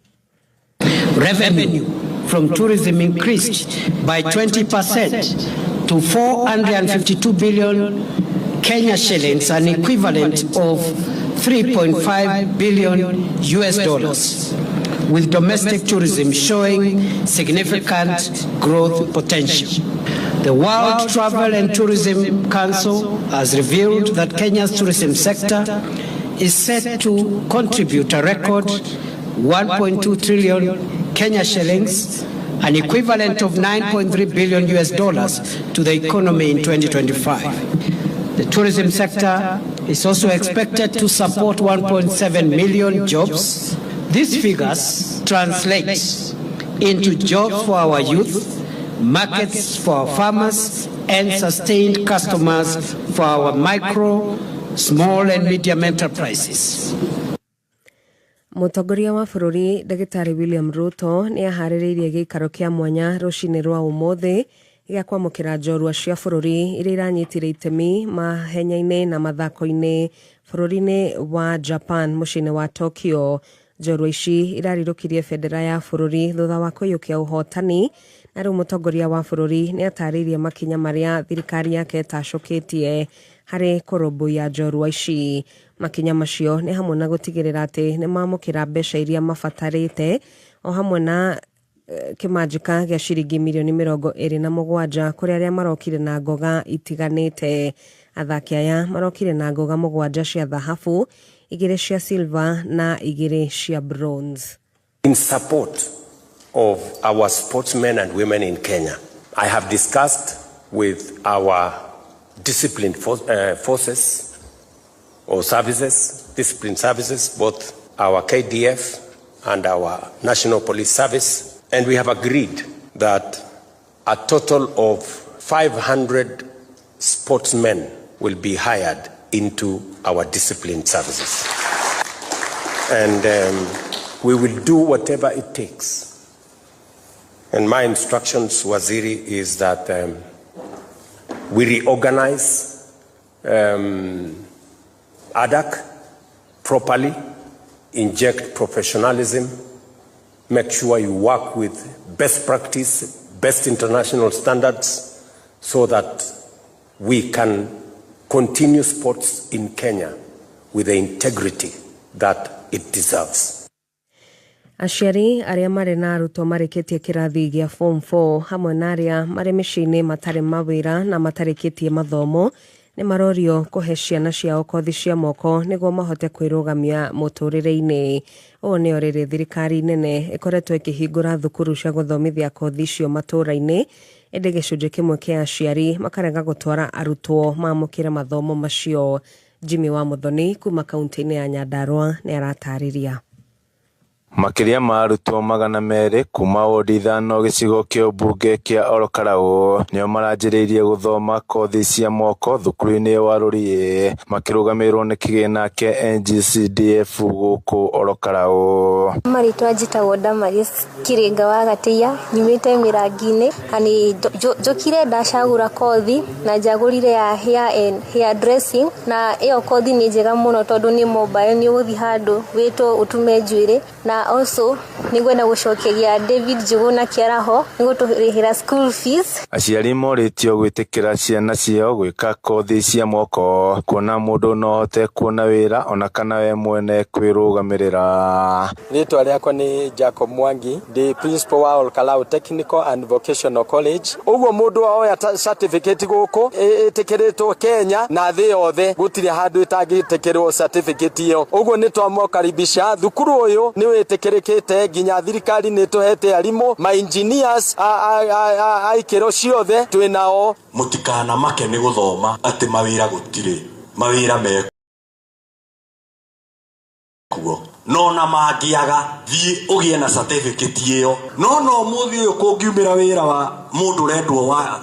Revenue from tourism increased by 20% to 452 billion Kenya shillings, an equivalent of 3.5 billion US dollars, with domestic tourism showing significant growth potential. The World Travel and Tourism Council has revealed that Kenya's tourism sector is set to contribute a record 1.2 trillion Kenya shillings, an equivalent of 9.3 billion US dollars, to the economy in 2025. The tourism sector is also expected to support 1.7 million jobs. These figures translate into jobs for our youth, markets for our farmers, and sustained customers for our micro, small and medium enterprises. Mũtongoria wa bũrũri Ndagĩtarĩ William Ruto nĩ aharĩrĩirie gĩikaro kĩa mwanya rũcinĩ rwa ũmũthĩ gĩa kwamũkĩra njorua cia bũrũri iria iranyitire itemi mahenya-inĩ na mathako-inĩ bũrũri-inĩ wa Japan mũciĩ-inĩ wa Tokyo. Njorua ici irarirũkirie bendera ya bũrũri thutha wa kũiyũkia ũhotani, na rĩu mũtongoria wa bũrũri nĩ atarĩirie makinya marĩa thirikari yake ĩtacũkĩtie harĩ kũrũmbũiya njorua ici. Makinya macio nĩ hamwe na gũtigĩrĩra atĩ nĩ mamũkĩra mbeca iria mabatarĩte o hamwe na Kĩmanjĩka gĩa ciringi mirioni 27 kũrĩ arĩa marokire na ngoga itiganĩte. Athaki aya marokire na ngoga 7 cia thahabu, 2 cia silver na 2 cia bronze. In support of our sportsmen and women in Kenya, I have discussed with our disciplined forces or services, discipline services, both our KDF and our National Police Service, and we have agreed that a total of 500 sportsmen will be hired into our discipline services. And we will do whatever it takes. And my instructions, Waziri, is that we reorganize ADAC properly, inject professionalism, make sure you work with best practice, best international standards, so that we can continue sports in Kenya with the integrity that it deserves. Aciari arĩa marĩ na arutwo marĩkĩtie kĩrathi gĩa form 4 hamwe na arĩa marĩ mĩciĩ-inĩ matarĩ mawĩra na matarĩkĩtie mathomo nĩ marorio kũhe ciana ciao kothi cia moko nĩguo mahote kwĩrũgamia mũtũrĩre-inĩ. Ũũ nĩ o rĩrĩ thirikari nene ĩkoretwo ĩkĩhingũra thukuru cia gũthomithia kothi icio matũũra-inĩ, ĩndĩ gĩcunjĩ kĩmwe kĩa aciari makarega gũtwara arutwo mamũkĩre mathomo macio. Jimmy wa Muthoni kuma kaunti-inĩ ya Nyandarua nĩ aratarĩria. Makĩria ma arutwo 200 kuma wodi 5 gĩcigo kĩa ũmbunge kĩa Ol Kalou nĩo maranjĩrĩirie gũthoma kothi cia moko thukuru-inĩ wa Rũriĩ makĩrũgamĩrĩrwo nĩ kĩgĩna kĩa NGCDF gũkũ Ol Kalou. Marĩtwa njĩtagwo Damaris Kĩrĩnga wa Gatĩia, nyumĩte Mĩrangi-inĩ na nĩ njũkire ndacagũra kothi na njagũrire ya hair and hair dressing, na ĩyo kothi nĩ njega mũno tondũ nĩ mobile, nĩ ũgũthiĩ handũ wĩtwo ũtume njuĩrĩ, na also nĩngwenda gũcokeria David Njuguna Kĩaraho nĩ gũtũrĩhĩra school fees. Aciari morĩtio gwĩtĩkĩra ciana ciao gwĩka kothi cia moko kuona mũndũ no ahote kuona wĩra ona kana we mwene kwĩrũgamĩrĩra. Rĩtwa rĩakwa nĩ Jacob Mwangi, ndĩ principal wa Ol Kalou Technical and Vocational College. Ũguo mũndũ oya certificate gũkũ ĩtĩkĩrĩtwo Kenya na thĩ yothe, gũtirĩ handũ ĩtangĩtĩkĩrwo certificate ĩyo. Ũguo nĩ twamũkaribisha thukuru ũyũ nĩ wĩtĩkĩrĩkĩte nginya thirikari nĩ tũhete arimũ ma engineers a ikĩro ciothe twĩ nao. Mũtikanamake nĩ gũthoma atĩ mawĩra gũtirĩ, mawĩra mekuo no na mangĩaga thiĩ ũgĩe na certificate ĩyo. No no mũthĩ ũyũ kũngiumĩra wĩra wa mũndũ ũrendwo wa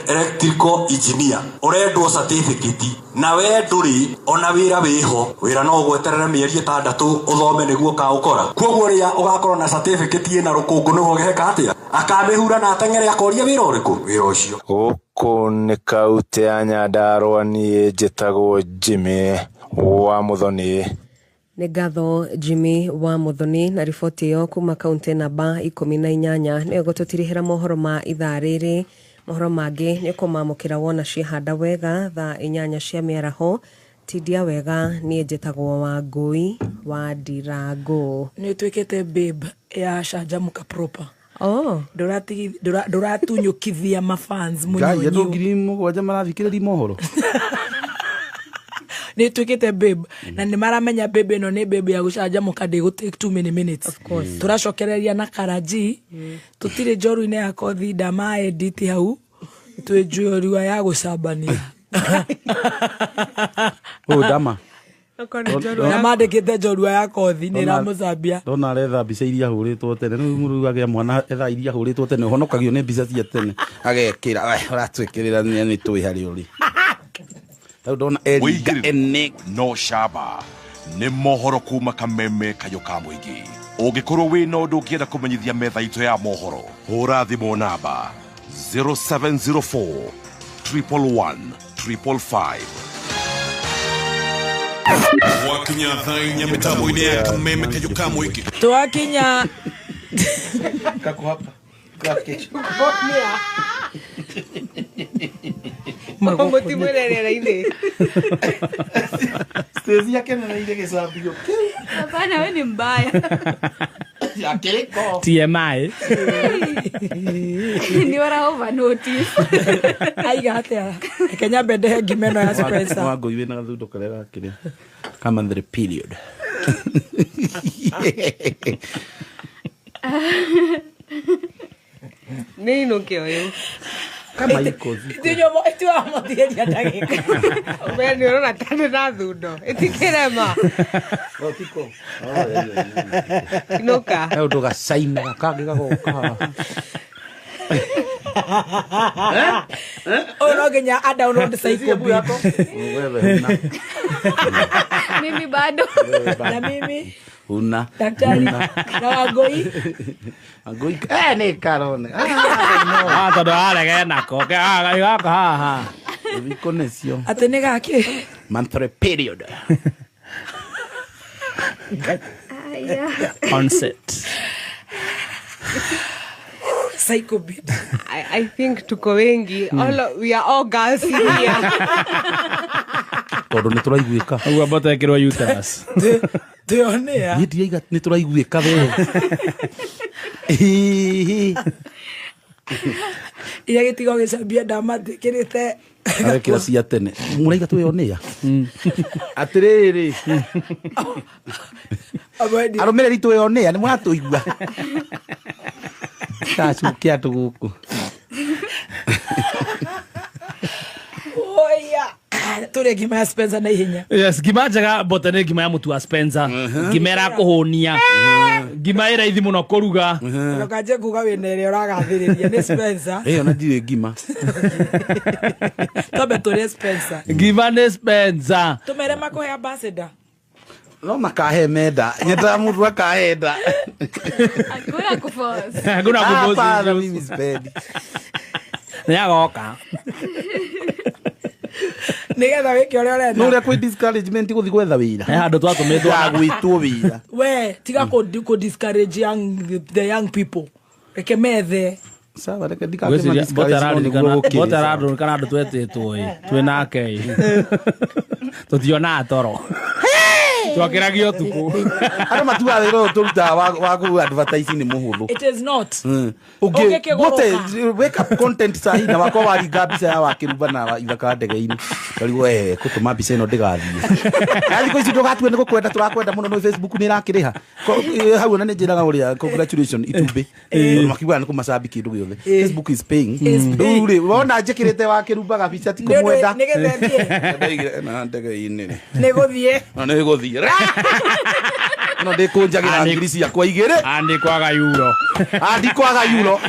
electrical engineer ũrendwo certificate na we ndũrĩ ona wĩra wĩho, wĩra no ũgweterere mĩeri 6 ũthome nĩguo ũkaũkora. Koguo rĩrĩa ũgakorwo na certificate ĩna rũkũngũ nĩguo ũgeka atĩa? Akamĩhura na ateng'ere akoria wĩra ũrĩkũ? Wĩra ũcio. Gũkũ nĩ kaũntĩ ya Nyandarua, niĩ njĩtagwo Jimmy wa Muthoni. Nĩ ngatho Jimmy wa Muthoni na riboti ĩyo kuma kaũntĩ namba 18 nĩyo gũtũtirihĩra mohoro ma ithaa rĩrĩ. Mohoro mangĩ nĩ ũkũmamũkĩra wona ciehanda wega thaa 8 cia mĩaraho. Tindia wega, niĩ njĩtagwo Wangũi wa Ndirango. Nĩ ũtuĩkĩte babe ya Canjamũka proper. Oh. Ndũratunyũkithia mafans Ngai, andũ mũnyonyi. 7,000 marathikĩrĩria mohoro. Nĩ ĩtuĩkĩte babe na nĩ maramenya babe ĩno nĩ babe ya gũcanjamũka, ndĩgũ take too many minutes. Of course. Tũracokereria na Karaji, tũtirĩ njoru-inĩ ya kothi ndama edit hau, twĩ njorua ya gũcambania. Ũũ ndama. Na mandĩkĩte njorua ya kothi nĩ ĩramũcambia. Ndona aretha mbica iria ahũrĩtwo tene. Rĩu mũrũ agĩa mwana etha iria ahũrĩtwo tene, ũhonokagio nĩ mbica cia tene. Agekĩra, we, ũratwĩkĩrĩra nĩ tũĩ harĩa ũrĩ. Rĩu ndona eringa ene. No shaba nĩ mohoro kuma kameme kayũ ka mũingĩ. Ũngĩkorwo wĩna ũndũ ũngĩenda kũmenyithia metha itũ ya mohoro, hũra thimũ namba 0704 111 555. Wakinya thaa inya mĩtambo-inĩ ya kameme kayũ ka mũingĩ. Twakinya Kako hapa. Mũtimũrerera-inĩ. Stacy akenereire gĩcambio kĩu. Hapana, we ni mbaya. Ya kĩrĩko. TMI. Nĩ ora over notice. Aiga atia? Reke nyambe ndehe ngima ĩno ya Spencer. Wangũi wĩna gathundo karĩa gakĩrĩa. Ka monthly period. Nĩ inũke ũyũ. Kama iko ziko. Ithuĩ itiwamũthieria ndagĩka. We nĩ ũrona ta ndĩ na thundo. Ĩtikĩrema. Otiko. Oh, yeah. Inũka. He ũndũ gacaina kangĩ gagoka haha. Ũyũ no nginya a download Psycho Beat. Wewe huna. Mimi bado. Na mimi Huna. daktari na Wangũi. Wangũi. Eh, nĩ karone. Ah, tondũ arege nako. Gaka haha. Thikũ nĩcio. Atĩ nĩ gakĩ? Monthly period. Aya. Onset. Psycho Beat. I think tuko wengi. We are all girls here. Tondũ nĩ tũraiguĩka. Ũguo mbota ĩkĩrwo uterus. Ndĩonea. Niĩ ndiraiga nĩ tũraiguĩka we. Hihi. Iria gĩtigo gĩcambia ndamathĩkĩrĩte. Arekĩra cia tene. Mũraiga twĩonea. Atĩrĩrĩ. Arũmĩrĩri twĩonea nĩ mũratũigua. Tacukia andũ gũkũ. Oya. Tũrĩe ngima ya Spencer na ihenya. Yes, ngima njega mbote nĩ ngima ya mũtu wa Spencer. Ngima ĩrakũhũnia. Ngima ĩ raithi mũno kũruga. Ndũkanjie kuga wĩna ĩrĩa ũragathĩrĩria nĩ Spencer. Ĩyo na ndirĩ ngima. Twambe tũrĩe Spencer. Ngima nĩ Spencer. Tũmere makũhe ambassador. No makahe menda. Nyendaga mũndũ akahenda. Hakuna kuforce. Hakuna kuforce. Hapana, mimi sipendi. Nĩ agoka. Nĩgetha wĩke ũrĩa ũrenda. No ũrĩa kwĩ discouragement gũthiĩ gwetha wĩra. He handũ twatũmĩtwo Wa gwĩtwo wĩra. We tiga kũ discourage the young people. Reke methe. Sawa, reke ndikakĩma discourage no nĩguo gũkĩrĩ. Mbote ararũrũkana andũ twetĩtwo ĩ twĩ nake ĩ tũtionaga toro twakĩragio ũtukũ. Andũ matuaga wĩra ũyũ tũrutaga wa kũ advertise nĩ mũhũthũ. It is not. Ũngĩ Ũngĩkĩgũrũka. Wake up content sahi na wakwa waringa mbica ya wakĩruba na ithaka ndege-inĩ. Ũkarigwo kũtũma mbica ĩno ndĩgathiĩ. Na thikũ ici ndũgatue nĩ gũkwenda tũrakwenda mũno no Facebook nĩ ĩrakĩrĩha. Hau ona nĩ njĩraga ũrĩa congratulation itumbĩ. Tondũ makiugaga nĩ kũmacambi kĩndũ gĩothe. Facebook is paying. Rĩu rĩ wona njĩkĩrĩte wakĩrumba gabica ti kũmwenda. Nĩgetha ĩthiĩ. Ndaigire na ndege-inĩ rĩ. Nĩ gũthiĩ. Na nĩ gũthiĩ. No ndĩkũnjagĩra ngiri ciakwa igĩrĩ. Andikwaga euro. Andikwaga euro.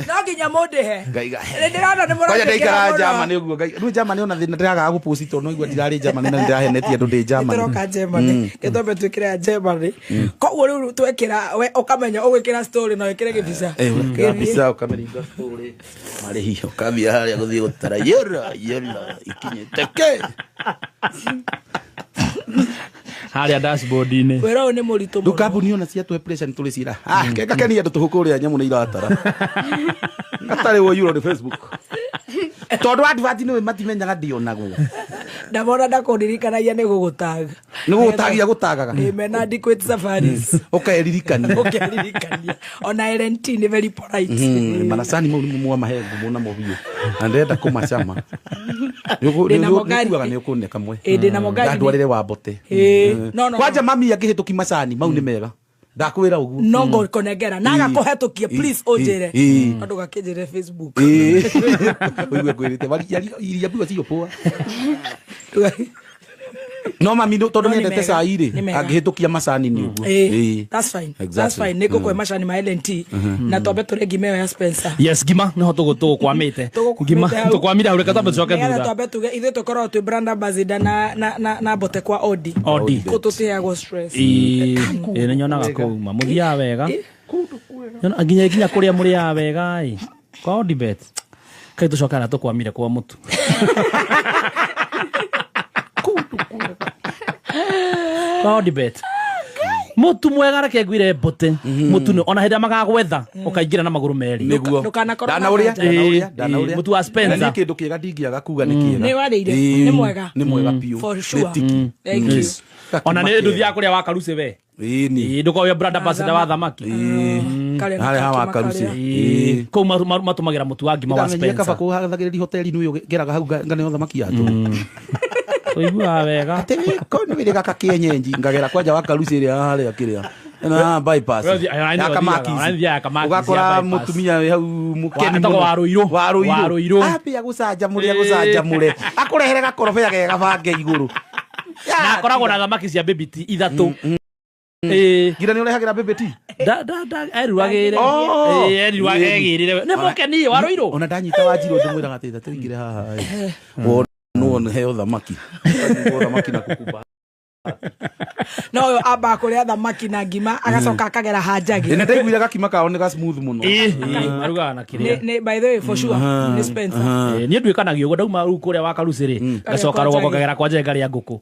No nginya mũndĩhe. Ngaiga. Nĩ ndĩrona nĩ Kwanja mũranjĩkĩra ndaikara mũno. Germany ũguo ngai. Rĩu Germany ona thĩna ndĩragaga gũpost tondũ no igua ndirarĩ Germany na nĩndĩrahenetie andũ ndĩ Germany. Nĩtũroka Germany. Gĩtwambe twĩkĩre ya Germany. Koguo rĩu twekĩra we ũkamenya ũgwĩkĩra story na wĩkĩre gĩbica. Ũgekĩra mbica ũkamĩringa story. Marĩhi ũkambia harĩa gũthiĩ gũtara euro euro ikinyĩte kĩ. Harĩa dashboard-inĩ. Wĩra ũyũ nĩ mũritũ Rĩu mũno. kambuni ona ciatũhe pressure nĩ tũrĩcira. Ah, kengakenia andũ tũhũ kũrĩa nyamũ nĩ iratara. Gatarĩwo euro nĩ Facebook. Tondũ advert nĩ matimenyaga ndionagwo. Ndamona ndakũririkanagia nĩ gũgũtag. Nĩ gũgũtagia gũtagaga. Ĩ mena Adequate Safaris. Ũkeririkania. Ũkeririkania. Ona LNT nĩ very polite. Maracani mau nĩ mwamahe ngumo namo biũ. Na ndĩrenda kũmacama. Ndĩna mo ngari. Nĩũkuaga nĩ ũkũne kamwe. Ĩ, ndĩna mo ngari. Ndandwarĩre wa mbote. Ĩ, no, no, Kwanja no. mami angĩhĩtũki macani mau nĩ mega. Ndakwĩra ũguo. No ngũkũnengera na agakũhetũkia please ũnjĩre. Ĩ. No ndũgakĩnjĩre Facebook. Ĩ. Ũigue ngwĩrĩte iria mbigua cio poa. No mami tondũ No, nĩ nĩendete mega. cai rĩ Nĩ mega. angĩhĩtũkia macani nĩ ũguo. Ĩ, that's fine. That's Exactly. fine. Nĩngũkũhe macani ma LNT na twambe tũrĩe ngima ĩyo ya Spencer. Yes, ngima nĩho tũgũkwamĩte. Ngima Tũgũkwamĩte hau. tũkwamire hau reke twambe tũcoke Nĩgetha thutha. twambe tuge ithuĩ tũkoragwo twĩ brand ambassador na mbote kwa Odi. Odi. Kũ tũtiheagwo stress. Ĩ, ĩ, nĩnyonaga kũu ma mũthiaga wega. Nyona nginya kũrĩa mũrĩaga wega ĩ. Kwa Odibet. Kai tũcoke harĩa tũkwamire kwa mũtu. Kwa Odibet. Mũtu mwega reke ngwire mbote. Mũtu nĩ ona hĩndĩ ĩrĩa magagwetha ũkaingĩra na magũrũ merĩ. Nĩguo. Ndũkanakorwo na Ndanaũrĩa, nganja. ndanaũrĩa, ndanaũrĩa. Mũtu wa Spencer. Na niĩ kĩndũ kĩega ndingĩaga kuga nĩ kĩega. Nĩ warĩire, Ĩ, nĩ mwega. Nĩ mwega biũ. For sure. Nĩ tiki. Thank you. Ona Gakima nĩ kega. nduthiaga kũrĩa wa karuci we. Ĩni. Ndũkorwo wĩ brand ambassador wa thamaki. Karĩa Harĩa hawa karuci. Ĩĩ. Kũu matũmagĩra mũtu wa ngima wa Ndamenyire kaba Spencer. kũhathagĩrĩria hoteli-inĩ ũyũ ngeraga hau nganeo thamaki ya tũ. Ũiguaga wega. Atĩ kau nĩ wĩrĩ gaka kĩenyenji ngagera kwanja wa karuci ĩrĩa harĩa kĩrĩa. Na bypass. Wewe thiĩ- Ya Kamakis. Ũrathiaga Kamakis ya Ũgakora bypass. mũtumia wĩ hau mũkeni Etagwo mũno. Warũirũ. Warũirũ. Warũirũ. Ambia gũcanjamũre agũcanjamũre. Akũrehere gakorobea ge gabange igũrũ. Na akoragwo na thamaki cia baby tea ithatũ. Ĩĩ. Ngira nĩ ũrehagĩra baby tea? Da da da eruagĩre. Oh. Ĩĩ eruagĩre egĩrĩre. Nĩ mũkeni Warũirũ. Ona ndanyita Wanjirũ ndĩmwĩraga atĩ tũingĩre haha. ĩ. Wonwo heo thamaki. Wonwo thamaki na kukumba. No ũyũ ambaga kũrĩa thamaki na ngima agacoka akagera hanjagi. Nĩ ndaiguire gakima kao nĩ ga smooth mũno. Ĩĩ, marugaga na kĩrĩa. Nĩ by the way for sure nĩ Spencer. Ĩĩ, niĩ nduĩkanagia ũguo ndauma rĩu kũrĩa wa karuci rĩ ngacoka Karĩa rũgongo kwa ngagera kwa njagi ngarĩa ngũkũ.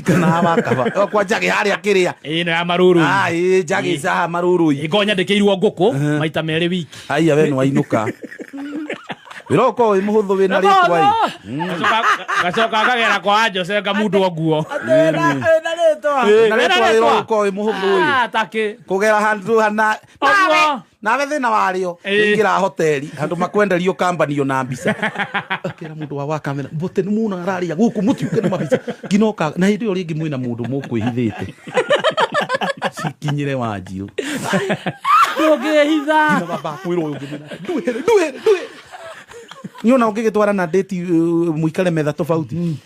Kana hawa kaba. O, Kwa njagi harĩa kĩrĩa. Ĩĩ no ya marũrũ. Ah, ĩĩ njagi haha marũrũ. Ĩngoo nyandĩkĩirwo ngũkũ maita merĩ wiki. Haiya we nĩ wainũka. Wĩra ũkorwo wĩ mũhũthũ wĩna rĩtwa ĩ. Ngacoka ngagera kwa Jose ngamundwo nguo. Na rĩtwa. Na rĩtwa wĩra ũkorwo wĩ mũhũthũ ĩ. Ah, takĩ. Kũgera handũ hana Ũguo. nawe thĩna warĩo ingĩra hoteli handũ makwenderio kambanio na mbica akĩra mũndũ wa kamera bote nĩ muona ararĩa gũkũ mũtiũke na mabica nginoka na hĩndĩ ĩyo rĩngĩ mwĩna mũndũ mũkwĩhithĩte cikinyĩre Wanjirũ Ndũngĩhitha. Nginya baba akwĩra ũyũ ũngĩ mwĩna nduhere nduhere nduhere niĩ ona ũngĩgĩtwara na ndĩti mũikare metha tofauti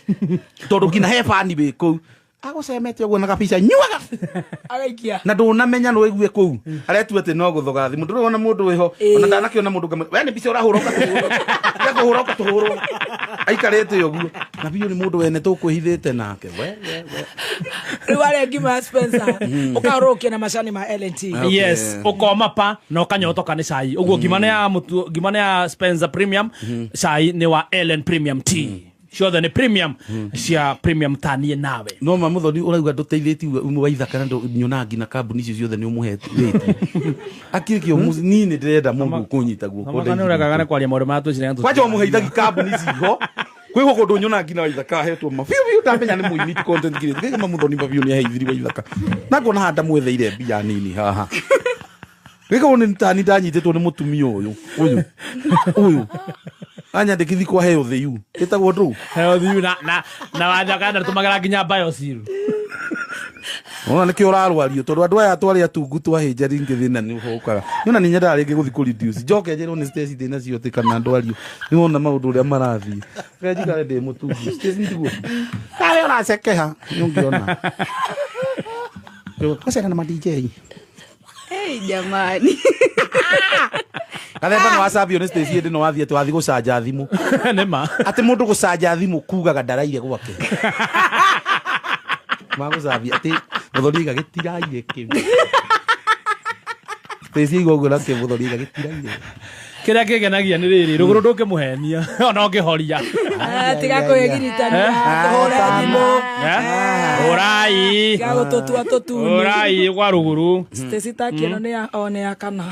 tondũ nginya he bani wĩ kũu agũcemete ũguo na gabica nyuaga Agaikia. na ndũnamenya no ĩgue kũu aretua atĩ no gũthoga thimũ ndũrona mũndũ wĩho ona ndanakĩona mũndũ ngamwĩra we nĩ mbica ũrahũra ũkatũhũrwo tiga kũhũra ũkatũhũrwo aikarĩte ũguo na biũ nĩ mũndũ wene tũkwĩhithĩte nake we we we Rĩu arĩa ngima ya Spencer ũkahũrũkia na macani ma L&T. Yes, ũkoma pa na ũkanyotoka nĩ cai. Ũguo ngima nĩ ya mũtu, ngima nĩ ya Spencer Premium, cai nĩ wa Ellen Premium Tea. Ciothe nĩ premium cia premium tanie nawe. No ma muthoni urauga nduteithĩtie umwe wa ithaka na nyonaga nginya kambuni icio ciothe nĩ ũmũhete akĩrĩ kĩo niĩ nĩ ndĩrenda mũndũ ũkũnyita guoko Nĩ ũrekaga nĩ kwaria maũndũ marĩa twĩciragia kwanja ũmũheithagia kambuni ciho kwĩho kũndũ nyonaga nginya waithaka ahetwo ma biũ biũ ndamenya nĩ mũini ti content creator kĩgema mũthoni mabiũ nĩ aheithiri waithaka na ngona haha ndamwetheire mbia nini haha gĩkorwo nĩ tani ndanyitĩtwo nĩ mũtumia ũyũ ũyũ ũyũ anyandĩkithi kwa heo thiu ĩtagwo ndũ Heo thiu na na na wathaka na tũmagĩra nginya biosir. Ona nĩkĩo ũrarwario tondũ andũ aya twarĩ atungu twahĩnja rĩngĩ thĩna nĩ ũhokaga nĩona nĩ nyendaga rĩngĩ gũthiĩ kũ reduce njoke njĩrwo nĩ Stacy thĩna cio atĩ kana ndwario nĩwona maũndũ ũrĩa marathiĩ reke njikare ndĩ mũtungu Stacy ndiguo nawe ũracekeha nĩ ũngĩona twacera na ma DJ Hey, jamani. Gathemba nĩ wacambio nĩ Stacy hĩndĩ ĩno wathiĩ atĩ wathiĩ gũcanja thimũ nĩma atĩ mũndũ gũcanja thimũ kugaga ndaraire gwake magũcambia atĩ mũthoni aiga gĩtiraire kĩu Stacy aigua ũguo nake mũthoni aiga gĩtiraire Kĩrĩa kĩngenagia nĩ rĩrĩ rũgũrũ ndũngĩmũhenia ona ũngĩhoria. Tiga kwĩgiritania tũhũre thimũ. Ũrai. Tiga gũtũtua tũtuni. Ũrai kwa rũgũrũ. Stacy taki ĩno nĩ ya o nĩ ya kana.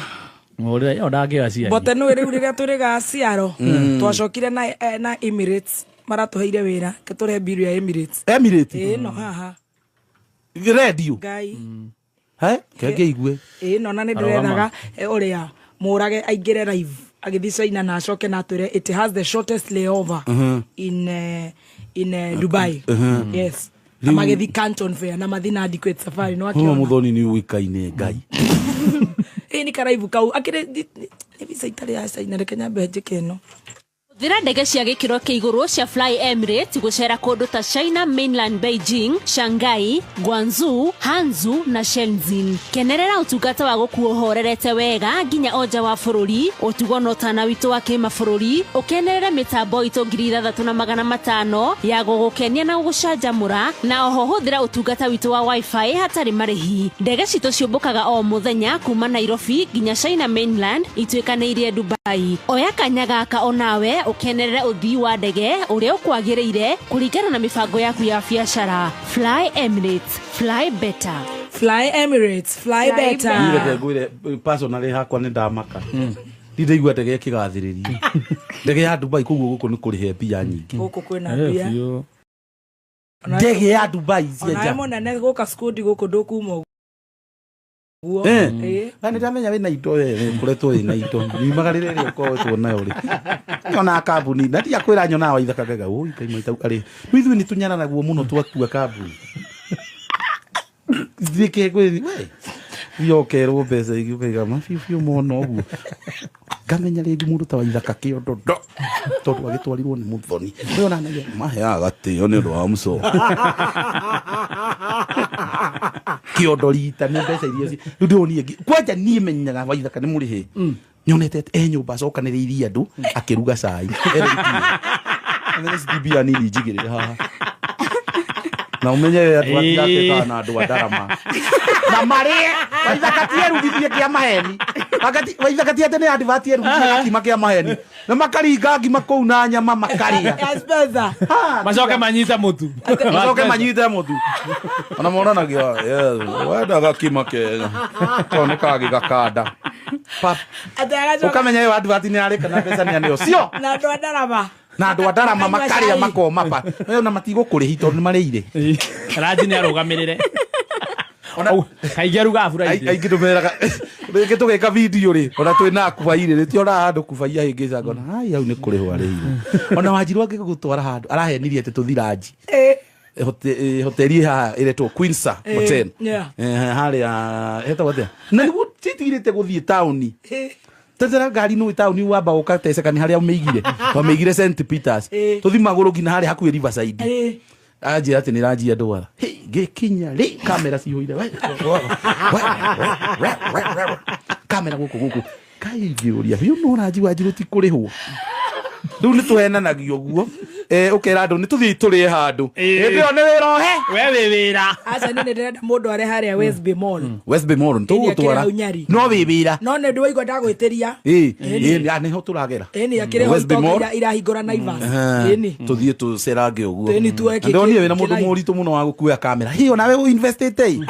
Ũrĩa yo ndangĩoya cianyu. Bote nĩ rĩu rĩrĩa tũrĩ gaciaro twacokire na na Emirates maratũheire wĩra kĩtũrehe mbiru ya Emirates. Emirates? Ĩĩ no haha. Redio Ngai. he kenge igue Ĩĩ no na nĩ ndĩrethaga ũrĩa mũrage aingĩre live agĩthiĩ China na acoke na atwĩre it has the shortest layover in Dubai. Yes. Na magĩthiĩ Canton Fair na mathiĩ na adequate safari no Huo akĩona. mũthoni nĩ ũĩkaine Ngai Ĩĩ nĩ karaibu kau akĩrĩ nĩ visa itarĩ ya China reke nyambe njĩke ĩno. Hũthĩra ndege cia gĩkĩro kĩa igũrũ cia Fly Emirates gũceera kũndũ ta China Mainland Beijing, Shanghai, Guangzhou, Hangzhou na Shenzhen. Kenerera ũtungata wa gũkuo ũhorerete wega nginya o nja wa bũrũri, ũtugo na ũtana witũ wa kĩmabũrũri, ũkenerere mĩtambo itũ 6500 ya gũgũkenia na gũgũcanjamũra, na oho hũthĩra ũtungata witũ wa wifi hatarĩ marĩhi. Ndege citũ ciũmbũkaga o mũthenya kuma Nairobi nginya China Mainland ituĩkanĩirie Dubai. Oya kanya gaka onawe ũkenerere ũthii wa ndege ũrĩa ũkwagĩrĩire kũringana na mĩbango yaku ya biacara. Fly Emirates, fly better. Fly Emirates, fly better. Niĩ reke ngwĩre personally hakwa nĩ ndamaka ndindaigua ndege ĩkĩgathĩrĩrio ndege ya Dubai koguo gũkũ nĩ kũrĩhe mbia nyingĩ Gũkũ kwĩna mbia. ndege ya Dubai cia Onawe nja mũnene gũka skundi gũkũ ndũkuma Guo. Eh. Na nĩ ndamenya wĩna indo we ũkoretwo wĩna indo nyumagarĩre ĩrĩa ũkoretwo nayo rĩ nyonaga kambuni na tiga kwĩra nyonaga waithaka ngaiga ũi Ngai maitũ arĩ rĩu ithuĩ nĩ tũnyararagwo mũno twakua kambuni thike kwĩ we uya ũkerwo mbeca ingĩ ũkaiga ma biũ biũ mona ũguo ngamenya rĩngĩ mũndũ ta waithaka kĩondo ndo tondũ agĩtwarirwo nĩ mũthoni we onanagia maheaga gatĩo nĩ ũndũ wa mũco kĩondo rita nĩ mbeca iria rĩu ndĩronie kwanja niĩ menyaga waithaka nĩ mũrĩhĩ nyonete atĩ e nyũmba acokanĩrĩirie andũ akĩruga cai ere mbia nini njigĩrĩre haha na umenye andũ atigatetaga na andũ a ndarama na marĩe waithaka ti erugithie kĩa maheni waithaka ti atĩ nĩ advert erugithie gakima kĩa maheni na makaringa ngima kũu na nyama makarĩa Ya Spencer. Macoke manyite mũtu. Macoke manyite mũtu ona monanagia yes wenda gakima kega to nĩ kagĩ gakanda Pap. Atĩ agacoka ũkamenya ĩyo advert nĩ yarĩka na mbeca nĩ aneo cio na andũ a ndarama. na andũ a ndarama Makanyua makarĩa cai. makoma pa we ona matigũkũrĩhi tondũ nĩ marĩire Ranji nĩ arũgamĩrĩre. Kaingĩ arugaga Friday. Aingĩ tũmeraga rĩngĩ tũgĩka video rĩ ona twĩ na kubai rĩ rĩtionaga handũ kubai ahĩngĩca ngona ai hau nĩ kũrĩhwo arĩhirwo ona wanjiru angĩgũtwara handũ arahenirie atĩ tũthi ranji hoteli haha ĩretwo Queensa Hotel yeah. Harĩa hetagwo atĩa na nĩguo titigirĩte gũthiĩ taũni tetera ngari nĩ taũni wamba ũgateceka nĩ harĩa ũmĩigire wamĩigire St Peters tũthi magũrũ nginya harĩa hakuhĩ Riverside anjĩra atĩ nĩ ranjia ndwara ngĩkinya rĩ kamera cihũire we, we, we, we, we, we, we. Kamera gũkũ gũkũ kai ngĩũria biũ no ranji wanjirũ ti kũrĩhwo rĩu nĩ tũhenanagio ũguo ũkera andũ nĩ tũthiĩ tũrĩe handũ hĩndĩ ĩyo nĩ wĩra ũhe we wĩ wĩra Aca niĩ nĩ ndĩrenda mũndũ are harĩa West Bay Mall. West Bay Mall Ĩni akĩrĩ tũgũtwara hau Nyari. no wĩ wĩra No nĩ ndĩwaigua ndagwĩtĩria. ĩĩ ĩĩ nĩho tũragera Ĩni akĩrĩ ho West Bay itonga Mall. irahingũra Naivas. Ĩni. Tũthiĩ tũcerange ũguo Ĩni tuoe kĩ- ndonire wĩna kĩ- mũndũ kĩrai. mũritũ mũno wa gũkuoya kamera hiyo nawe ũinvestĩte ĩ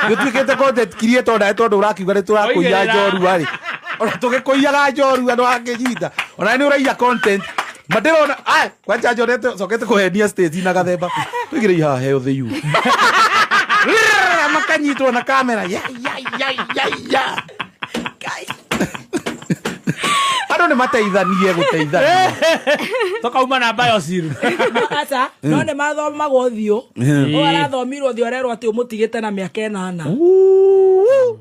gĩtuĩkĩte content creator nawe tondũ ũrakiuga nĩ tũrakũiya Oigĩrĩra. njorua rĩ ona tũgĩkũiyaga njorua ndwakĩnyita ona nĩ ũraiya content mandĩrona ai kwanja njonete cokete kũhenia stage na gathemba tũigĩrei haha heo the you makanyitwo na kamera ya ya ya ya ya andũ nĩ mateithanie gũteithania Tũkauma na biosiru. Aca no nĩ mathomagwo ũthiũ. Ũyũ arathomirwo ũthiũ arerwo atĩ ũmũtigĩte na mĩaka ĩnana.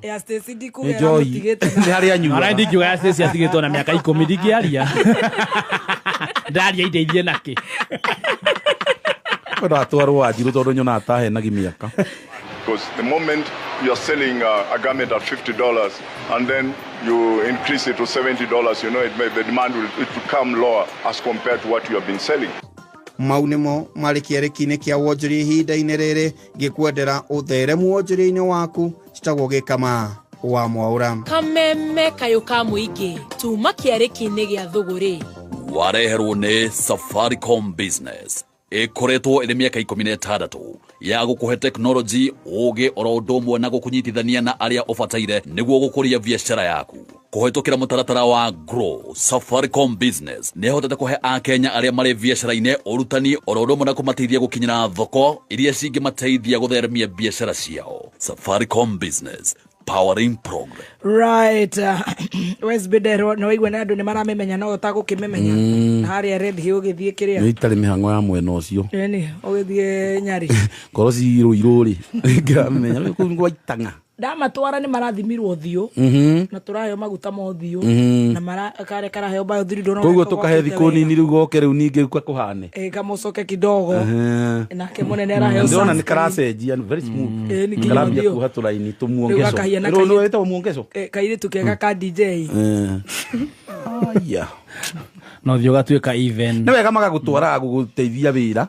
Ya Stacy ndikuga Nĩ njohi. ĩramũtigĩte na nĩ harĩa anyuaga. Ona ndingiuga ya Stacy atigĩtwo na mĩaka ikũmi ndingĩaria. Ndaria indeithie nakĩ. Kwenda atwarwo wanjirũ tondũ nyonaga atahenagi mĩaka Because the moment you're selling a garment at $50 and then you increase it to $70, you know, it may, the demand will, it will come lower as compared to what you have been selling. Mau nĩmo marĩ kĩarĩki-inĩ kĩa wonjoria ihinda-inĩ rĩrĩ ngĩkwendera ũtheremu wonjoria-inĩ waku citagwo gĩkama wa mwaũra. Kameme kayũ ka mũingĩ tuma kĩarĩki-inĩ gĩa thũgũrĩ. Wareherwo nĩ Safaricom Business ĩkoretwo ĩrĩ mĩaka 16 ya gũkũhe tekinoronjĩ ũũgĩ oro ũndũ ũmwe na gũkũnyitithania na arĩa ũbataire nĩguo gũkũria biacara yaku kũhetũkĩra mũtaratara wa Grow. Safaricom Business nĩ ĩhotete kũhe akenya arĩa marĩ biacara-inĩ ũrutani oro ũndũ ũmwe na kũmateithia gũkinyĩra thoko iria cingĩmateithia gũtheremia biacara ciao. Safaricom Business, powering progress. Right. West Bay nderwo nĩ waigua nĩ andũ nĩ maramĩmenya no ũtagũkĩmĩmenya. Na harĩa Red Hill ũgĩthiĩ kĩrĩa. Nĩ itarĩ mĩhang'o ya mwena ũcio. Ĩni ũgĩthiĩ Nyari. Ngoro cirũirũ rĩ ngĩramenya rĩu kũu gwa itang'a. Ndamatwara nĩ marathimirwo ũthiũ na tũraheo maguta ma ũthiũ na karĩa karaheo biothiri ndũrona Koguo ũrĩa tũkahe gokĩte thikũ wega. nini rĩu goke rĩu ningĩ kũhane. Kamũcoke kidogo. Nake mũnene araheo Ndĩrona nĩ sunscreen. karacenjia nĩ very smooth. Nĩ nginya Karambia ũthiũ. kuoha tũraini Rĩu tũmuongeco. gakahiana Rĩu nĩ wĩtagwo muongeco? Kairĩtu kega ka DJ. Aya. No thiĩ ũgatuĩka even. Nĩ wega magagũtwaraga gũgũteithia wĩra.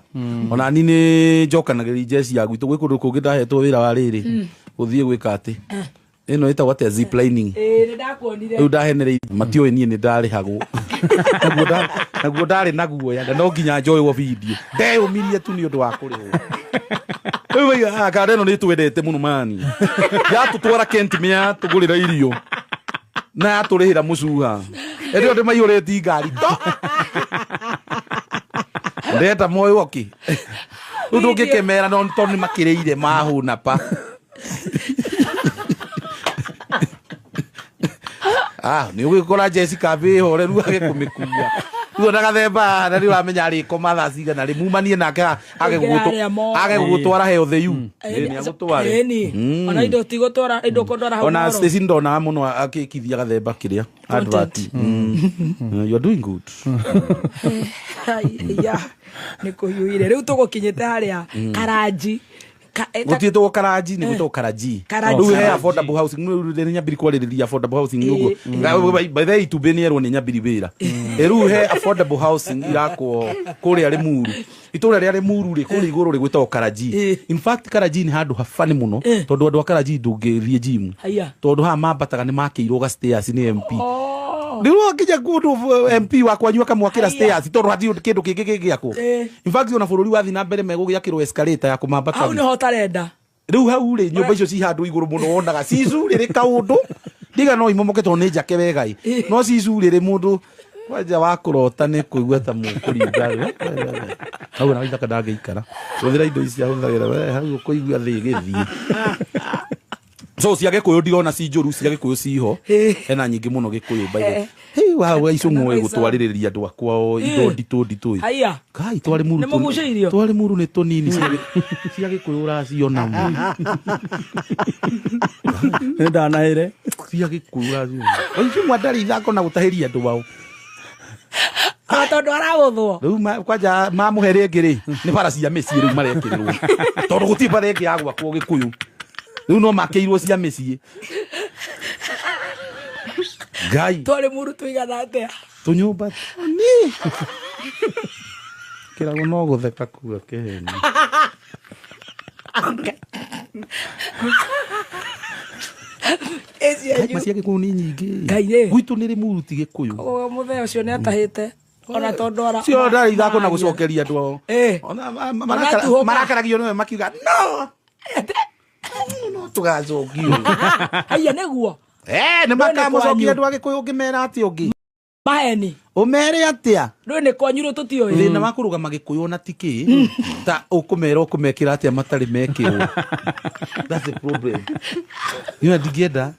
Ona ni nĩ njokanagĩrĩria njeci ya gwitũ gwĩ kũndũ kũngĩ ndahetwo wĩra wa rĩrĩ gũthiĩ gwĩka atĩ ĩno ĩtagwo atĩa ziplining. Nĩ ndakuonire. Rĩu ndahenereirie matiũĩ niĩ nĩ ndarĩhagwo. Naguo ndarĩ na guoya na no nginya njoywo video ndeyũmirie tu nĩ ũndũ wa kũrĩhwo. Rĩu waiga kanda ĩno nĩ twendete mũno mani yatũtwara Kent yatũgũrĩra irio na yatũrĩhĩra mũcuha ĩndĩ ĩyo ndĩmaiyũrĩtie ngari to ndeta moyo okĩ rĩu ndũngĩkĩmera no tondũ nĩ makĩrĩire mahũna pa. Ah, nĩ ũgĩkora Jessica bĩhoreru agĩkũmĩkua rĩu ona gathemba na rĩu amenya arĩkoma thaa cigana rĩ mumanie nake age Aingĩra harĩa mall. age gũgũtwara health you nĩ agũtware Ĩni. Ona indo tigũtwara indo kũndwara hau ona moro. Stacy ndonaga mũno akĩkithia gathemba kĩrĩa advert you are doing good. Ya nä kå hiå ire rä u tå gå kinyä te harä a karanji. Gũtiĩtwo karanji, nĩ gwĩtwo karaji. Karaji. Rĩu he affordable housing, rĩu nĩ nyambiri kwarĩrĩria affordable housing ũguo. By the way, itumbĩ nĩ erwo nĩ nyambiri wĩra. Rĩu he affordable housing irakwo kũrĩa Limuru, itũra rĩa Limuru rĩ, kũrĩa igũrũ rĩ gwĩtagwo karaji. In fact, karaji nĩ handũ habani mũno, tondũ andũ a karaji ndũngĩthiĩ gym, Haiya. tondũ haha mambataga nĩ makĩirwo ga stairs nĩ MP. Rĩu wakinya kũndũ MP wa kwanyu akamwakĩra stairs, tondũ hatirĩ kĩndũ kĩngĩ kĩngĩakwo. In fact, ona bũrũri wathiĩ na mbere megũgĩakĩrwo escalator ya kũmambata. Hau nä ho tarenda. Rĩu hau rĩ, nyũmba icio ci handũ igũrũ mũno, wonaga cicurĩrĩ kaũndũ ndiga no imomoke tondũ nĩ njake wega ĩ, no cicurĩrĩ mũndũ kwanja wa kũrota nĩ kũigua ta mũkũringa hau na ithaka ndangĩikara hũthĩra indo ici ahũthagĩra we hau ũkũigua thĩ ĩgĩthiĩ. So cia gĩkũyũ ndirona ci njũru, cia gĩkũyũ ciho hena nyingĩ mũno gĩkũyũ by the hey wa wa icũng'ũ gũtwarĩrĩria andũ akwao indo nditũ nditũ ĩ. Haiya. Kai twari muru Nĩ mũgucĩirio? Twari muru nĩ tũnini cia gĩkũyũ ũraciona mũno. Nĩ ndanahĩre. Cia gĩkũyũ ũraciona icũng'ũ ndarĩ ithako na gũtahĩria andũ ao. O tondå aragå thwo. Rĩu kwanja mamũhe rĩngĩ rĩ, nĩ bara cia mĩciĩ rĩu marekĩrĩrwo, tondũ gũtirĩ bara ĩngĩ ya gwakwo gĩkũyũ, rĩu no makĩirwo cia mĩciĩ. Ngai. Twarä muru tå igana atä a? Tũnyũmba tũnini kĩrago no gũtheka kuga kĩheni. Ngai, ma cia gĩkũyũ nĩ nyingĩ. Ngai rĩ. Gwitũ nĩ Limuru ti gĩkũyũ. Må thee å cio nä atahä te ona tondå ara cio ndarĩ ithako na gũcokeria andũ ao. Marakaragio nĩwe makiuga no no tũgacokio. Haiya, nĩguo. Eh, nĩ makamũcokia andũ a gĩkũyũ ũngĩmera atĩa ũngĩ maheni ũmere atĩa? Rä nä kwanyu rä tå tiå. Thĩna wa kũrũgama gĩkũyũ ona ti kĩ ta ũkũmera ũkũmekĩra atĩa matarĩ mekĩrwo. That's the problem. Niĩ ndingĩenda.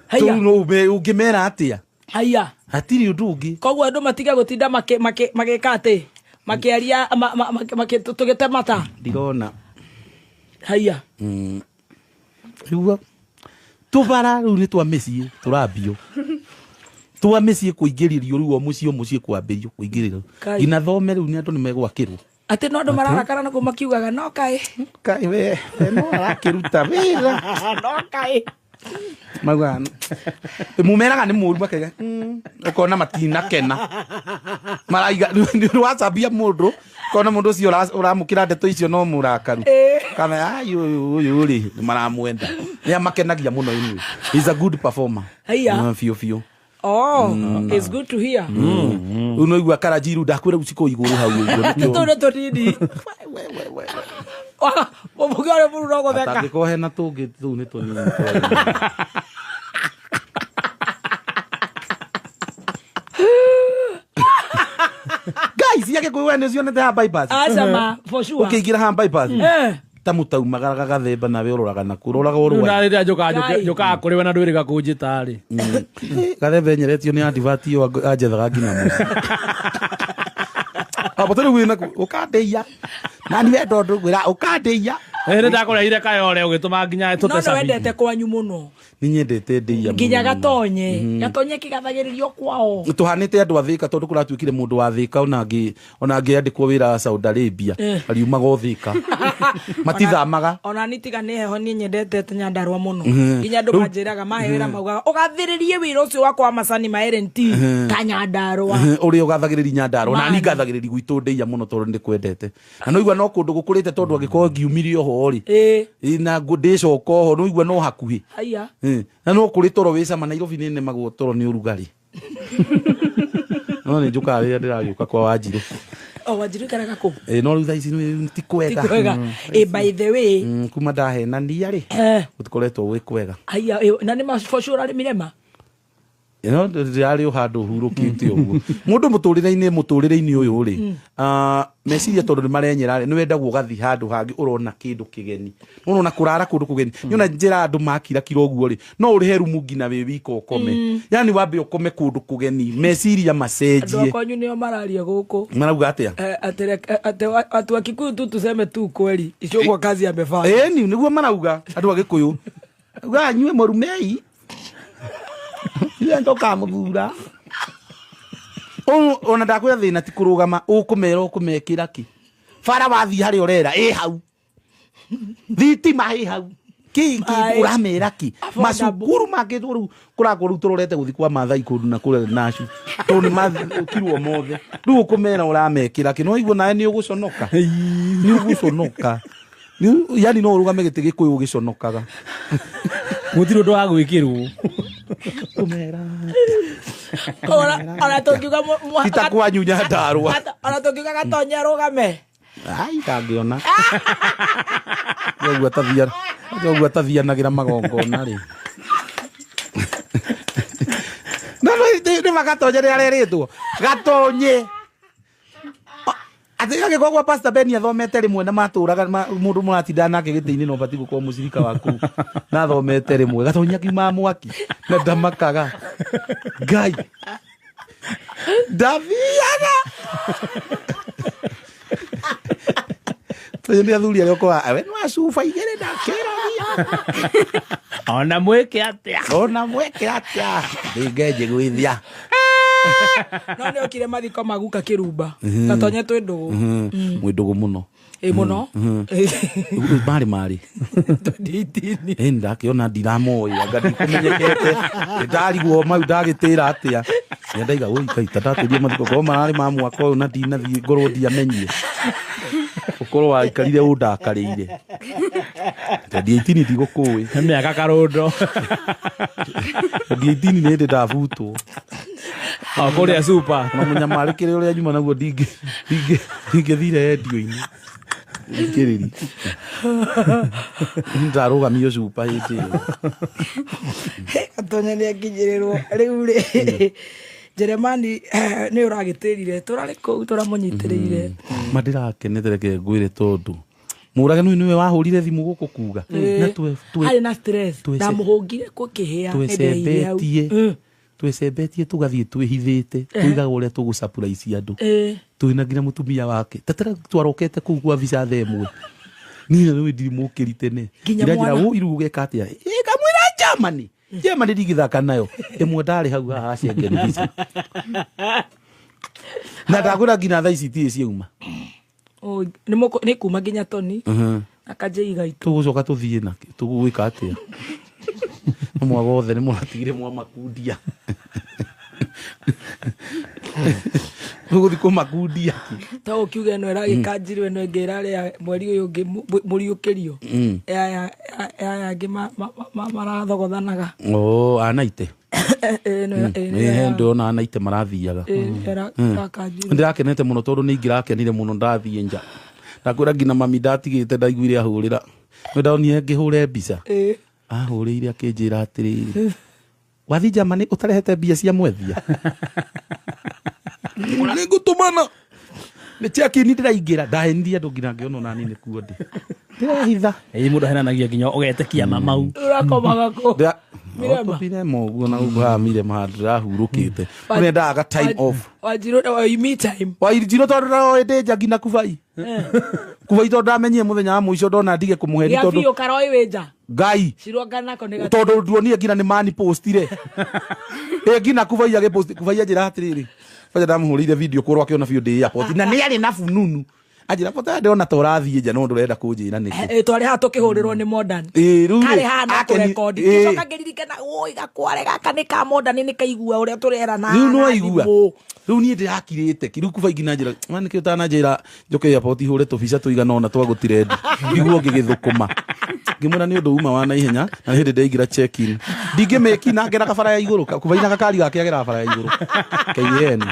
Haiya. Tũu no ũngĩmera atĩa? Haiya. Hatirĩ ũndũ ũngĩ. Koguo andå matige gå tinda magä ka atä makä aria tå gä temata. Ndirona. Haiya. Rĩu tũbara rĩu nĩ twa mĩciĩ tũrambio twa mĩciĩ kũingĩrĩrio rĩu o mũciĩ o mũciĩ kwambĩrio kũingĩrĩrio Kai. nginya thome rĩu nĩ andũ nĩ megwakĩrwo. Atä no andå mararakara na kå makiugaga no kaä. Kai we no arakĩruta wĩra. No kaä. Maugaga mumeraga nĩ mũru makaiga ũkona matinakena maraiga nĩ wacambia mũndũ ũkona mũndũ ũcio ũramũkĩra ndeto icio no mũrakaru kana ai ũyũ ũyũ rĩ nĩ maramwenda nĩ amakenagia mũno anyway. He's a good performer. Haiya. Biũ biũ. Oh, it's good to hear. Rĩu no igua karanji rĩu ndakwĩra rĩu cikũ igũrũ hau ũguo nĩkĩo. Tå nä tå nini må mbunge å rä må ru no gå theka. Atangĩkorwo hena tũngĩ tũu nĩ tũnini. Guys, cia gĩkũyũ we nĩcionete haha bypass? Aca ma, for sure. Ũkĩingĩra haha bypass Eh. ta mũtaumagaraga gathemba nawe ũroraga naku ũroraga Rĩu ũrũa. na rĩrĩa njũkaga Ngai. njũkaga kũrĩ we na ndwĩrĩga kũnjĩta rĩ. Gathemba enyeretio nĩ advert ĩyo anjethaga nginya mũciĩ. Abo tũrĩ wĩna ũkandĩia nani we ndondu ngwĩra ũkandĩia. Nĩ ndakũreire kayore ũgĩtũma nginya No tũte nä cabi. wendete kwanyu må no. Nĩ nyendete ndĩia Nginya mũno. gatonye gatonye kä gathagä rä rio kwao. Tũhanĩte andũ a Thĩka tondũ kũratuĩkire mũndũ wa Thĩka ona angĩandĩkwo wĩra Saudi Arabia ariumaga o Thĩka matithamaga. Ona ni tiga nä heho niä nyendete Nyandarua må no. Nginya andå manjä raga mahe wä ra maugaga å gathä rä rie wä ra å cio wakwa wa macani ma LNT ta Nyandarua. Ũrĩa ũgathagĩrĩria Nyandarua na Mani. niĩ ngathagĩrĩria gwitũ ndĩia mũno tondũ nĩ kwendete na no igua no kũndũ gũkũrĩte tondũ angĩkorwo ngiumire oho rĩ na ndĩcoka oho no igua no hakuhĩ. Haiya. Na no kũrĩ toro wĩ cama Nairobi nĩ nemagwo toro nĩ ũrugarĩ no nĩ njũkaga rĩrĩa ndĩragĩũka kwa Wanjirũ. O Wanjirũ ikaraga kũ? No rĩu thaa ici ti kwega. Ti kwega. By the way. Kuma ndahenania rĩ gũtikoretwo gwĩ kwega. Haiya, na nä ma for sure arä mirema. No ndĩrarĩ o handũ hurũkĩte ũguo mũndũ mũtũrĩre-inĩ ũyũ rĩ, meciria tondũ nĩ marenyera rĩ, nĩ wendagwo ũgathiĩ handũ hangĩ ũrona kĩndũ kĩgeni, ũrona kũrara kũndũ kũgeni. Nĩona njĩra andũ makirakira ũguo rĩ, no ũrĩhe rumu nginya wĩ wika ũkome, yani wambe ũkome kũndũ kũgeni, meciria Andũ macenjie. akwanyu nĩo mararia gũkũ. Marauga atĩa? Atĩ wa Kikuyu tu tuseme tu kweli Icũgwa kazi amefanya. Ĩni nĩguo marauga andũ a Gĩkũyũ, uga anyue mũrumei ithuĩ tũkamũthura. Ona ndakwĩra thĩna ti kũrũgama, ũkũmera ũkũmekĩra kĩ bara wathiĩ harĩa ũrera ĩ hau, thitima ĩ hau, kĩ Maĩ. ũramera kĩ, macukuru makĩtwo rĩu kũrakwo rĩu tũrorete gũthiĩ kwa Mathai kũndũ na kũrĩa nacu tondũ nĩ mathũkirwo mothe. Rĩu ũkũmera ũramekĩra kĩ? No waigua nawe nĩ ũgũconoka, nĩ ũgũconoka. Yani no ũrũgame gĩtĩ Gĩkũyũ ũgĩconokaga. Gũtirĩ ũndũ wa gwĩkĩrwo. Ona tũngiuga Ti ta kwanyu Nyandarua. Ona tũngiuga Gatonye arũgame. Ai ndangĩona ũguo atathia ũguo atathianagĩra magongona rĩ. No no nĩ ma Gatonye nĩ arerĩtwo Gatonye atĩ agĩkorwo gwa Pastor Ben athomete rĩmwe na matũraga mũndũ mũratinda nake gĩtĩ-inĩ no batiĩ gũkorwo mũcirika waku na athomete rĩmwe. Gatonye akiuma mwaki na ndamakaga Ngai ndathiaga. Tondũ nĩ athuri arĩa ũkoraga we nĩ wacuba igĩrĩ ndakĩragia. Ona mwĩke atĩa? Ona mwĩke atĩa ndingĩnjiguithia. No nĩ okire mathiko maguka Kĩrumba. Gatonye twĩ ndũgũ. Mwĩ ndũgũ mũno. Ĩ mũno. Marĩ 2018 ndakĩona ndiramoĩ anga ndikũmenyekete ndarigwo mau ndagĩtĩra atĩa nĩ ndaiga ũi Ngai ta ndatĩrie mathiko korwo mararĩ ma mwaka ũyũ na ndinathiĩ ngorwo ndiamenyire ũkorwo waikarire ũndakarĩire 2018 ndigũkũĩ mĩaka karũndo. 2018 nĩ hĩndĩ ndabutwo. O kũrĩa super. Na mũnyamarĩ kĩrĩa ũrĩa nyuma naguo ndingĩthire endio-inĩ ikĩrĩri ndarũgamio cuba hĩndĩ ĩyo. Gatonye nĩ akinyĩrĩrwo rĩu rĩ Jeremani nĩ ũragĩtĩrire tũrarĩ kũu tũramũnyitĩrĩire. Ma ndĩrakenete reke ngwĩre tondũ mũrage nĩwe nĩwe wahũrire thimũ gũkũ kuga na Arĩ na stress ndamũhũngire kũkĩhĩa nĩndeire hau. twecembetie twecembetie tũgathiĩ twĩhithĩte tũigaga ũrĩa tũgũcapuraici andũ twĩna nginya mũtumia wake tatara twarokete kũu kwa visa thaa ĩmwe niĩ rĩu ndirĩ mũkĩri tene Nginya Ndĩranjĩra, mwana. "Ũ, iru ũgeka atĩa?" Ĩ, ngamwĩra Germany Germany ndingĩthaka nayo ĩmwe ndarĩ hau haha Schengen visa na ndakwĩra nginya thaa ici itirĩ ciauma. Nĩ kuma nginya Toni na Kanjei gaitũ. Tũgũcoka tũthiĩ nakĩ tũgwĩka atĩa no mwaga othe nĩ mũratigire mwamakundia tũgũthiĩ kũmakundia. Ta ũkiuga ĩno ĩragĩkanjirwo ĩno ĩngĩ ĩrarĩa mweri ũyũ ũngĩ mũriũkĩrio. Aya angĩ marathogothanaga. Oh, anaite. Ĩno ĩno Ndĩrona anaite marathiaga. Ĩrakanjirwo. Ndĩrakenete mũno tondũ nĩ ingĩrakenire mũno ndathiĩ nja ndakwĩra nginya mami ndatigĩte ndaiguire ahũrĩra nĩ ndonire ngĩhũre mbica ahũrĩire akĩnjĩra atĩrĩrĩ wathiĩ Germany ũtarehete mbia cia mwethia nĩ ngũtũmana nĩ check-in ndĩraingĩra ndahenirie andũ nginya ngĩona ona niĩ nĩkuo ndĩ ndĩrehitha. Ĩ mũndũ ahenanagia nginya ũgetĩkia mamau. Ũrakomaga kũ? Mirema. Mirema ũguo na gũkũ haha Mirema handũ ndĩrahurũkĩte nĩendaga time off. Wanjirũ me time. Wanjirũ tondũ ndaroĩ ndĩ nja nginya kubai kubai tondũ ndamenyire mũthenya wa mũico ndona ndige kũmũheni Gĩa tondũ biũ karoi wĩ nja. Ngai Cirwanga nako nĩ tondũ nduonire nginya nĩ mani postire ĩ nginya kubai agĩpost kubai anjĩra atĩrĩrĩ kwanja ndamũhũrĩire video kũrwo akĩona biũ ndĩ airport na nĩ arĩ na fununu anjĩra bota ndĩrona ta ũrathiĩ nja no ndũrenda kũnjĩra nĩkĩ. Twarĩ haha tũkĩhũrĩrwo nĩ modern. Ĩ, rĩu rĩ, Karĩ haha na kũrekondi. Ngĩcoka ngĩririkana oi gakware gaka nĩ ka modern nĩ kaigua ũrĩa tũrerana rĩu na no aigua thimũ. rĩu niĩ ndĩrakirĩte ki rĩu kuba nginya njĩra ma nĩkĩ ũtananjĩra njoke airport hũre tũbica tũigana ũna twa gũtirendi niguo ngĩgĩthũkũma ngĩmwĩra nĩ ũndũ uma wa naihenya na nĩ hĩndĩ ndaingĩra check in ndingĩmĩki na ngera kabara ya igũrũ kuba ina gakari gake agera bara ya igũrũ KN.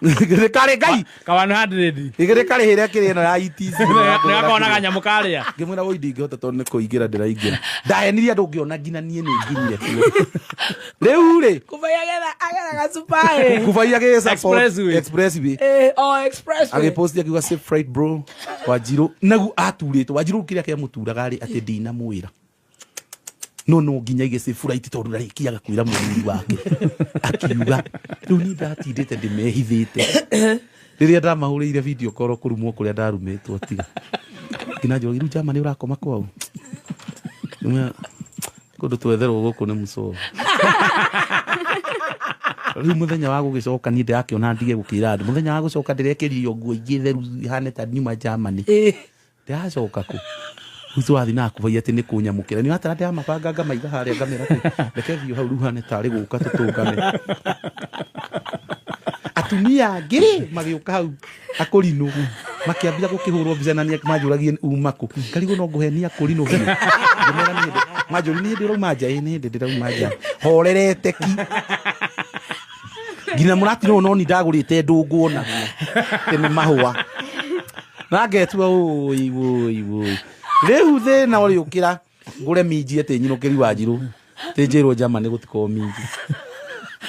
Nĩ karĩ Ngai Ka 100. Igĩrĩ karĩhĩre kĩrĩ ĩno ya ETC. Nĩgakona kanyamũ karĩa. Ngĩmwĩra woi ndingĩhota tondũ nĩ kũingĩra ndĩraingĩra. Ndahenirie andũ ngĩona nginya niĩ nĩ nginyire kuo. Rĩu rĩ Kubai agetha gacupa. Kubai agĩ support Expressway. Expressway. Oh, expressway. Agĩposti akiuga safe flight bro Wanjiru. Nagu aturĩtwo Wanjiru kĩrĩa kĩamũturaga rĩ atĩ ndinamwĩra no nginya ige safe flight tondũ ndarĩkiaga kwĩra mũthuri wake akiuga rĩu niĩ ndatindĩte ndĩmehithĩte rĩrĩa ndamahũrĩire video call kũrumwo kũrĩa ndarumĩtwo tiga nginya njũra rĩu jama nĩ ũrakoma kwao. Ngĩmwĩra, kũndũ twetherwo gũkũ nĩ mũcoro. Rĩu mũthenya wa gũgĩcoka niĩ ndĩrakĩona ndige gũkĩra andũ mũthenya wa gũcoka ndĩrekĩririo nguo ingĩ theru ihane ta nyuma Germany. Ndĩracoka kũ rĩu tũrathiĩ na akũbaiya atĩ nĩ kũnyamũkĩra nĩ watara ndĩramabanga ngamaiga harĩa ngamera atĩ reke thiĩ hau rĩu hane tarĩ gũka tũtũngane. Atumia angĩ rĩ magĩũka hau akũrinũ makĩambia gũkĩhũrwo mbica na nĩ manjũragie uma kũ ngarigwo no ngũhenia kũrinũ biũ. Ngĩmera nĩ hĩndĩ manjũri nĩ hĩndĩ ũrauma nja. Ĩ nĩ hĩndĩ ndĩrauma nja horerete ki nginya mũratino ũyũ no ni ndagũrĩte ndũngũ onaguo atĩ nĩ mahũa na ngetua ũi ũi ũi. Rĩu thĩna ũrĩũkĩra ngũre minji atĩ nyinũkĩri Wanjirũ atĩ njĩrwo njama nĩ gũtikorwo minji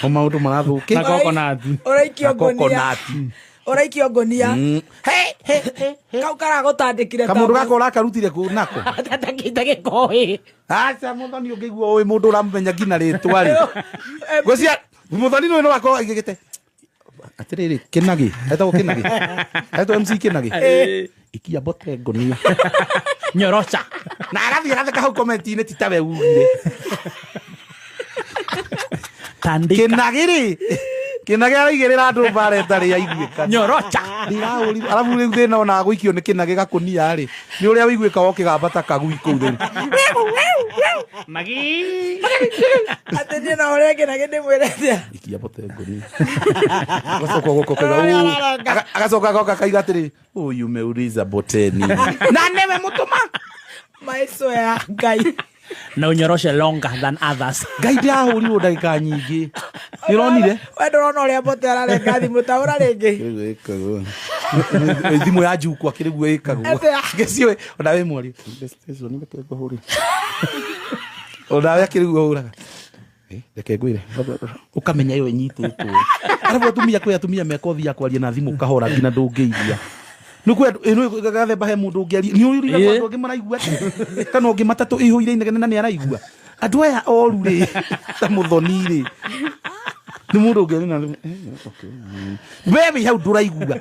o maũndũ marathũkĩ. Na coconut. Ũraikio Na ngonia. coconut. Ũraikio ngonia. Kau karagũtandĩkire. Kamũndũ gaka ũrakarutire kũ nako? Tandĩkĩte gĩkoĩ. Aca mũthoni ũngĩigua ũĩ mũndũ ũramũmenya nginya rĩtwa rĩ ngwĩcia mũthoni nĩ no akorwo aigĩte atĩrĩrĩ Kĩnagĩ etagwo Kĩnagĩ etagwo MC Kĩnagĩ ikia mbote ngonia. Nyorocha. Na agathiĩ agatheka hau comment-inĩ ti tawe ugire. Tandĩka. Kĩnagĩ rĩ Kĩnagĩ araigĩrĩra andũ mbara ĩtarĩ yaiguĩka. Nyorocha. Ndĩrahũrirwo arabu rĩu thĩna ona gũikio nĩ Kĩnagĩ gakũnia rĩ nĩ ũrĩa wĩiguĩka wokĩgamba ta kagui kũu thĩinĩ. Magi. Atĩ niĩ no ũrĩa Kĩnagĩ ndĩmwĩre atĩa? Ikia mbote ngonia agacoka goka kaiga "Ũ." Agacoka goka kaiga atĩrĩ ũyũ umeuliza boteni na nĩwe mũtũma. Maico ya Ngai. Na unyoroshe longer than others. Ngai ndĩrahũrirwo ndagĩka nyingĩ nĩ ũronire. We ndũrona ũrĩa mbote ararenga thimũ ta ũra rĩngĩ. Ĩkagwo thimũ ya njuku akĩrĩguo ĩkagwo. Atĩa? Ngĩciũĩ ona wĩ mwario reke ngũhũre onawe akĩrĩguo hũraga reke ngwĩre ũkamenya ĩyo ĩnyitĩtwo arabu atumia kwĩ atumia mekothi ya kwaria na thimũ kahora nginya ndũngĩigua nĩ gathemba he mũndũ ũngĩaria nĩ ũrigagwo andũ angĩ maraigua atĩa kana ũngĩ matatũ ĩihũire inegene na nĩ araigua andũ aya oru rĩ ta mũthoni rĩ nĩ mũndũ ũngĩaria na thimũ, okay. We wĩ hau ndũraigua.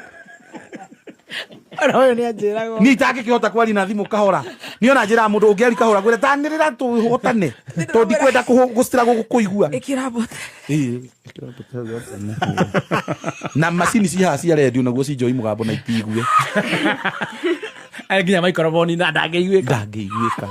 Ona ũyũ nĩ anjĩraga. Niĩ itangĩkĩhota kwaria na thimũ kahora niĩ ona njĩraga mũndũ ũngĩaria kahora ngwĩre tanĩrĩra tũhotane tondũ ndikwenda gũcitĩra gũkũigua. Ĩkĩra mbote. Ĩĩ, ĩkĩra mbote hau yothe. Na macini ci haha cia redio naguo cinjoi mũgambo na itiigue. Arĩ nginya maikoroboni na ndangĩiguĩka. Ndangĩiguĩka.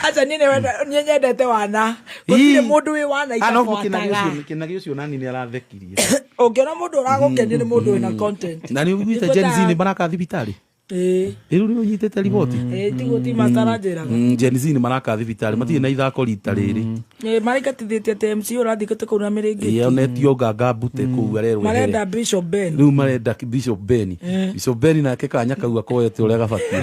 Aca niĩ niĩ nyendete wana gũtirĩ mũndũ wĩ wana Ah, no, Kĩnagĩ itabuataga. Kĩnagĩ ũcio nani nĩ arathekirie. Ũngĩona mũndũ ũragũkenia nĩ mũndũ wĩna content. Na nĩ ũiguĩte Gen Z nĩ maraka thibitarĩ? Ĩĩ. Rĩu nĩ ũnyitĩte riboti? Ĩĩ tiguo ti mataranjĩraga. Gen Z nĩ maraka thibitarĩ matirĩ na ithako rita rĩrĩ. Ĩĩ maraingatithĩtie atĩ MC ũrathikĩte kũu na mĩrĩngĩti. Onetio nganga mbute kũu arerwo ehere. Marenda Bishop Ben. Rĩu marenda Bishop Ben. Bishop Ben nake kanya kau akoete ũrĩa gabatiĩ.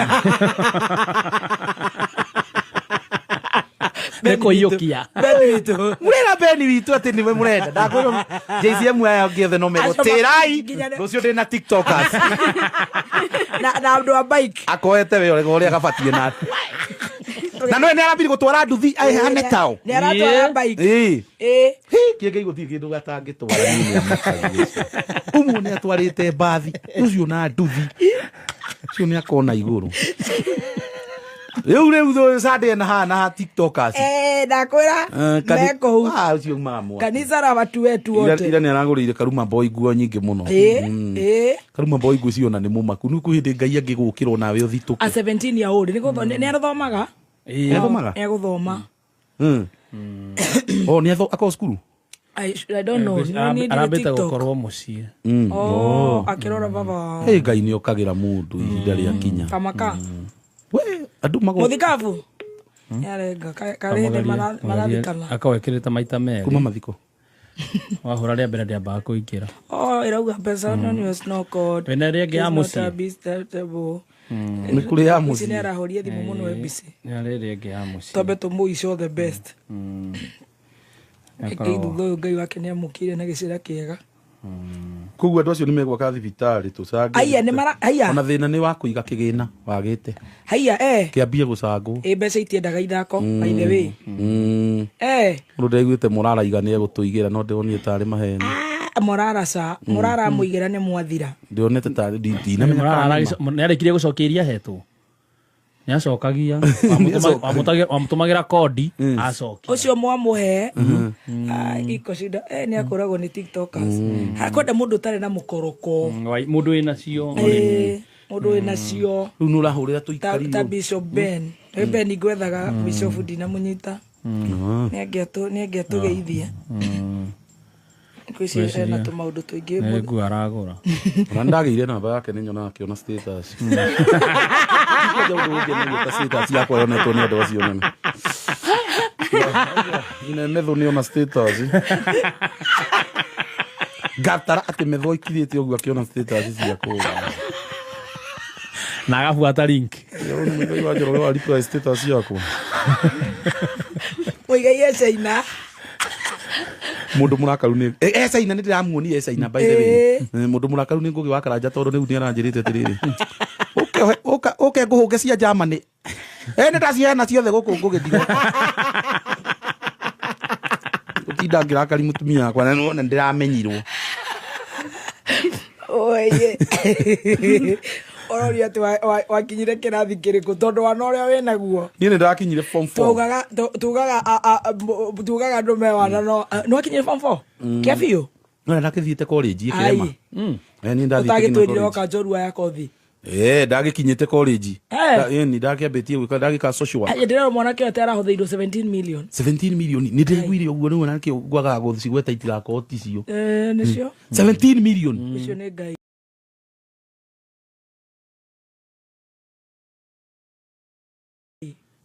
Nĩ kũiyũkia. Ben witũ. Mũrera Ben witũ atĩ nĩwe mũrenda ndakwĩra JCM aya angĩ othe no megwo Acio tĩrai nginya nĩ- rũciũ ndĩ na tiktokers. Na andũ a bike. Akoete we ũrĩa gabatiĩ na na nĩwe nĩ arambiri gũtwara nduthi ahane tao. Nĩ aratwara bike. Ĩĩ. Ĩĩ. Kĩngĩ gũtirĩ kĩndũ gatangĩtwara niĩ nĩ amakagia ũcio. Ũmwe nĩ atwarĩte mbathi ũcio na nduthi ũcio nĩ akona igũrũ rĩu Sunday na haha na tiktokers. Ndakwĩra mekũu. Ah, ũcio umaga mwaki. Kanitha la watu wetu wote. Ira nĩ aragũrĩire Karuma Boy nguo nyingĩ mũno. Ĩĩ. Karuma Boy nguo ciona nĩ mũmaku nĩ kwĩ hĩndĩ Ngai angĩgũkĩra onawe ũthitũke. A 17 year old nĩ arathomaga. Nĩ athomaga? Nĩ agũthoma. Oh, nĩ akorwo cukuru? I don't know. No niĩ ndirĩ Arambĩte TikTok. gũkorwo mũciĩ. Oh, akĩrora baba wao. Hey, Ngai nĩ okagĩra mũndũ ihinda rĩa kinya. Kamaka. We andũ mago Mũthikabu. Nĩarenga karĩ hĩndĩ marathikana. Akorwo ekĩrĩte maita merĩ. Kuma mathiko. Wahũra rĩa mbere ndĩambaga kũingĩra. Oh, Ĩrauga mbeca on your snow code. Wĩna ĩrĩa ĩngĩ ya Is not mũciĩ? acceptable. Nĩ kũrĩ ya Ici mũciĩ. nĩ arahũria thimũ mũno ABC. Nĩ arĩ ĩrĩa ĩngĩ ya mũciĩ. Twambe tũmũice all the best. Reke thutha ũyũ Ngai wake nĩ amũkĩire na gĩcĩra kĩega. Koguo andũ acio nĩ megwaka thibitarĩ tũcange. Aya, nĩ mara- aya. Ona thĩna nĩ wa kũiga kĩgĩna wagĩte. Haiya eh. Kĩambie gũcangwo. Ĩ mbeca itiendaga ithako by the way. Eh. Mũndũ ndaiguĩte Morara iga nĩ egũtũigĩra no ndĩronire tarĩ maheni. Morara ca. Morara amũigĩra nĩ mwathira. Ndĩronete tarĩ ndinamenya Morara kana nĩ ma. nĩ arĩkirie gũcokia iria ahetwo. Nĩ acokagia. Wamũtũmagĩra kodi acokia. Ũcio mwamũhe. Ah, iko shida. Eh, nĩ akũragwo nĩ tiktokers. Hakwenda mũndũ ũtarĩ na mũkoroko. Mũndũ wĩna cio. Eh, mũndũ wĩna cio. Rĩu nĩ ũrahũrĩra Ta, tũikario. ta Bishop Ben. Mm. Ben ngwethaga Bishop ndinamũnyita. Nĩ angĩatũgeithia. Ngwĩciria ena tũmaũndũ tũingĩ. Nĩ nguo aragũra. Ona ndagĩire namba yake nĩ nyonaga akĩona status. Ndikwenda ũndũ ũngenagia ta status yakwa yonetwo nĩ andũ acio nene. Nginya metho nĩ ona status. Ngatara atĩ metho ikirĩte ũguo akĩona status ciakwa. Na agabuata link. Nĩ Mũigai wa Njoroge wa reply status yakwa. Mũigai e China. Mũndũ mũrakaru nĩ e China nĩ ndĩramuonia e China by the way. Mũndũ mũrakaru nĩ Ngũgĩ wa Karanja tondũ rĩu nĩ aranjĩrĩte atĩrĩrĩ. Ũke ũke ngũhũnge cia Germany. Nĩ ndaciheana ciothe gũkũ Ngũgĩ ndigo. Gũtinda ngĩrakari mũtumia wakwa na nĩwona ndĩramenyirwo. Oye. Ũroria atĩ wakinyire kĩrathi kĩrĩkũ tondũ wana ũrĩa wĩnaguo. Niĩ nĩ ndakinyire form 4. Tugaga tugaga tugaga andũ me wana no nĩ wakinyire form 4? Kĩa biũ? No ndakĩthiĩte college ĩkĩrema. Niĩ ndathiĩte nginya Ũtagĩtwĩrire college. oka njorua ya kothi. Ndagĩkinyĩte college. Ĩni ndakĩambĩtie gwĩka ndagĩka social work. Ndĩrerwo mwanake ũyũ atĩ arahũthĩirwo 17 million. 17 million nĩ ndĩraiguire ũguo rĩu na nĩkĩo ngwagaga gũcigweta itigakorwo ticio. Nĩcio. 17 million. Ũcio nĩ Ngai.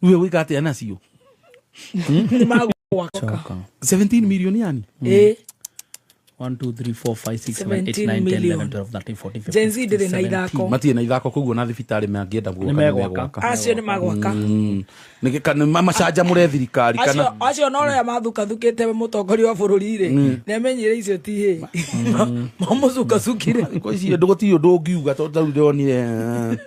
Rĩu egwĩka atĩa nacio? Nĩ magwaka. 17 million yani? Ĩ. 1 2 3 4 5 6 7 8 17 9 10 million. 11 12 13 14 15 Gen Z ndĩrĩ na ithako. Matirĩ na ithako koguo na thibitarĩ mangĩenda gwaka Nĩ nĩ megwaka. megwaka. Acio nĩ magwaka. Nĩ machanjamũre thirikari kana Acio no arĩa mathukathukĩte mũtongoria wa bũrũri rĩ nĩ amenyire icio ti hĩ mamũcukacukire. Thikũ ici andũ gũtirĩ ũndũ ũngiuga tondũ ta rĩu ndĩronire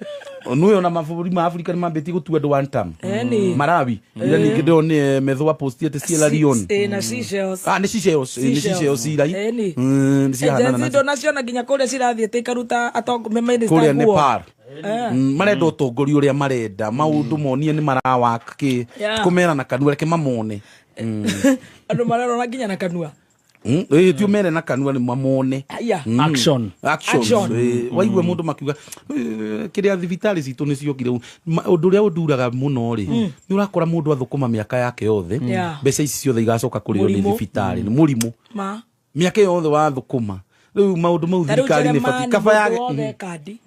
nĩũĩ ona mabũrũri ma Afrika nĩ mambĩtie gũtua andũ one term. Eni. Malawi ira ningĩ ndĩronire Methua posti atĩ Sierra Leone. Na Seychelles. Ah, nĩ Seychelles, nĩ Seychelles irai. Eni. Nĩ ciahanana Gen Z na ndũnaciona nginya kũrĩa cirathiĩte ikaruta minister kũrĩa nguo. Nepal. Marenda ũtongoria ũrĩa marenda maũndũ monie nĩ marawaka kĩ Yeah. kũmera na kanua reke mamone. Andũ marerona nginya na kanua. Ĩ ti ũmere na kanua nĩ mamone. Aya. Action. Actions. Action. Waigua mũndũ makiuga kĩrĩa thibitarĩ citũ nĩ ciokire ũndũ ũrĩa ũnduraga mũno rĩ nĩ ũrakora mũndũ athũkũma mĩaka yake yothe Yeah. mbeca ici ciothe igacoka kũrĩo nĩ Mũrimũ. thibitarĩ nĩ mũrimũ Ma. mĩaka yothe wathũkũma rĩu maũndũ mau Ta rĩu thirikari nĩ batiĩ Jeremani kaba mũndũ yage wothe kandi.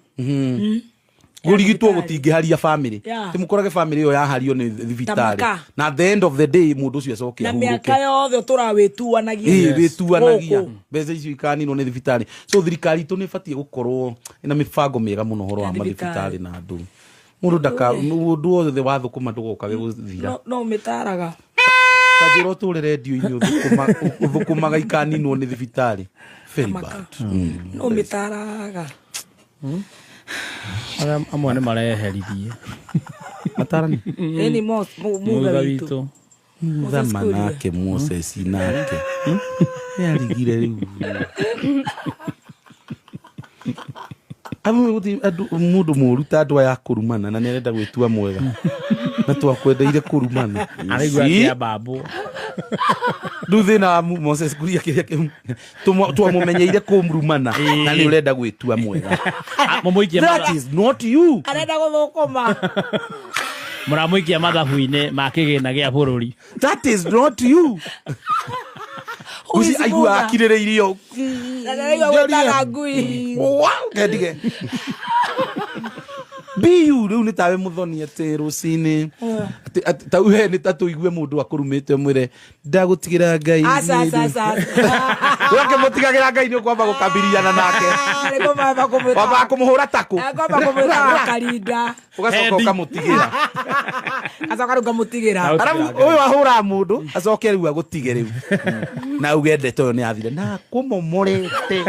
kũrigitwo gũtingĩharia bamĩrĩ Yeah. ti mũkorage bamĩrĩ ĩyo yahario nĩ thibitarĩ Tamaka. na at the end of the day mũndũ ũcio acoke Na ahurũke mĩaka yothe ũtũrawĩtuanagia. Ĩĩ, wĩtuanagia Gũkũ. mbeca icio ikaninwo nĩ thibitarĩ so thirikari itũ nĩ ĩbatiĩ gũkorwo ĩna mĩbango mĩega mũno ũhoro wa Ya thibitarĩ. mathibitarĩ na andũ mũndũ ndaka mũndũ wothe wathũkũma ndũgokage gũthira No mĩtaraga. ta njĩra ũtũre rendio-inĩ ũthũkũmaga ikaninwo nĩ thibitarĩ very bad. No mĩtaraga. Arĩa amwe nĩ mareheririe. Matarani. Ĩni mutha witũ. Mutha Moses Kuria. manake Moses nake nĩ arigire rĩu amwe gũtirĩ andũ mũndũ mũru ta andũ aya kũrumana na nĩ arenda gwĩtua mwega na twakwendeire kũrumana Araigua akĩambambwo. Rĩu thĩna wa Moses Kuria kĩrĩa twamũmenyeire kũmurumana na nĩ ũrenda gwĩtua mwega. Mũmũikie That is not you. Arenda gũthũkũma. Mũramũikia mathabu-inĩ ma kĩgĩna gĩa bũrũri. That is not you. Uci aigua akirĩrĩirio. Na ndaraigua gwĩtaga ngui. Kendige. Bu rĩu nĩ tawe mũthoni atĩ rũcinĩ atĩ ta we nĩ ta tũigue mũndũ akũrumĩte mwĩre ndagũtigĩra Ngai. Aca, aca, aca. We ũkĩmũtigagĩra Ngai nĩ ũkwamba gũkambiriana nake. Nĩ kũmamba kũmwĩta- Wambaga kũmũhũra takũ. Kwamba kũmwĩta wa karinda. Ũgacoka ũkamũtigĩra. Acoka rĩu ngamũtigĩra. Arabu ũyũ ahũraga mũndũ acoke rĩu agũtige rĩu na auge ndeto ĩyo nĩ yathire na kũmomorete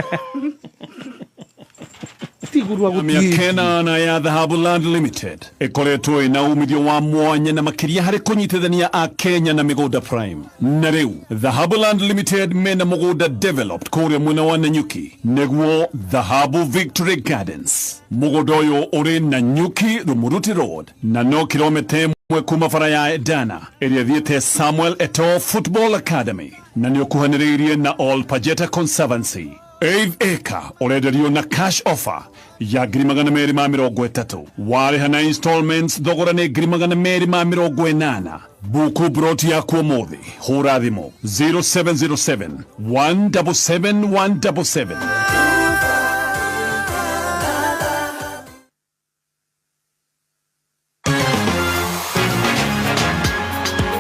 tigurwa Mĩaka ĩnana ya Dhahabu Land Limited ĩkoretwo ĩna umithio wa mwanya na makĩria harĩ kũnyitithania a Kenya na mĩgũnda prime. Na rĩu Dhahabu Land Limited mena mũgũnda developed kũrĩa mwena wa Nanyuki, nĩguo Dhahabu Victory Gardens. Mũgũnda ũyũ ũrĩ Nanyuki Rumuruti Road na no kilomita 1 kuma bara ya Dana ĩrĩa ĩthiĩte Samuel Eto'o Football Academy, na nĩ ũkuhanĩrĩirie na Ol Pajeta Conservancy. Eighth acre ũrenderio na cash offer ya 230,000. Warĩha na installments thogora nĩ 280,000. Buku broti yaku ũmũthĩ, hũra thimũ 0707 177 177.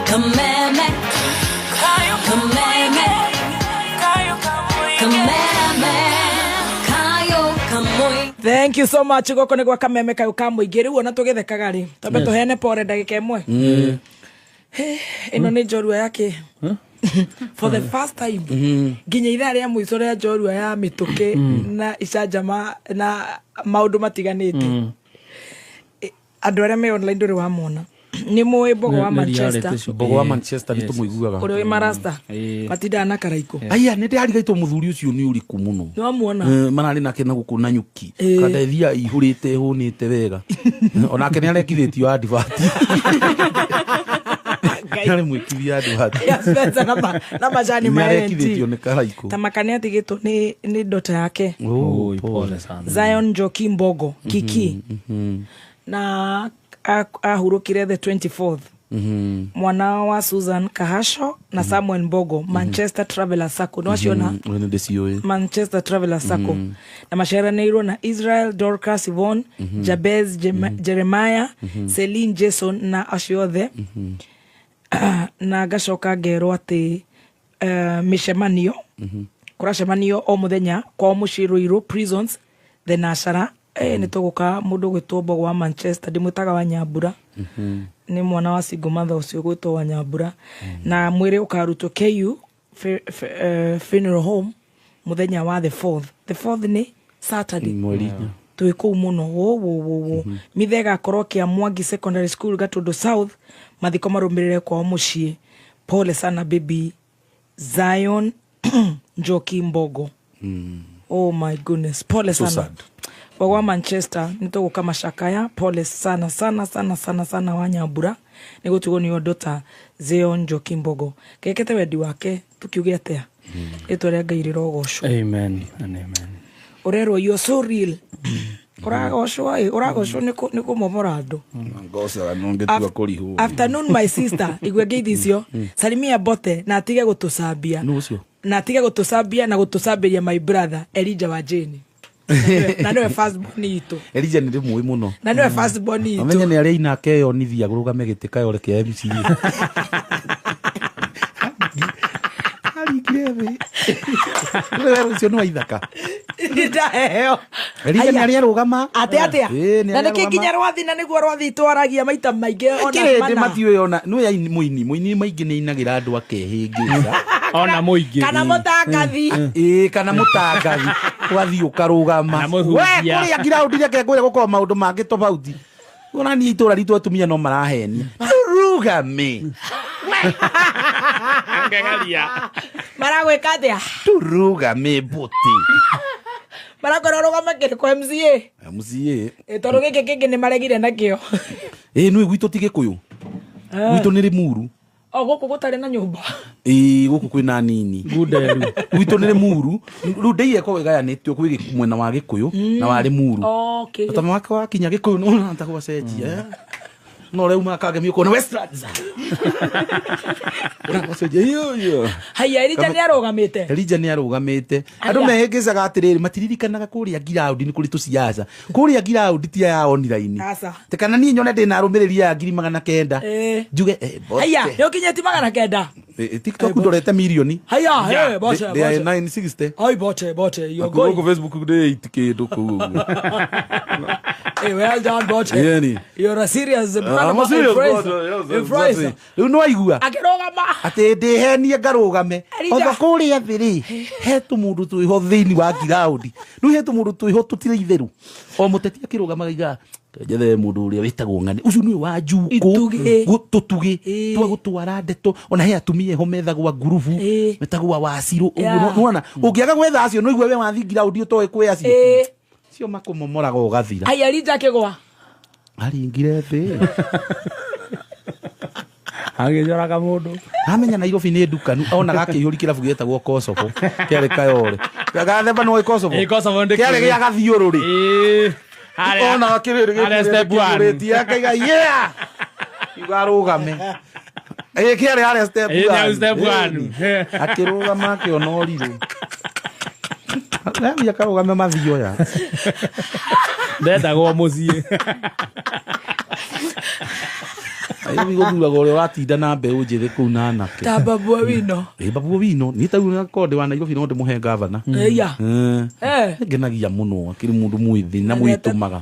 Kameme, kameme, kameme, kayo kamoi. Thank you so much. Goko nĩ gwa kameme kayo ka mũingĩ. Rĩu ona tũgĩthekaga rĩ, twambe tũheane pore ndagĩka 1. Ĩno nĩ njorua yake for the first time nginya ithaa rĩa mũico rĩa njorua ya mĩtũkĩ na icanjama na maũndũ matiganĩte. Andũ arĩa me online ndũrĩ wamona nĩ mũĩ Mbogo wa Manchester. Mbogo wa Manchester nĩ tũmũiguaga. Ũrĩa wĩ marasta matindaga na karaikũ. Aya nĩ ndĩrarigaitwo mũthuri ũcio nĩ ũriku mũno. Nĩ wamuona? Mararĩ nake na gũkũ Nanyuki. Kandethia ihũrĩte hũnĩte wega. Onake nĩ arekithĩtio advert. Nĩ mwĩkithia advert. Ya Spencer na majani Nĩ ma arekithĩtio NT. nĩ karaikũ. Ta makane atigĩtwo nĩ ndota yake. Oi, pole sana. Zion Njoki Mbogo Kiki na ahurũkire the 24th, mwana wa Susan Kahasho na Samuel Mbogo, Manchester Traveller Sacco nĩ waciona. Nĩ ndĩciũĩ. Manchester Traveller Sacco na maciaranĩirwo na Israel, Dorcas, Yvonne, Jabez, Jeremiah, Celine, Jason na acio othe. Na ngacoka ngerwo atĩ mĩcemanio kũracemanio o mũthenya kwao mũciĩ Ruiru Prisons thenashara. Nĩ tũgũka mũndũ gwĩtwo Mbogo wa Manchester, ndĩmwĩtaga wa Nyambura, nĩ mwana wa single mother ũcio gwĩtwo wa Nyambura, na mwĩrĩ ũkarutwo KU funeral home mũthenya wa the fourth. The fourth nĩ Saturday. Mweri 4. Twĩ kũu mũno wo wo wo wo. Mithe ĩgakorwo kĩa Mwangi Secondary School, Gatundu South. Mathiko marũmĩrĩre kwao mũciĩ. Pole sana baby Zion Njoki Mbogo. Oh my goodness, pole So sana. sad. Mbogo wa Manchester, nĩ tũgũka macakaya. Pole sana sana sana sana sana wa Nyambura nĩ gũtigwo nĩ ndota Zion Njoki Mbogo. Kekete wendi wake tukiuge atĩa, rĩtwa rĩa Ngai rĩrogocwo. Amen and amen. Ũrerwo you're so real. Ũragocwo ĩ, ũragocwo nĩ kũmomora andũ. Ngocaga no ngĩtua kũrihwo. Afternoon my sister, igwe ngeithi icio. Salimia bote na atige gũtũcambia. Nũ ũcio? Na atige gũtũcambia na gũtũcambĩria my brother Elijah wa Jane, na nĩwe first born itũ. Elijah nĩ ndĩmũĩ mũno. Na nĩwe first born itũ. Amenye nĩ arĩa inake eyonithia rũgame gĩtĩ kayore kĩa MCA. Aringire thĩ. Rĩu ũcio nĩ wa ithaka. Ndaheo. Elijah nĩ arĩa arũgama. Atĩ atĩa? Ĩĩ, nĩ Na arĩa nĩkĩ arũgama. nginya rwathi na nĩguo rwathi twaragia maita maingĩ ona Kĩrĩndĩ mana. matiũĩ ona nĩ aini mũini maingĩ nĩ ainagĩra andũ akehĩngĩca. Ona mũingĩ. Kana mũtangathi. Ĩĩ, kana mũtangathi ũgathiĩ ũkarũgama. Kana mũhunjia. We kũrĩa ngiraũndi reke ngwĩre gũkorwo maũndũ mangĩ tofauti. Ona niĩ itũra ritũ atumia no marahenia. Tũrũgame. Ngegaria. Maragwĩka atĩa? Tũrũgame mbũtĩ. Marakorwo rũgame kĩrĩkũ MCA? MCA. Ĩ, tondũ gĩkĩ kĩngĩ nĩ maregire nakĩo. Ĩĩ, nĩ gwitũ ti Gĩkũyũ. Gwitũ nĩ Rĩmuru. O gũkũ gũtarĩ na nyũmba. Ĩĩ, gũkũ kwĩna nini. Ngunderu. Gwitũ nĩ Rĩmuru. Rĩu ndĩire korwo ĩgayanĩtio kwĩ mwena wa Gĩkũyũ na wa Rĩmuru. Okay. Bata wake wakinya Gĩkũyũ nĩ ũrona ta gwacenjia. No rĩu makagemi ũkona Westlands. Ũracoria iyo iyo. Haya, Elija nĩ arũgamĩte. Elija nĩ arũgamĩte. Andũ Aya. mehĩngĩcaga atĩrĩrĩ, matiririkanaga kũrĩa ngiraũndi nĩ kũrĩ tũciaca. Kũrĩa ngiraũndi ti ya online. Aca. Te kana niĩ nyone ndĩna arũmĩrĩri aya 900,000. Eh. Njuge eh, bote. Haya, nĩ ũkinyĩtie 900. Eh, TikTok ndorete mirioni. Haya, hey, bote, They are bote. 960. Ai, bote, bote, you're Gũkũ going. Facebook ndĩ 8 kĩndũ kũu ũguo. Hey, well done, bote. Yeni. You're a serious I'm a serious influencer. bote, yes, Influencer. exactly. Rĩu nĩ waigua Akĩrũgama. atĩ ndĩhenie ngarũgame Elija. otho kũrĩa thĩ rĩ he tũmũndũ twĩho thĩinĩ wa ngiraũndi rĩu he tũmũndũ twĩho tũtirĩ itherũ o mũteti akĩrũgama gaiga njethe mũndũ ũrĩa wĩtagwo ng'ani ũcio nĩwe wa njukũ Itugĩ. Tũtugĩ twa gũtwara ndeto ona he atumia ho methagwa ngurubu metagwa wacirũ ũguo Yeah. nĩwona ũngĩaga gwetha acio no igue we wathi ngiraũndi ũtoĩ kwĩ acio Eh. cio makũmomoraga ũgathira Haya, Elija akĩgwa. aringire thĩ agĩcoraga mũndũ amenya Nairobi nĩ ndukanu onaga akĩihũri kĩrabu gĩetagwo Kosovo kĩarĩ Kayole gathemba nĩ Kosovo Ĩ, Kosovo ndĩ kĩarĩ kĩũĩ. gĩa gathiũrũrĩ Harĩa- onaga kĩrĩrĩ harĩa step one. gĩkĩrĩtie akaiga yeah iga arũgame ĩ kĩarĩ harĩa step Ĩ, nĩ hau one. step one. Ĩni. akĩrũgama akĩona ũrirũ Athiĩ akarũgame mathioya ndendagwo mũciĩ Nairobi gũthuraga ũrĩa ũratinda na mbeũ njĩthĩ kũu na anake Ta Babu Owino. Ĩ, Babu Owino niĩ ta rĩu korwo ndĩ wa Nairobi no ndĩmũhe gavana Ĩya. Eh. Eh. ngenagia mũno akĩrĩ mũndũ mwĩthĩ na mwĩtũmaga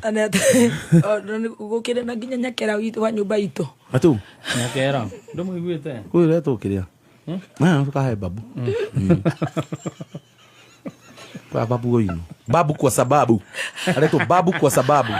Gũkĩrĩ na nginya nyakera witũ wa nyũmba itũ. atu nyakera ndũmũiguĩte kwĩ ũretwo kĩrĩa Ah, tukahe babu Mm. Kwa babu Owino babu kwa sababu aretwo babu kwa sababu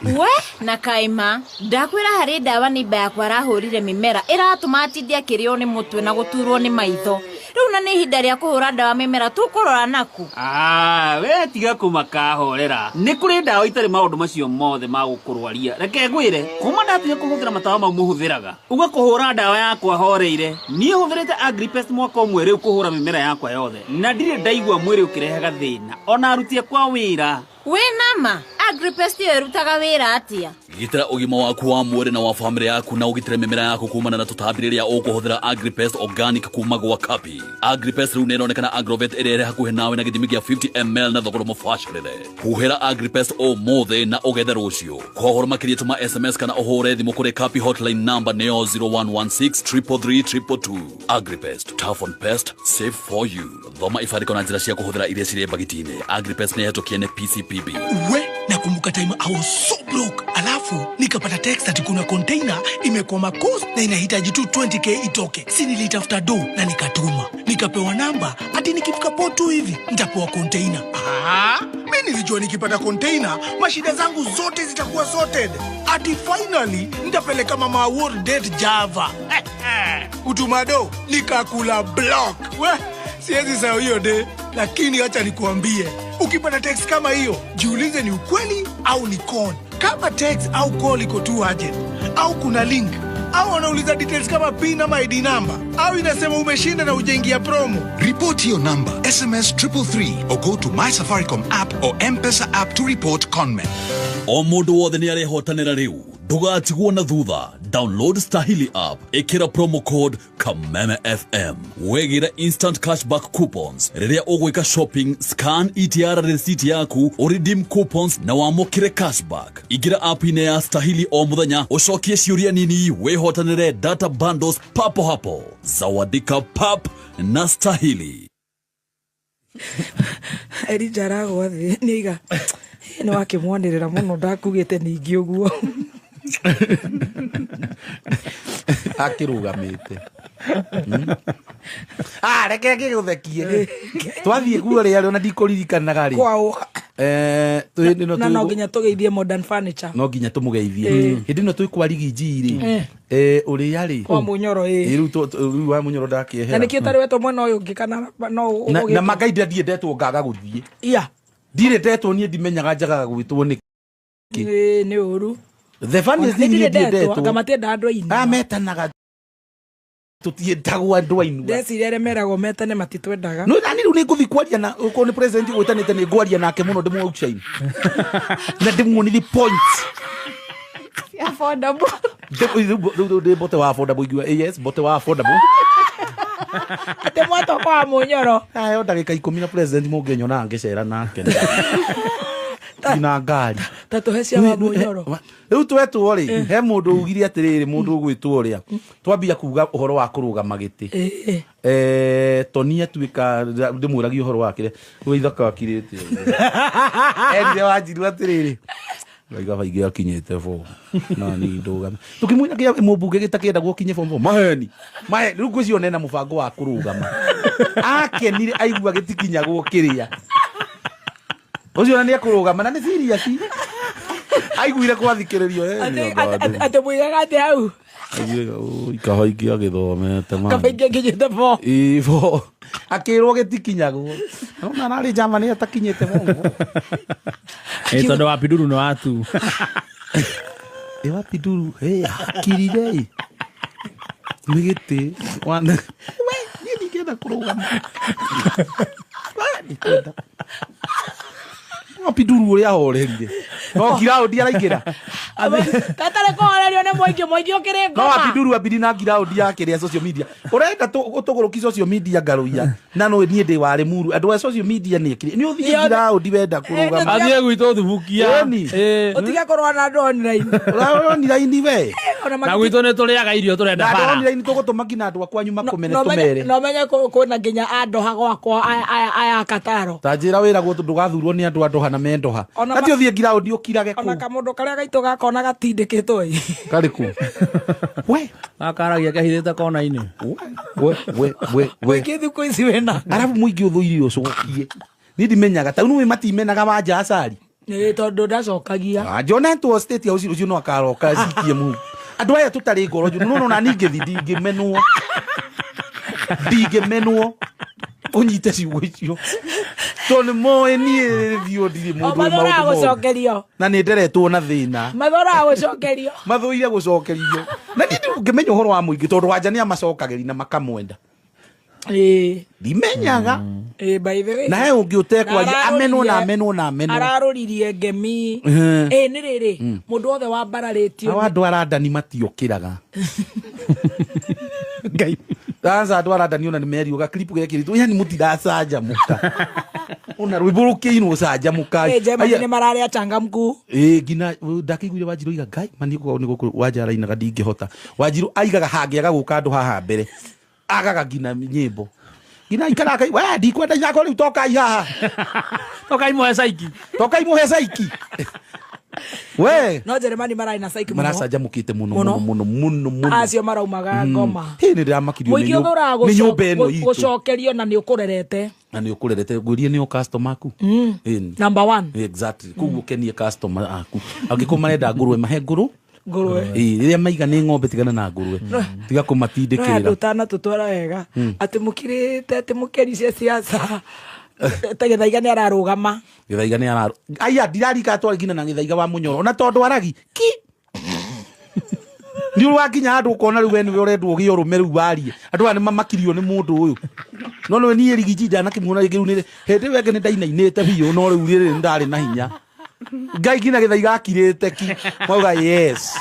We na kaima ndakwĩra harĩ ndawa nĩimba yakwa arahũrire mĩmera ĩratũma atinde akĩrĩo nĩ mũtwe na gũturwo nĩ maitho rĩu na nĩ ihinda rĩa kũhũra ndawa mĩmera tũkũrora naku Ah, we tiga kũmaka horera nĩ kũrĩ ndawa itarĩ maũndũ macio mothe ma gũkũrwaria reke ngwĩre kuma ndatiga kũhũthĩra matawa mau mũhũthĩraga uga kũhũra ndawa yakwa horeire niĩ hũthĩrĩte agripest mwaka ũmwe rĩu kũhũra mĩmera yakwa yothe na ndirĩ ndaigua mwĩrĩ ũkĩrehaga thĩna ona aruti akwa wĩra wĩ nama agripest ĩyo ĩrutaga wĩra atĩa gitĩra ũgima waku wa mwĩrĩ na wa bamĩrĩ yaku na ũgitĩre mĩmera yaku kumana na tũtambi rĩrĩa ũkũhũthĩra agripest organic kuma gwa kapi agripest rĩu nĩ ĩronekana agrovet ĩrĩa ĩrĩ hakuhĩ nawe na gĩthimi kĩa 50 ml na thogora mũbacĩrĩre huhĩra agripest ũmũthĩ na ũgethe rũciũ kwa ũhoro makĩria tũma sms kana ũhũre thimũ kũrĩ kapi hotline number nĩyo 0116 333 222 agripest tough on pest safe for you thoma ibandĩko na njĩra cia kũhũthĩra iria cirĩ mbagiti-inĩ agripest nĩ ĩhetũkie nĩ pcpb We, nakumbuka time I was so broke, alafu nikapata text ati kuna container imekwama coast na inahitaji tu 20k itoke. Si nilitafuta do na nikatuma, nikapewa namba ati nikifika port tu hivi nitapewa container. Ah, mi nilijua nikipata container mashida zangu zote zitakuwa sorted, ati finally nitapeleka mama award date Java. Utumado nikakula block. We, siwezi sahau hiyo de, lakini acha nikuambie, ukipata text kama hiyo jiulize ni ukweli au ni con. Kama text au call iko tu urgent au kuna link au wanauliza details kama PIN ama ID number au inasema umeshinda na ujaingia promo. Report your number, SMS 333 or go to My Safaricom app or M-Pesa app to report conmen. o mũndũ wothe nĩ arehotanĩra rĩu ndũgatigwo na thutha download stahili app ĩkĩra promo code kameme fm wegĩra instant cashback coupons rĩrĩa ũgwĩka shopping scan etr receipt yaku ũredeem coupons na wamũkĩre cashback ingĩra app-inĩ ya stahili o mũthenya ũcokie ciũria nini wĩhotanĩre data bundles papo hapo zawadika pap na stahili Elija aragwa thĩ nĩ aiga nĩ wakĩmwanĩrĩra mũno ndakugĩte ningĩ ũguo akĩrũgamĩte Ah, reke ngĩgũthekie twathiĩ guo rĩa ona ndikũririkanaga rĩ Kwao. Eh, hĩndĩ ĩno na no nginya tũgeithie modern furniture no nginya tũmũgeithie Ĩĩ. hĩndĩ ĩno twĩ kwa rigiji rĩ Eh. eh, ũrĩa rĩ Kwa Mũnyoro, ĩĩ. Ĩĩ, rĩu rĩu wa mũnyoro na ndakĩehera nĩkĩo ũtarĩ wetwo mwena ũyũ ũngĩ kana no na ũgĩtwo? na mangainda ndirĩ ndetwo ngaga gũthiĩ Iya. ndirĩ ndetwo niĩ ndimenyaga njagaga gwĩtwo nĩkĩ Ĩĩ, nĩ ũru the funniest thing Nĩ niĩ ndirĩ ndirĩ ndetwo ndetwo anga matienda andũ ainua Ah, metanaga tũtiĩtagwo andũ ainua ndeciria arĩa meragwo metane matitwendaga no nani rĩu nĩ ngũthiĩ kwaria na okorwo nĩ president gwĩtanĩte nĩ ngwaria nake mũno ndĩmũ outshine na ndĩmuonirie points Affordable. Rĩu ndĩ mbote wa affordable ingiuga yes mbote wa affordable. Atĩ mwatoko wa mũnyoro. Ayo ndagĩka 10 na president mũngĩnyona ngĩcera nake. Ina ngari. Ta tũhe cia wa mũnyoro. Rĩu twetwo rĩ, he mũndũ ugire atĩrĩrĩ, mũndũ ũgwĩtwo ũrĩa. Twambia kuga ũhoro wa kũrũgama gĩtĩ. Toni atuĩka ndĩmũragia ũhoro wake rĩ, ithaka akirĩte. Erire Wanjiru atĩrĩrĩ, Raiga baingĩ akinyĩte form na ni ndũgame. Tũkĩmwĩra kĩa mũmbunge gĩtakĩenda gũkinye form four. Maheni. Maheni. Rĩu ngwĩciria nena mũbango wa kũrũgama. Akenire aigua gĩtikinyagwo kĩrĩa. Ũcio na nĩekũrũgama na nĩ serious. Aiguire gwathikĩrĩrio. Atĩ mũigaga atĩ hau. Aiguire ikaho ingĩ agĩthomete ma. Kaba ingĩ akinyĩte form. Ĩĩ form. Akĩrwo gĩtikinyagwo. Ona ararĩ Germany atakinyĩte form four. Tondũ wa Piduru nĩ watu. Ĩ wa Piduru, akirire ĩ. Nĩ gĩtĩ. Wana. We, niĩ ndingĩenda kũrũgama. We, ndikwenda. No Piduru ũrĩa ahorerire. No ngiraũndi araingĩra. Tatarĩ kũhorerio nĩ mũingĩ, mũingĩ ũkĩrĩ No ngoma. Piduru ambiri na ngiraũndi yake rĩa social media. Ũrenda ũtũgũrũki social media ngarũiya. Na no niĩ ndĩ warĩ muru. Andũ a social media nĩ ekire. Nĩ ũthiĩ Nĩ ngiraũndi wenda kũrũgama. Athiĩ gwitũ thubukia. Ĩni. Ũtige kũrũa na andũ online. Ũra online we. Na gwitũ nĩ tũrĩaga irio tũrenda Na andũ bara. online tũgũtũma nginya andũ akwanyu makũmene tũmere. No menye kwĩna nginya andoha gwakwa aya Kataro. Ta njĩra wĩragwo tondũ ndũgathurwo nĩ andũ andoha na mendoha. Ona Na ti ũthiĩ ngiraũndi ũkirage Ona kũu. kamũndũ karĩa gaitũ gakona gatindĩkĩtwo ĩ. Karĩ kũ? We. Gakaragia kehithĩte kona-inĩ. We, we, we, we. Mũingĩ thikũ ici wĩna. Arabu mũingĩ ũthũire ũcokie. Niĩ ndimenyaga. Ta rĩu nĩũĩ matimenaga Wanja Acari. Ĩ, tondũ ndacokagia. Njonetwo state house rũciũ no akaroka cikie mũhu. Andũ aya tũtarĩ ngoro njũru. No, no, na niĩ ngĩthiĩ ndingĩmenwo. Ndingĩmenwo. Ũnyite ciugo icio. Tondũ nĩ moĩ niĩ biũ ndirĩ mũndũ wĩ Mathoraga maũndũ moru. gũcokerio. Na nĩ nderetwo na thĩna. Mathoraga gũcokerio. Mathũire gũcokerio. Na niĩ ndingĩmenya ũhoro wa mũingĩ tondũ Wanja nĩ amacokagĩria na makamwenda. Ndimenyaga. By the way. Na he ũngĩ ũtekwaria, amenwo na amenwo na amenwo. Ararũririe ngemi. Nĩ rĩrĩ, mũndũ wothe wambararĩtio. Ao andũ arandani matiokĩraga. Ngai. Aca andũ arandani ona nĩ meriũga clip gekĩrĩtwo, yani mũtiracanjamũka. Ona rwĩmbo rũkĩinwo canjamũka. Germany nĩ mararĩ achangamku. Nginya ndakĩiguire Wanjiru aiga Ngai, ma nĩ gũkorwo nĩ gũkũ Wanja arainaga ndingĩhota. Wanjiru aigaga hangĩaga gũka andũ haha mbere. Agaga nginya nyĩmbo. Nginya aikara akai, we ndikwenda ithako rĩu tokai haha. Tokai mũhe caiki. Tokai mũhe caiki. We. No Jeremani mararĩ na caiki mũno. Maracanjamũkĩte mũno, Mũno. mũno, mũno, mũno, mũno. Acio maraumaga ngoma. Hĩ, nĩ ndĩramakirio Mũingĩ ũthũraga nĩ nyũmba ĩno itũ. gũcokerio na nĩ ũkũrerete. Na nĩ ũkũrerete, ngwĩrie nĩ o customer aku. Ĩni. Number one. Exactly. Koguo ũkenie customer aku. Angĩkorwo marenda ngũrwe, mahe ngũrũ. Ngũrwe. Ĩĩ, rĩrĩa maiga nĩ ng'ombe tigana na ngũrwe. Tiga kũmatindĩkĩrĩra. No andũ ũtanatũtwara wega. Atĩ mũkirĩte, atĩ mũkĩricie siasa. Ta Gĩthaiga nĩ ararũgama. Gĩthaiga nĩ ararũ-, Aya, ndirarika atware nginya na Gĩthaiga wa Mũnyoro. Ona tondũ aragi, ki! Nĩ ũrĩ wakinya handũ ũkona rĩu we nĩwe ũrendwo ũgĩe ũrũme rĩu warie. Andũ aya nĩ mamakirio nĩ mũndũ ũyũ. No nĩwe niĩ Rigiji ndanakĩmuona rĩngĩ rĩu nĩ hĩndĩ ĩyo ĩngĩ nĩ ndainainĩte biũ, no rĩu rĩrĩ nĩ ndarĩ na hinya. Ngai nginya Gĩthaiga akirĩte ki. Mauga yes.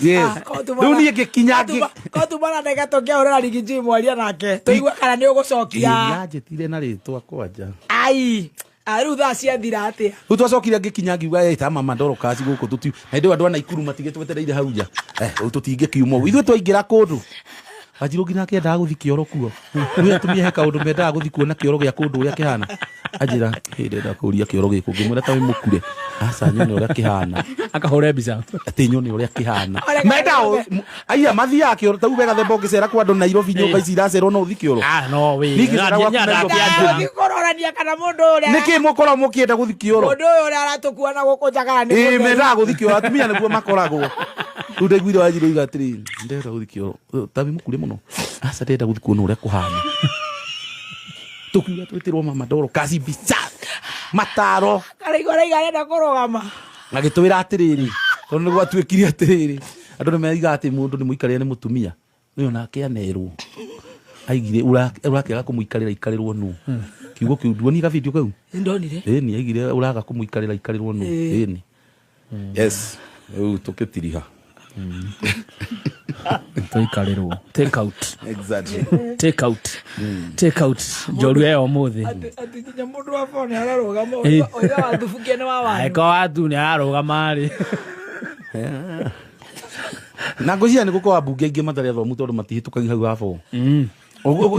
Yes. Rĩu niĩ ngĩkinya ngĩ- Kotumana ndege tũngĩahũrĩra Rigiji mwaria nake. Tũigue kana nĩ ũgũcokia. Ĩĩ, nĩanjĩtire na rĩtwa kwanja. Ai. Rĩu thaa ciathira atĩa? Rĩu twacokire ngĩkinya ngiuga, ta mama ndoro kaci gũkũ tũti. Na hĩndĩ ĩyo andũ a Naikuru matigĩtwetereire hau nja. Rĩu tũtingĩkiuma ũguo. Ithuĩ twaingĩra kũndũ. Wanjiru nginya akĩendaga gũthiĩ kĩoro kuo. Rĩu atumia he kaũndũ mendaga gũthiĩ kuona kĩoro gĩa kũndũ ũrĩa kĩhana. Anjĩra, hĩ, ndĩrenda kũũria kĩoro gĩkũ. Ngĩmwĩra ta wĩ mũkure. Aca, nyone ũrĩa kĩhana. Akahũre mbica. Atĩ nyone ũrĩa kĩhana. Areka Menda nyone. aya, mathiaga kĩoro. Ta rĩu wega themba ũngĩcera kwa andũ Nairobi, nyũmba ici iracerwo no ũthiĩ kĩoro. No, wĩ. Niĩ ngĩcera gwaku Nĩ Nairobi. andũ Ũthiĩ kũrorania kana mũndũ ũrĩa Nĩkĩ mũkoragwo mũkĩenda gũthiĩ kĩoro? Mũndũ ũyũ ũrĩa aratũkua na gũkũ nja kana nĩ Ĩĩ, mũtheru. mendaga gũthiĩ kĩoro. Atumia nĩguo makoragwo. Rĩu ndaiguire Wanjiru oiga atĩrĩrĩ, ndĩrenda gũthiĩ kĩoro. Ta wĩ mũkure mũno. Aca, ndĩrenda gũthiĩ kuona ũrĩa kũhana. Tũkiuga twĩtĩrwo mama ndoro kaci mbica. Mataro. Karaigua araiga arenda kũrũgama. Agĩtwĩra atĩrĩrĩ, tondũ nĩ gwatuĩkire atĩrĩrĩ, andũ nĩ meigaga atĩ mũndũ nĩ mũikarĩre nĩ mũtumia. Nĩ onake anerwo. Aigire, ũrakĩaga kũmũikarĩra ikarĩrwo nũ. Kiugo kĩu, nduonire ka video kau? Nĩ ndonire. Ĩni, aigire ũraga kũmũikarĩra ikarĩrwo nũ. Ĩni. Yes. Rĩu tũkĩtiriha. Tũikarĩrwo. Take out. Exactly. Take out. Take out. Njorua ya ũmũthĩ. Atĩ nginya mũndũ wa phone ararũgama Ĩ. oiga wathubukia nĩ wa wanyu. Angĩkorwo watu nĩ ararũgama rĩ. Na ngwĩciria nĩ gũkorwo ambunge aingĩ matarĩ athomu tondũ matihĩtũkagia hau ha four.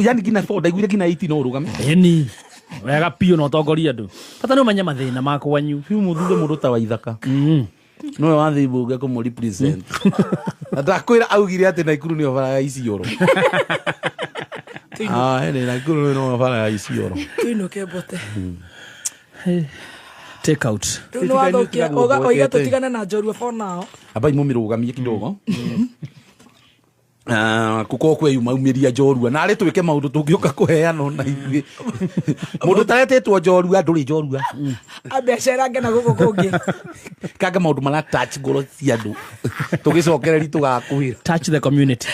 Yani nginya four ndaiguire nginya 8 no ũrũgame. Ĩni. Wega biũ na ũtongorie andũ. Bata nĩ ũmenye mathĩna ma kwanyu. Biũ mũthure mũndũ ta Waithaka. Nowe wathiĩ mbunge kũmũ represent. Na ndakwĩra augire atĩ Naikuru nĩyo bara ya Isiolo. Ah, ĩni Naikuru nĩyo bara ya Isiolo. Tuinũke mbote. Take out. Rĩu nĩ wathũkia oiga tũtigane na njorua for now. Ambai mũmĩrũgamie kidogo. Gũkorwo kwĩyumaumiria njorua na arĩ twĩke maũndũ tũngĩũka kũheanwo na ithuĩ mũndũ taretĩtwo njorua ndũrĩ njorua. Ambe acerange na gũkũ kũngĩ. Kanga maũndũ mara touch ngoro cia andũ tũgĩcokereri tũgakwĩra. Touch the community.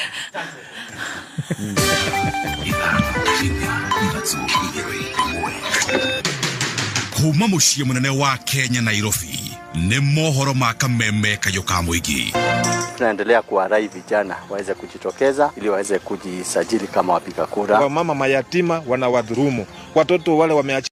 Kuma mũciĩ mũnene wa Kenya Nairobi nĩ mohoro ma kameme kayũ ka mũingĩ. Tunaendelea kuwarai vijana waweze kujitokeza ili waweze kujisajili kama wapiga kura. Wamama mayatima wanawadhurumu, watoto wale wameacha